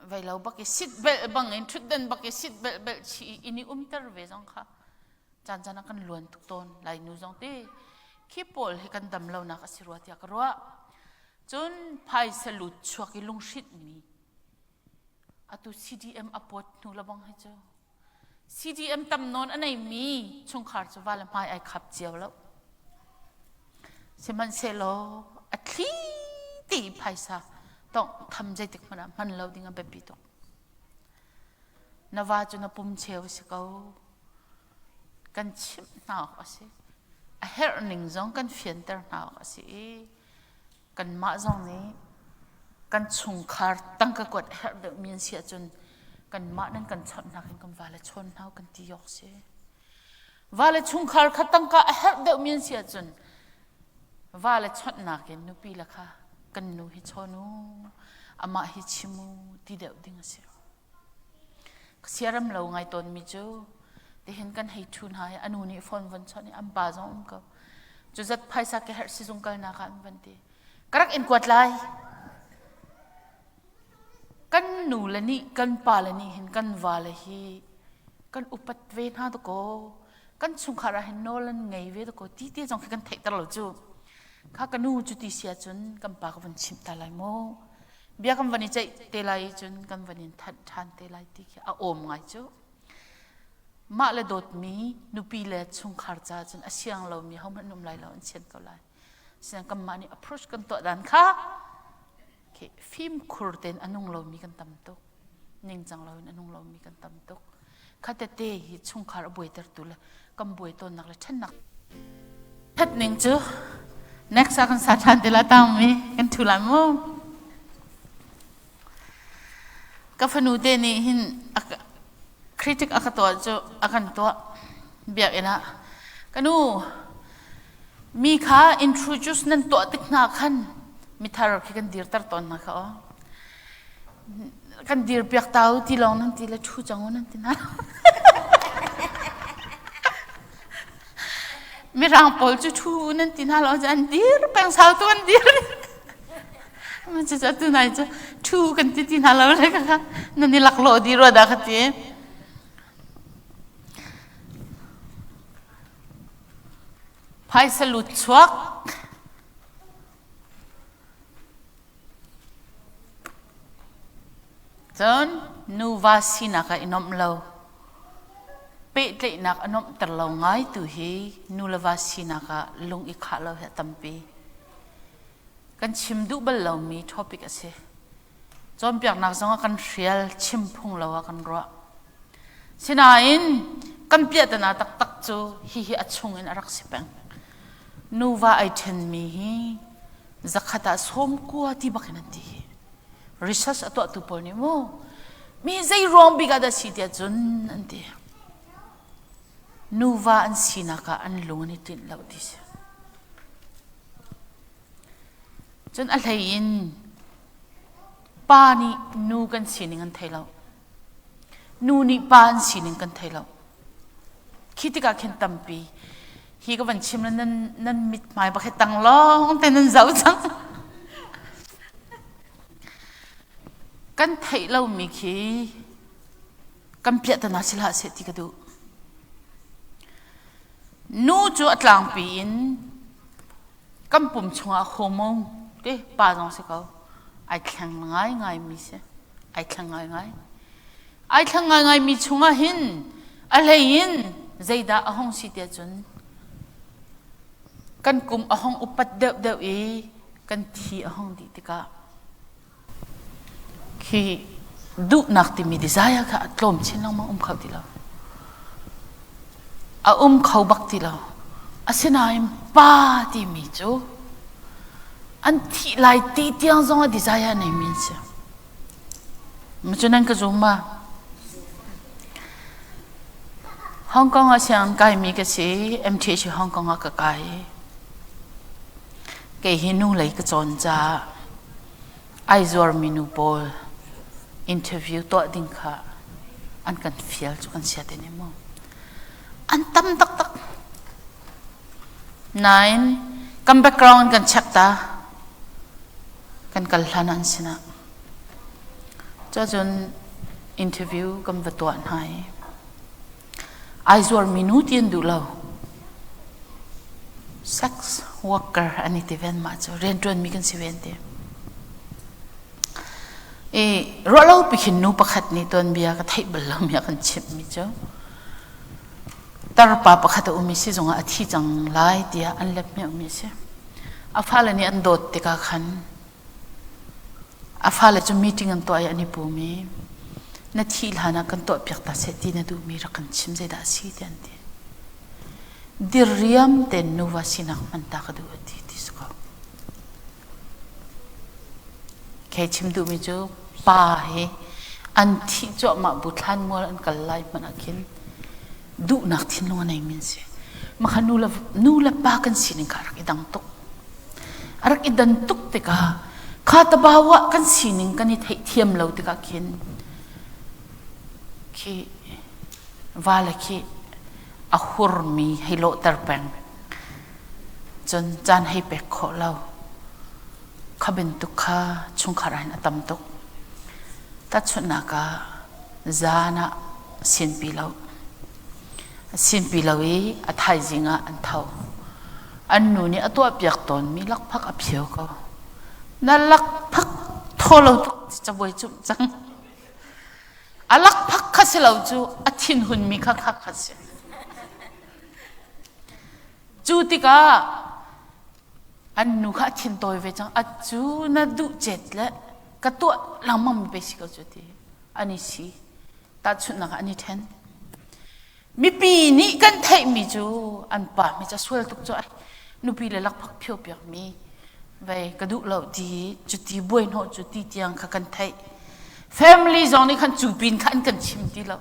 vei lo bak i sit bel bang in ṭhutdan bak i sit bel bel chi i in i umter ve zong kha caan caan ah kan luan tuk tawn lai nu zong te khi pawl hi kan dam lonak a si rua tiah ka ruah. Cun phaisa lut chuak i lunghrinhmi atu CDM a pawt hnu lebang hi cu CDM tam nawn a neimi chungkhar cu va le hmai ai khap cio lo. Sihmanhsehlaw a thli ti phaisa tongh tham zeitik hmanh ah hman lo ding a biapi tuk. Na va cu na pum cheu a si ko. Kan chimh hna awk a si. A herh ning zong kan fianter hna awk a si i kanmah zong nih kan chungkhar tangka kuat a herh deuhmi an si ahcun kanmah nan kan chawnhnak in kan vale chawn hna kan ti awk si. Vale chungkhar kha tangka a herh deuhmi an si ahcun vale chawnhnak in nupi le kha kan nu hi chawn u, amah hi chim u ti deuh ding a si. Ka siarem lo ngai tawnmi cu tihin kan hei ṭhu hna i a nu nih phone von chawnh i an pa zong um ko. Cu zat phaisa ka herh sizung kalnak ah an van ti. Ka rak in kuat lai. Kan nu le nih kan pa le nih hin kan va le hi kan upat ve hna dakaw kan chungkhar ah hin nawl an ngei ve dakaw ti te zong khi kan theihter lo cu. Kha ka nu cu ti si ahcun kan pa ka von chimh ta lai maw? Bia kan van i ceih te lai i cun kan van in thanh ṭhan te lai ti khi a awm ngai cu. Mah le dawtmi nupi le chungkhar caah cun a siang lomi hohmanh an um lai lo an sian ko lai. Sian kanmah nih approach kan tuah dan kha khi fimkhur tein a nung lomi kan tam tuk. Ningcang loin a nung lomi kan tam tuk. Kha tete hi chungkhar a buaitertu le kan buai tawnnak le ṭhennak That ning cu next ah kan sa ṭhan te la tangmi kan ṭhu lai mu. Ka fanu te nih hin critic a ka tuah cu a kan tuah biakinn ah ka nu mi kha introduce nan tuah tik hna khan. Mithar khi kan dirter tawn hna kha aw. Kan dir piak ta u ti lawng nan ti le ṭhu cang u nan ti hna. Mirang pawl cu ṭhu nan ti hna lo an dir peng sau tu an dir. Cucu tu nai cu ṭhu kan ti ti hna lo le kha nan i laklawh dih rua dah ka ti. Phaisa lut chuak. Cun nuva sinak ah i nuamh lo. Pehtlaihnak a nuamhter lo ngai tu hi nu le va sinak ah lung i khah lo hi a tampi. Kan chim duh bal lomi topic a si. Cawnpiaknak zong ah kan hrial, chim phung lo ah kan ruah. Sinain kan piahtana taktak cu hihi a chung in a rak si peng. Nuva ai ṭhenmi hi zakhat ah sawmkua ti bak in an ti hi. Research a tuahtu pawl nih mu mi zei ruang bik ah dah si tiah cun an ti. Nuva an sinak ah an lung an i tlinh lo ti si. Cun a hlei in pa nih nu kan sining an thei lo. Nu nih pa an sining kan thei lo. Khi tikah khin tampi hi ka van chim le nan nan mithmai bak hi tang lawng te nan zoh cang. Kan theih lomi khi kan piahtana si hlah seh ti ka duh. Nu cu a tlangpi in kan pum chungah hormone te pa zong si ko ai thleng ngaingai mi si ai thleng ngaingai ai thleng ngaingai mi chungah hin a hlei in zeidah a hong si tiah cun kan kum a hong upat deuh deuh i kan thi a hong dih tikah Khi duhnak timi desire kha a tlawm chin lengmang um kho ti lo. A um kho bak ti lo. Asinain pa timi cu an thih lai ti tiang zong ah desire neimi an si. Cu nan ka zum ma? Hong Kong ah sianginn kaimi ka si. MTH Hong Kong ah ka kai. Kei hi nu lei ka cawn caah ai zuarmi nu pawl interview tuah ding kha an kan fial cu kan sia te ne mu. An tam taktak. Nain kan background kan check ta. Kan kal hlan an sinah. Cun interview kan va tuah hna i Ai zuarmi nu ti an duh lo. Sex worker an i ti ven mah cu rianṭuanmi kan si ven ti. I ruahlo pi khin nu pakhat nih tuanbia ka theih bal lomi a kan chimhmi cu tarpa pakhat a um i sizung ah a thi cang lai tiah an lep hmiahmi a si. A fale nih an dawt tikah khan A fale cu meeting an tuah i an i pum i na thih hlan ah kan tuahpiak ta seh ti na duhmi rak kan chim zeidah a si tiah an ti. Diriam tein nuva sinak hman ta ka duh a ti ti si ko. Kei chim duhmi cu pa hi an thih cuahmah bu thlanmual an kal lai hmanh ah khin duhnak thinlung a neimi an si. Mah kha nu le, nu le pa kan sining kha a rak i dang tuk. A rak i dan tuk tikah kha tabau ah kan sining kan i theihthiam lo tikah khin khi vale khi a hurmi hei lawhter peng. Cun caan hei pek khawh lo. Kha bantuk kha chungkhar ah hin a tam tuk. Tahchunhnak ah zan ah sinpi lo. A sinpi lo i a thaizing ah an tho. An nu nih a tuahpiak tawnmi lakphak a phio ko. Na lakphak thaw lo tuk cabuai cumh cang. A lakphak kha si lo cu a thinhunmi kha kha kha si. Cu tikah an nu kha a thin tawi ve cang. A cu na duh cet le ka tuah lengmang mi pei si ko cu ti an i si. Tahchunhnak ah an i ṭhen. Mipi nih kan theihmi cu an pa mi cu a sual tuk cu ai nupi le lakphak phio piakmi vei ka duh lo ti cuti buai hnawh cu ti tiang kha kan theih. Family zong nih khan cu pin kha an kan chim ti lo.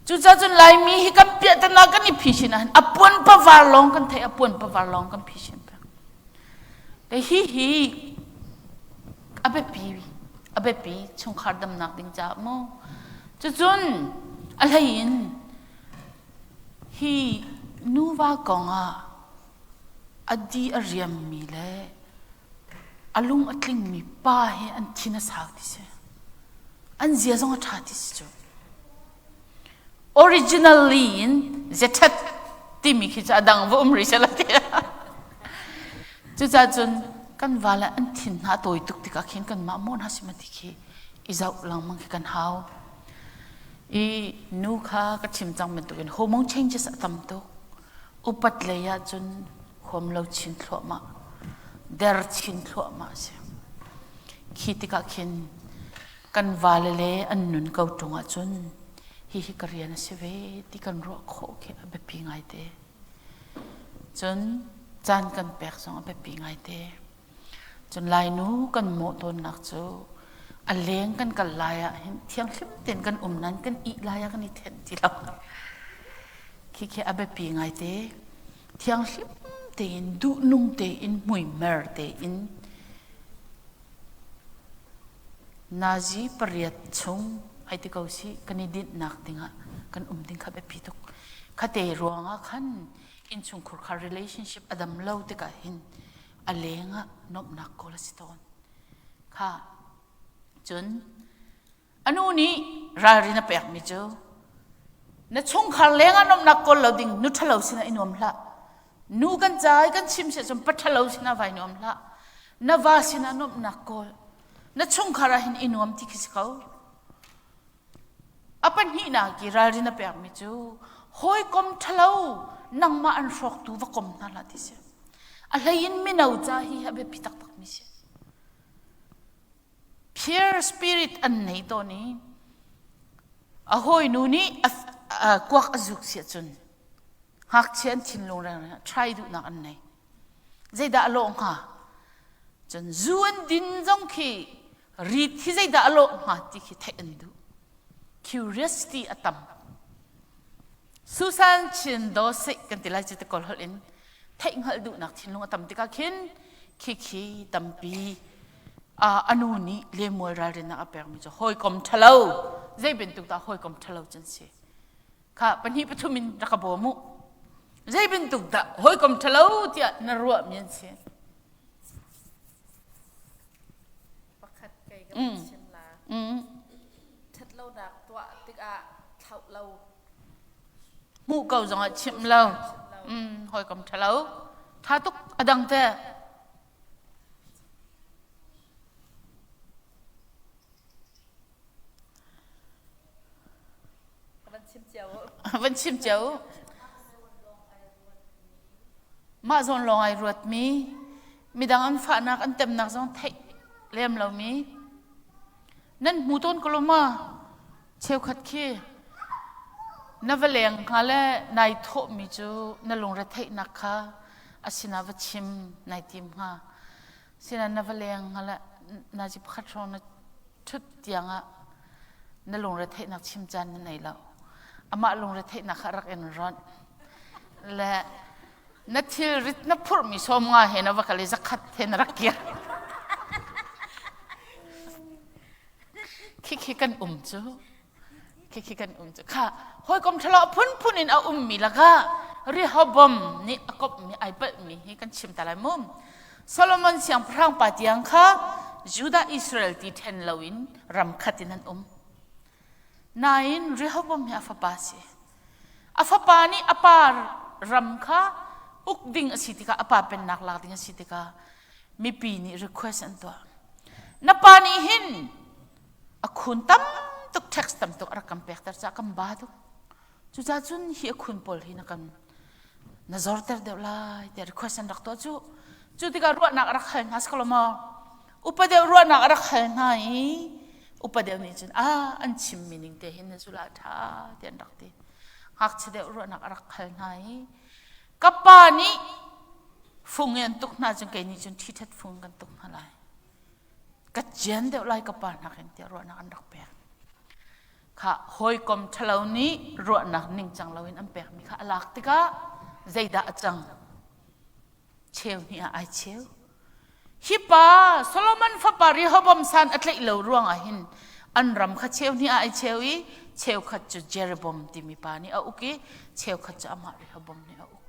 Cucaah cun Laimi hi kan piahtana kan i phisin ahhin a puan pavar lawng kan theih a puan pavar lawng kan phisin peng. Hi hi. biapi a biapi chungkhar damnak ding caah mu. Cucun a hlei in hi nuva kong ah a di a riammi le a lung a tlingmi pa hi an thin a sau ti si. An zia zong a ṭha ti si cu. Originally in ziaṭhat timi khi cu a dang va um rih seh la ti. Cucaah cun kan vale an thin hna a tawi tuk tikah khin kanmah maw hna si ma ti khi i zoh lengmang khi kan hau. I nu kha ka chim cang bantukin hormone changes a tam tuk. Upat lei ah cun huam lo chin thluahmah, der chin thluahmah a si. Khi tikah khin kan vale le an nun ko ṭung ahcun hihi ka rian a si ve ti kan ruah khawh khi a biapi ngaite. Cun caan kan pek zong a biapi ngaite. Cun Lainu kan mawh tawnnak cu a leng kan kal lai ah hin thianghlim tein kan um nain kan ih lai ah kan i thenh ti lo. Khikhi a biapi ngaite. Thianghlim tein duhnung tein hmuimer tein Nazi pariat chung hei ti ko sih kan i dinhnak dingah kan um ding kha biapi tuk. Khate ruangah khan innchungkhur kha relationship a dam lo tikah hin a leng ah nuamhnak kawl a si tawn. Kha cun A nu nih ralrin a pekmi cu na chungkhar lengah nuamhnak kawl lo ding nu ṭhalo sinah i nuam hlah. Nu kan ca i kan chim si ahcun pa ṭhalo sinah vai nuam hlah. Na va sinah nuamhnak kawl. Na chungkhar ah hin i nuam ti khi si ko. A pahnihnak i ralrin a pekmi cu hawikom ṭhalo nangmah an hrawktu va kom hna hlah ti si. A hlei in mino ca hi a biapi taktakmi si. Pure spirit an nei tawn i a hawinu nih kuak a zuk si ahcun ngakchia an thinlung rengreng try duhnak an nei. Zeidah a lawh hnga? Cun zu an din zong khi rit hi zeidah a lawh hnga ti khi theih an duh. Curiosity a tam. Susan Chin Do Sik kan ti lai cu ti kawl holh in theih hngalh duhnak thinlung a tam tikah khin khikhi tampi a nu nih lemual ralrinnak a pekmi cu hawikom ṭhalo zei bantuk dah hawikom ṭhalo cu an si kha pahnih pathum in rak ka bawm u zei bantuk dah hawikom ṭhalo tiah na ruahmi an si pakhat kei ka chim la ṭhatlonak tuah tikah thlauh lo hmuh ko zongah chimh lo hawikom ṭhalo ṭha tuk a dang te van chim cio van chim cio mah zawn lawng ai ruatmi midang an fahnak an temnak zong theih lem lomi Nan hmu tawn ko lo ma? Cheukhat khi na va leng hnga le nai thawhmi cu na lungretheihnak kha a sinah va chim nai tim hnga. Sinain na va leng hnga le nazi pakhat hrawng na ṭhut tiangah na lungretheihnak chim caan na nei lo. Amah lungretheihnak kha a rak in ronh. Le na thilrit na phurhmi sawm nga he na va kal i zakhat he na rak kir khikhi kan um cu khikhi kan um cu kha hawikom ṭhalo phunphun in a ummi lakah Rehoboam nih a kopmi ai palhmi hi kan chim ta lai mu Solomon siangpahrang pa tiang kha Judah Israel ti ṭhen loin ram khat in an um nain Rehoboam hi a fapa si A fapa nih a pa ram kha uk ding a si tikah a pa pennak lak ding a si tikah mipi nih request an tuah. Na pa nih hin a khun tam tuk tax tam tuk a rak kan pekter caah kan ba tuk. Cucaah cun hi a khun pawl hi na kan na zorter deuh lai tiah request an rak tuah cu. Cu tikah ruahnak a rak hal hna si ko lo maw? Upa deuh ruahnak a rak hal hna i upa deuh nih cun ah an chimmi ning te hin na zul ah ṭha ti an rak ti. Ngakchia deuh ruahnak a rak hal hna i ka pa nih fung i an tuk hna cun kei nih cun ṭhiṭhat fung kan tuk hna lai. Ka cian deuh lai ka pa nakin tiah ruahnak an rak pek. Kha hawikom ṭhalo nih ruahnak ningcang loin an pekmi kha a lak tikah zeidah a cang? Cheu hnih ah ai cheu. Hi pa Solomon fapa Rehoboam san a tlaih lo ruangah hin an ram kha cheu hnih ah ai cheu i cheukhat cu Jeroboam timi pa nih a uk i cheukhat cu amah Rehoboam nih a uk.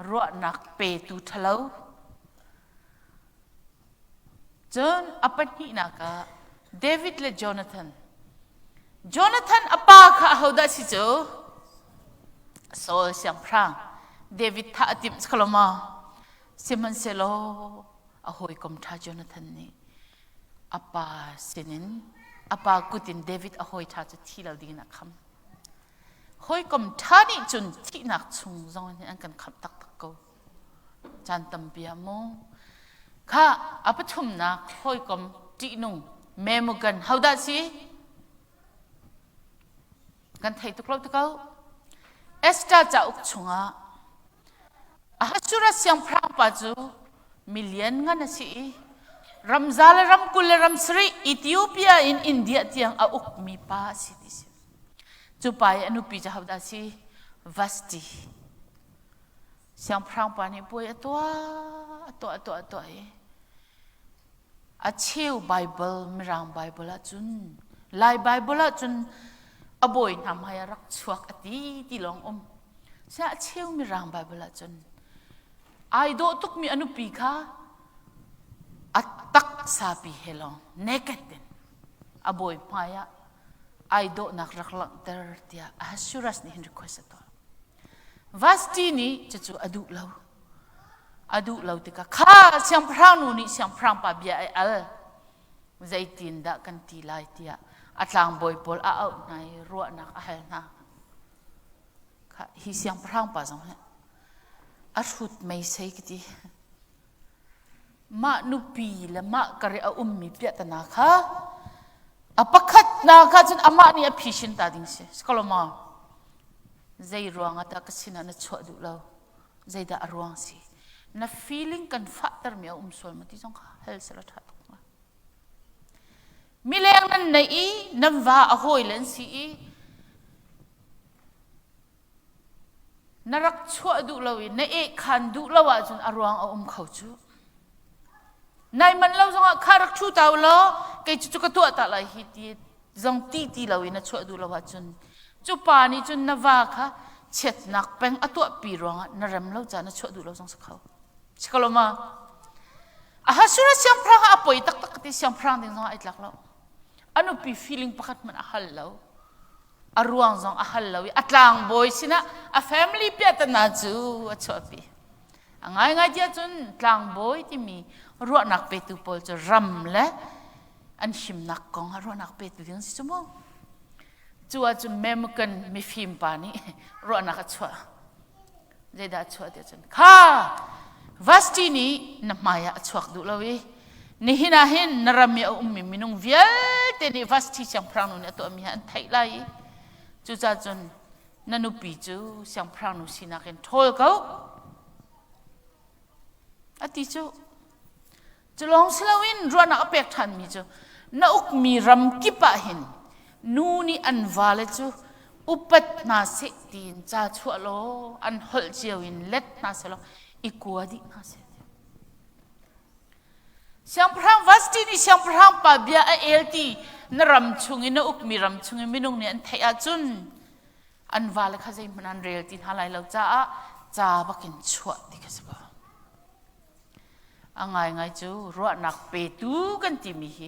Ruahnak petu ṭhalo. Cun a pahnihnak ah David le Jonathan. Jonathan a pa kha ahodah si cu? Saul siangpahrang. David thah a timh kho maw? Sihmanhsehlaw a hawikom ṭha Jonathan nih a pa sinin a pa kut in David a hawi ṭha cu thi lo dingin a kham. Hawikom ṭha nih cun thihnak chung zong in an kan khamh taktak ko. Caan tampi ah mu. Kha a pathumnak hawikom ṭihnung Memugan hodah si? Kan thei tuk lo ti ko. Esther cauk chungah Ahasuerus siangpahrang pa cu milian ngan a si i ramza le ramkul le ram sarih Ethiopia in India tiang a ukmi pa a si ti si. Cu pa i a nupi cu hodah a si? Vasti. Siangpahrang pa nih puai a tuah, a tuah, a tuah, a tuah i a cheu Bible, Mirang Bible ahcun, Lai Bible ahcun a bawi hna hmai ah rak chuak a ti ti lawng um. Sia a cheu Mirang Bible ahcun ai dawh tukmi a nupi kha a taksa pi he lawng naked in a bawi hmai ah ai dawhnak rak langhter tiah Ahasuerus nih hin request a tuah. Vasti nih cucu a duh lo. A duh lo tikah kha siangpahrang nu nih siangpahrang pa bia ai al. Zeitindah kan ti lai tiah a tlangbawi pawl a auh hna i ruahnak a hal hna. Kha hi siangpahrang pa zong hi a hrut meisei ka ti. Mah nupi le mah kar i a ummi piahtana kha a pakhatnak kha cun amah nih a phishin ta ding si. Sikolo maw? Zei ruangah dah ka sinah na chuah duh lo? Zeidah a ruang si? Na feeling kan fahtermi a um sual maw ti zong kha hal selaw ṭha tuk hnga. Mileng nan neih i nan va a hawi le an si i Na rak chuah duh lo i na ehkhan duh lo ahcun a ruang a um kho cu. Nai man lo zongah kha rak ṭhu ta u law kei cu ka tuah ta lai hi ti zong ti ti lo in na chuah duh lo ahcun cu pa nih cun na va kha chiatnak peng a tuahpi ruangah na rem lo caah na chuah duh lo zong si kho. Si ko lo ma? Ahasuerus siangpahrang ah a poi taktak ti siangpahrang ding zongah ai tlak lo. A nupi feeling pakhat hmanh a hal lo. A ruang zong a hal lo i a tlangbawi sinah a family piahtana cu a chuahpi. A ngaingai ti ahcun tlangbawi timi ruahnak petu pawl cu ram le an himnak kong ah ruahnak petu ding si cu mu. Cu ahcun Memucan mifim pa nih ruahnak a chuah. Zeidah a chuah ti ahcun kha Vasti nih na hmai ah a chuak duh lo i nihin ah hin na ram i a ummi minung vialte nih Vasti siangpahrang nu nih a tuahmi hi an theih lai i cucaah cun na nupi cu siangpahrang nu sinak in ṭhawl ko a ti cu Cu lawng si loin ruahnak a pek ṭhanmi cu na ukmi ram kip ah hin nu nih an vale cu upat hna seh tiin ca chuah law an holh cio in let hna seh law i kua dih hna seh. Siangpahrang Vasti nih siangpahrang pa bia a el ti na ram chung i na ukmi ram chung i minung nih an theih ahcun an vale kha zeihmanh an rel ti hna lai lo caah ca bakin chuah ti kha si ko. A ngaingai cu ruahnak petu kan timi hi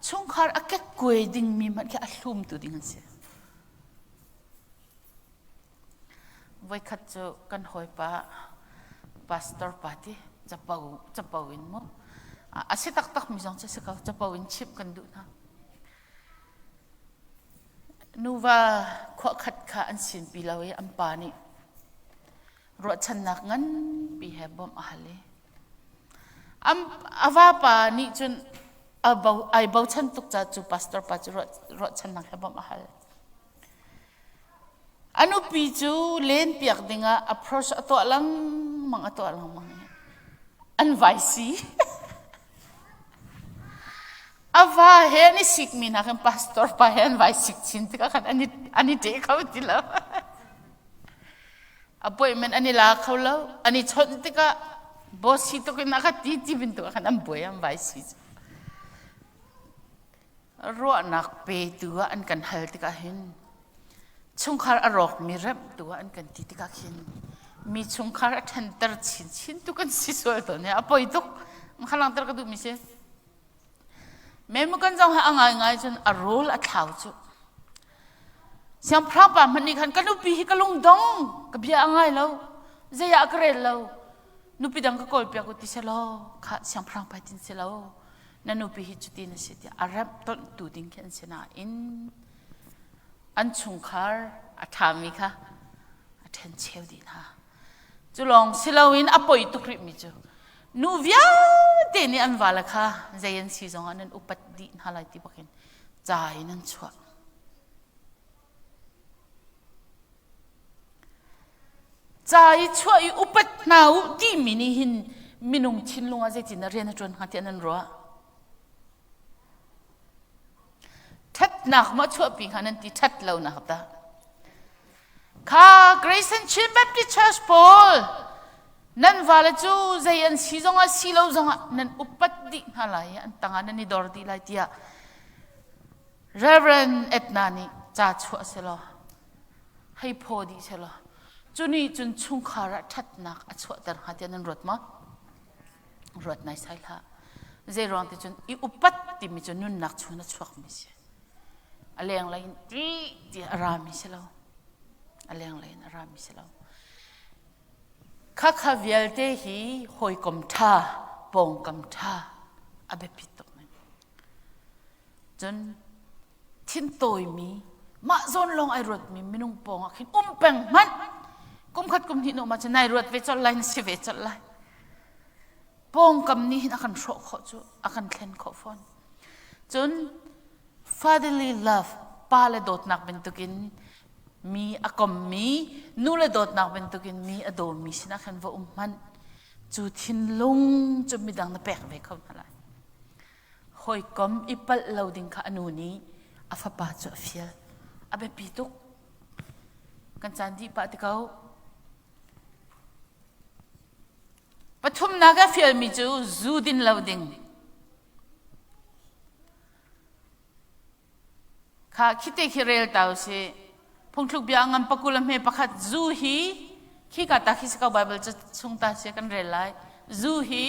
chungkhar a kekkuai dingmi hmanh khi a hlumtu ding an si. Voikhat cu kan hawipa pastor pa ti capo capo in mu a si taktak mi zong cu si ko capo in chimh kan duh hna. Nuva khuakhat kha an sinpi lo i an pa nih ruahchannak nganpi he bawmh a hal i a vapa nih cun a bo, ai bochan tuk ca cu pastor pa cu ruahchannak he bawmh a hal. A nupi cu len piak dingah approach a tuah lengmang a tuah lengmang i an vai si. A va he an i sikmi hna khan pastor pa he an vai sik chin tikah khan an i, an i ṭeh kho ti lo. Appointment an i la kho lo. An i chawnh tikah. Boss si tuk in a ka ti ti bantuk ah khan an buai an vai si. Ruahnak petu ah an kan hal tikah hin chungkhar a rawkmi remhtu ah an kan ti tikah khin mi chungkhar a ṭhenter chinchin tu kan si sual tawn i a poi tuk. Kha langhter ka duhmi si. Memukan zong hi a ngaingai cun a rawl a thlau cu. Siangpahrang pa hmanh nih khan ka nupi hi ka lungdong, ka bia a ngai lo, zei ah ka rel lo, nupi dang ka kawlpiak u ti selaw, kha siangpahrang pa tin si lo, na nupi hi cuti na si tiah a remh tonhtu ding khi an si nain an chungkhar a ṭhami kha a ṭhencheu dih hna. Cu lawng si loin a poi tuk rihmi cu nu vialte nih an vale kha zei an si zongah nan upat dih hna lai ti bakin ca in an chuah. Ca i chuah i upat hna u timi nih hin minung thinlung ah zeitin dah rian a ṭuan hnga tiah nan ruah? Ṭhatnak maw a chuahpi hnga nan ti ṭhat lonak dah? Kha Grayson Chin Baptist Church pawl nan vale cu zei an si zongah si lo zongah nan upat dih hna lai i an tangah nan i dor dih lai tiah Reverend Edna nih ca chuah selaw hei phaw dih selaw cu nih cun chungkhar ah ṭhatnak a chuahter hnga tiah nan ruat maw? Ruat naisai hlah. Zei ruang ti cun i upat timi cu nunnak chung a chuakmi si. A lenglei in ṭih ti a rami si lo. A lenglei in a rami si lo. Khakha vialte hi hawikom ṭha, pawngkam ṭha a biapi tuk. Cun thintawimi, mah zawn lawng ai ruatmi minung pawng ah khin um peng hmanh. Kum khat kum hnih nu ma cu nai ruat ve colh lai na si ve colh lai. Pawngkam nih hin a kan hrawh khawh cu a kan thlen khawh fawn. Cun fatherly love pa le dawtnak bantukin mi a kommi nu le dawtnak bantukin mi a dawmi sinah khan va um hmanh cu thinlung cu midang na pek ve kho hna lai. Hawikom i palh lo ding kha a nu nih a fapa cu a fial. A biapi tuk. Kan caan dih pah ti ko. Pathumnak a fialmi cu zu din lo ding. Kha khite khi rel ta usih. Phungthluk bia ngan pakul a hme pakhat zu hi khi ka ta khi si ko Bible cu chung ta si kan rel lai. Zu hi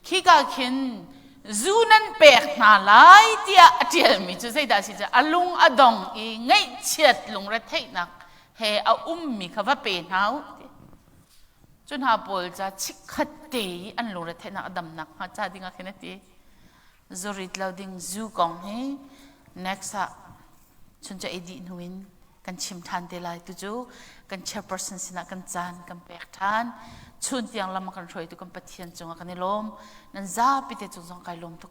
Khika khin zu nan pek hna lai tiah a ṭialmi cu zeidah a si cu a lung a dong i ngaihchiat lungretheihnak he a ummi kha va pe hna u ti. Cu hna pawl ca chikkhat te i an lungretheihnak a damnak hnga ca dingah khin a ti. Zurit lo ding zu kong hi next ah chuncha ei dih hnu in kan chim ṭhan te lai. Tucu kan chairperson sinah kan caan kan pek ṭhan. Chun tiang lam a kan hruaitu kan Pathian cungah kan i lawm. Nan zapi te cung zong kai lawm tuk.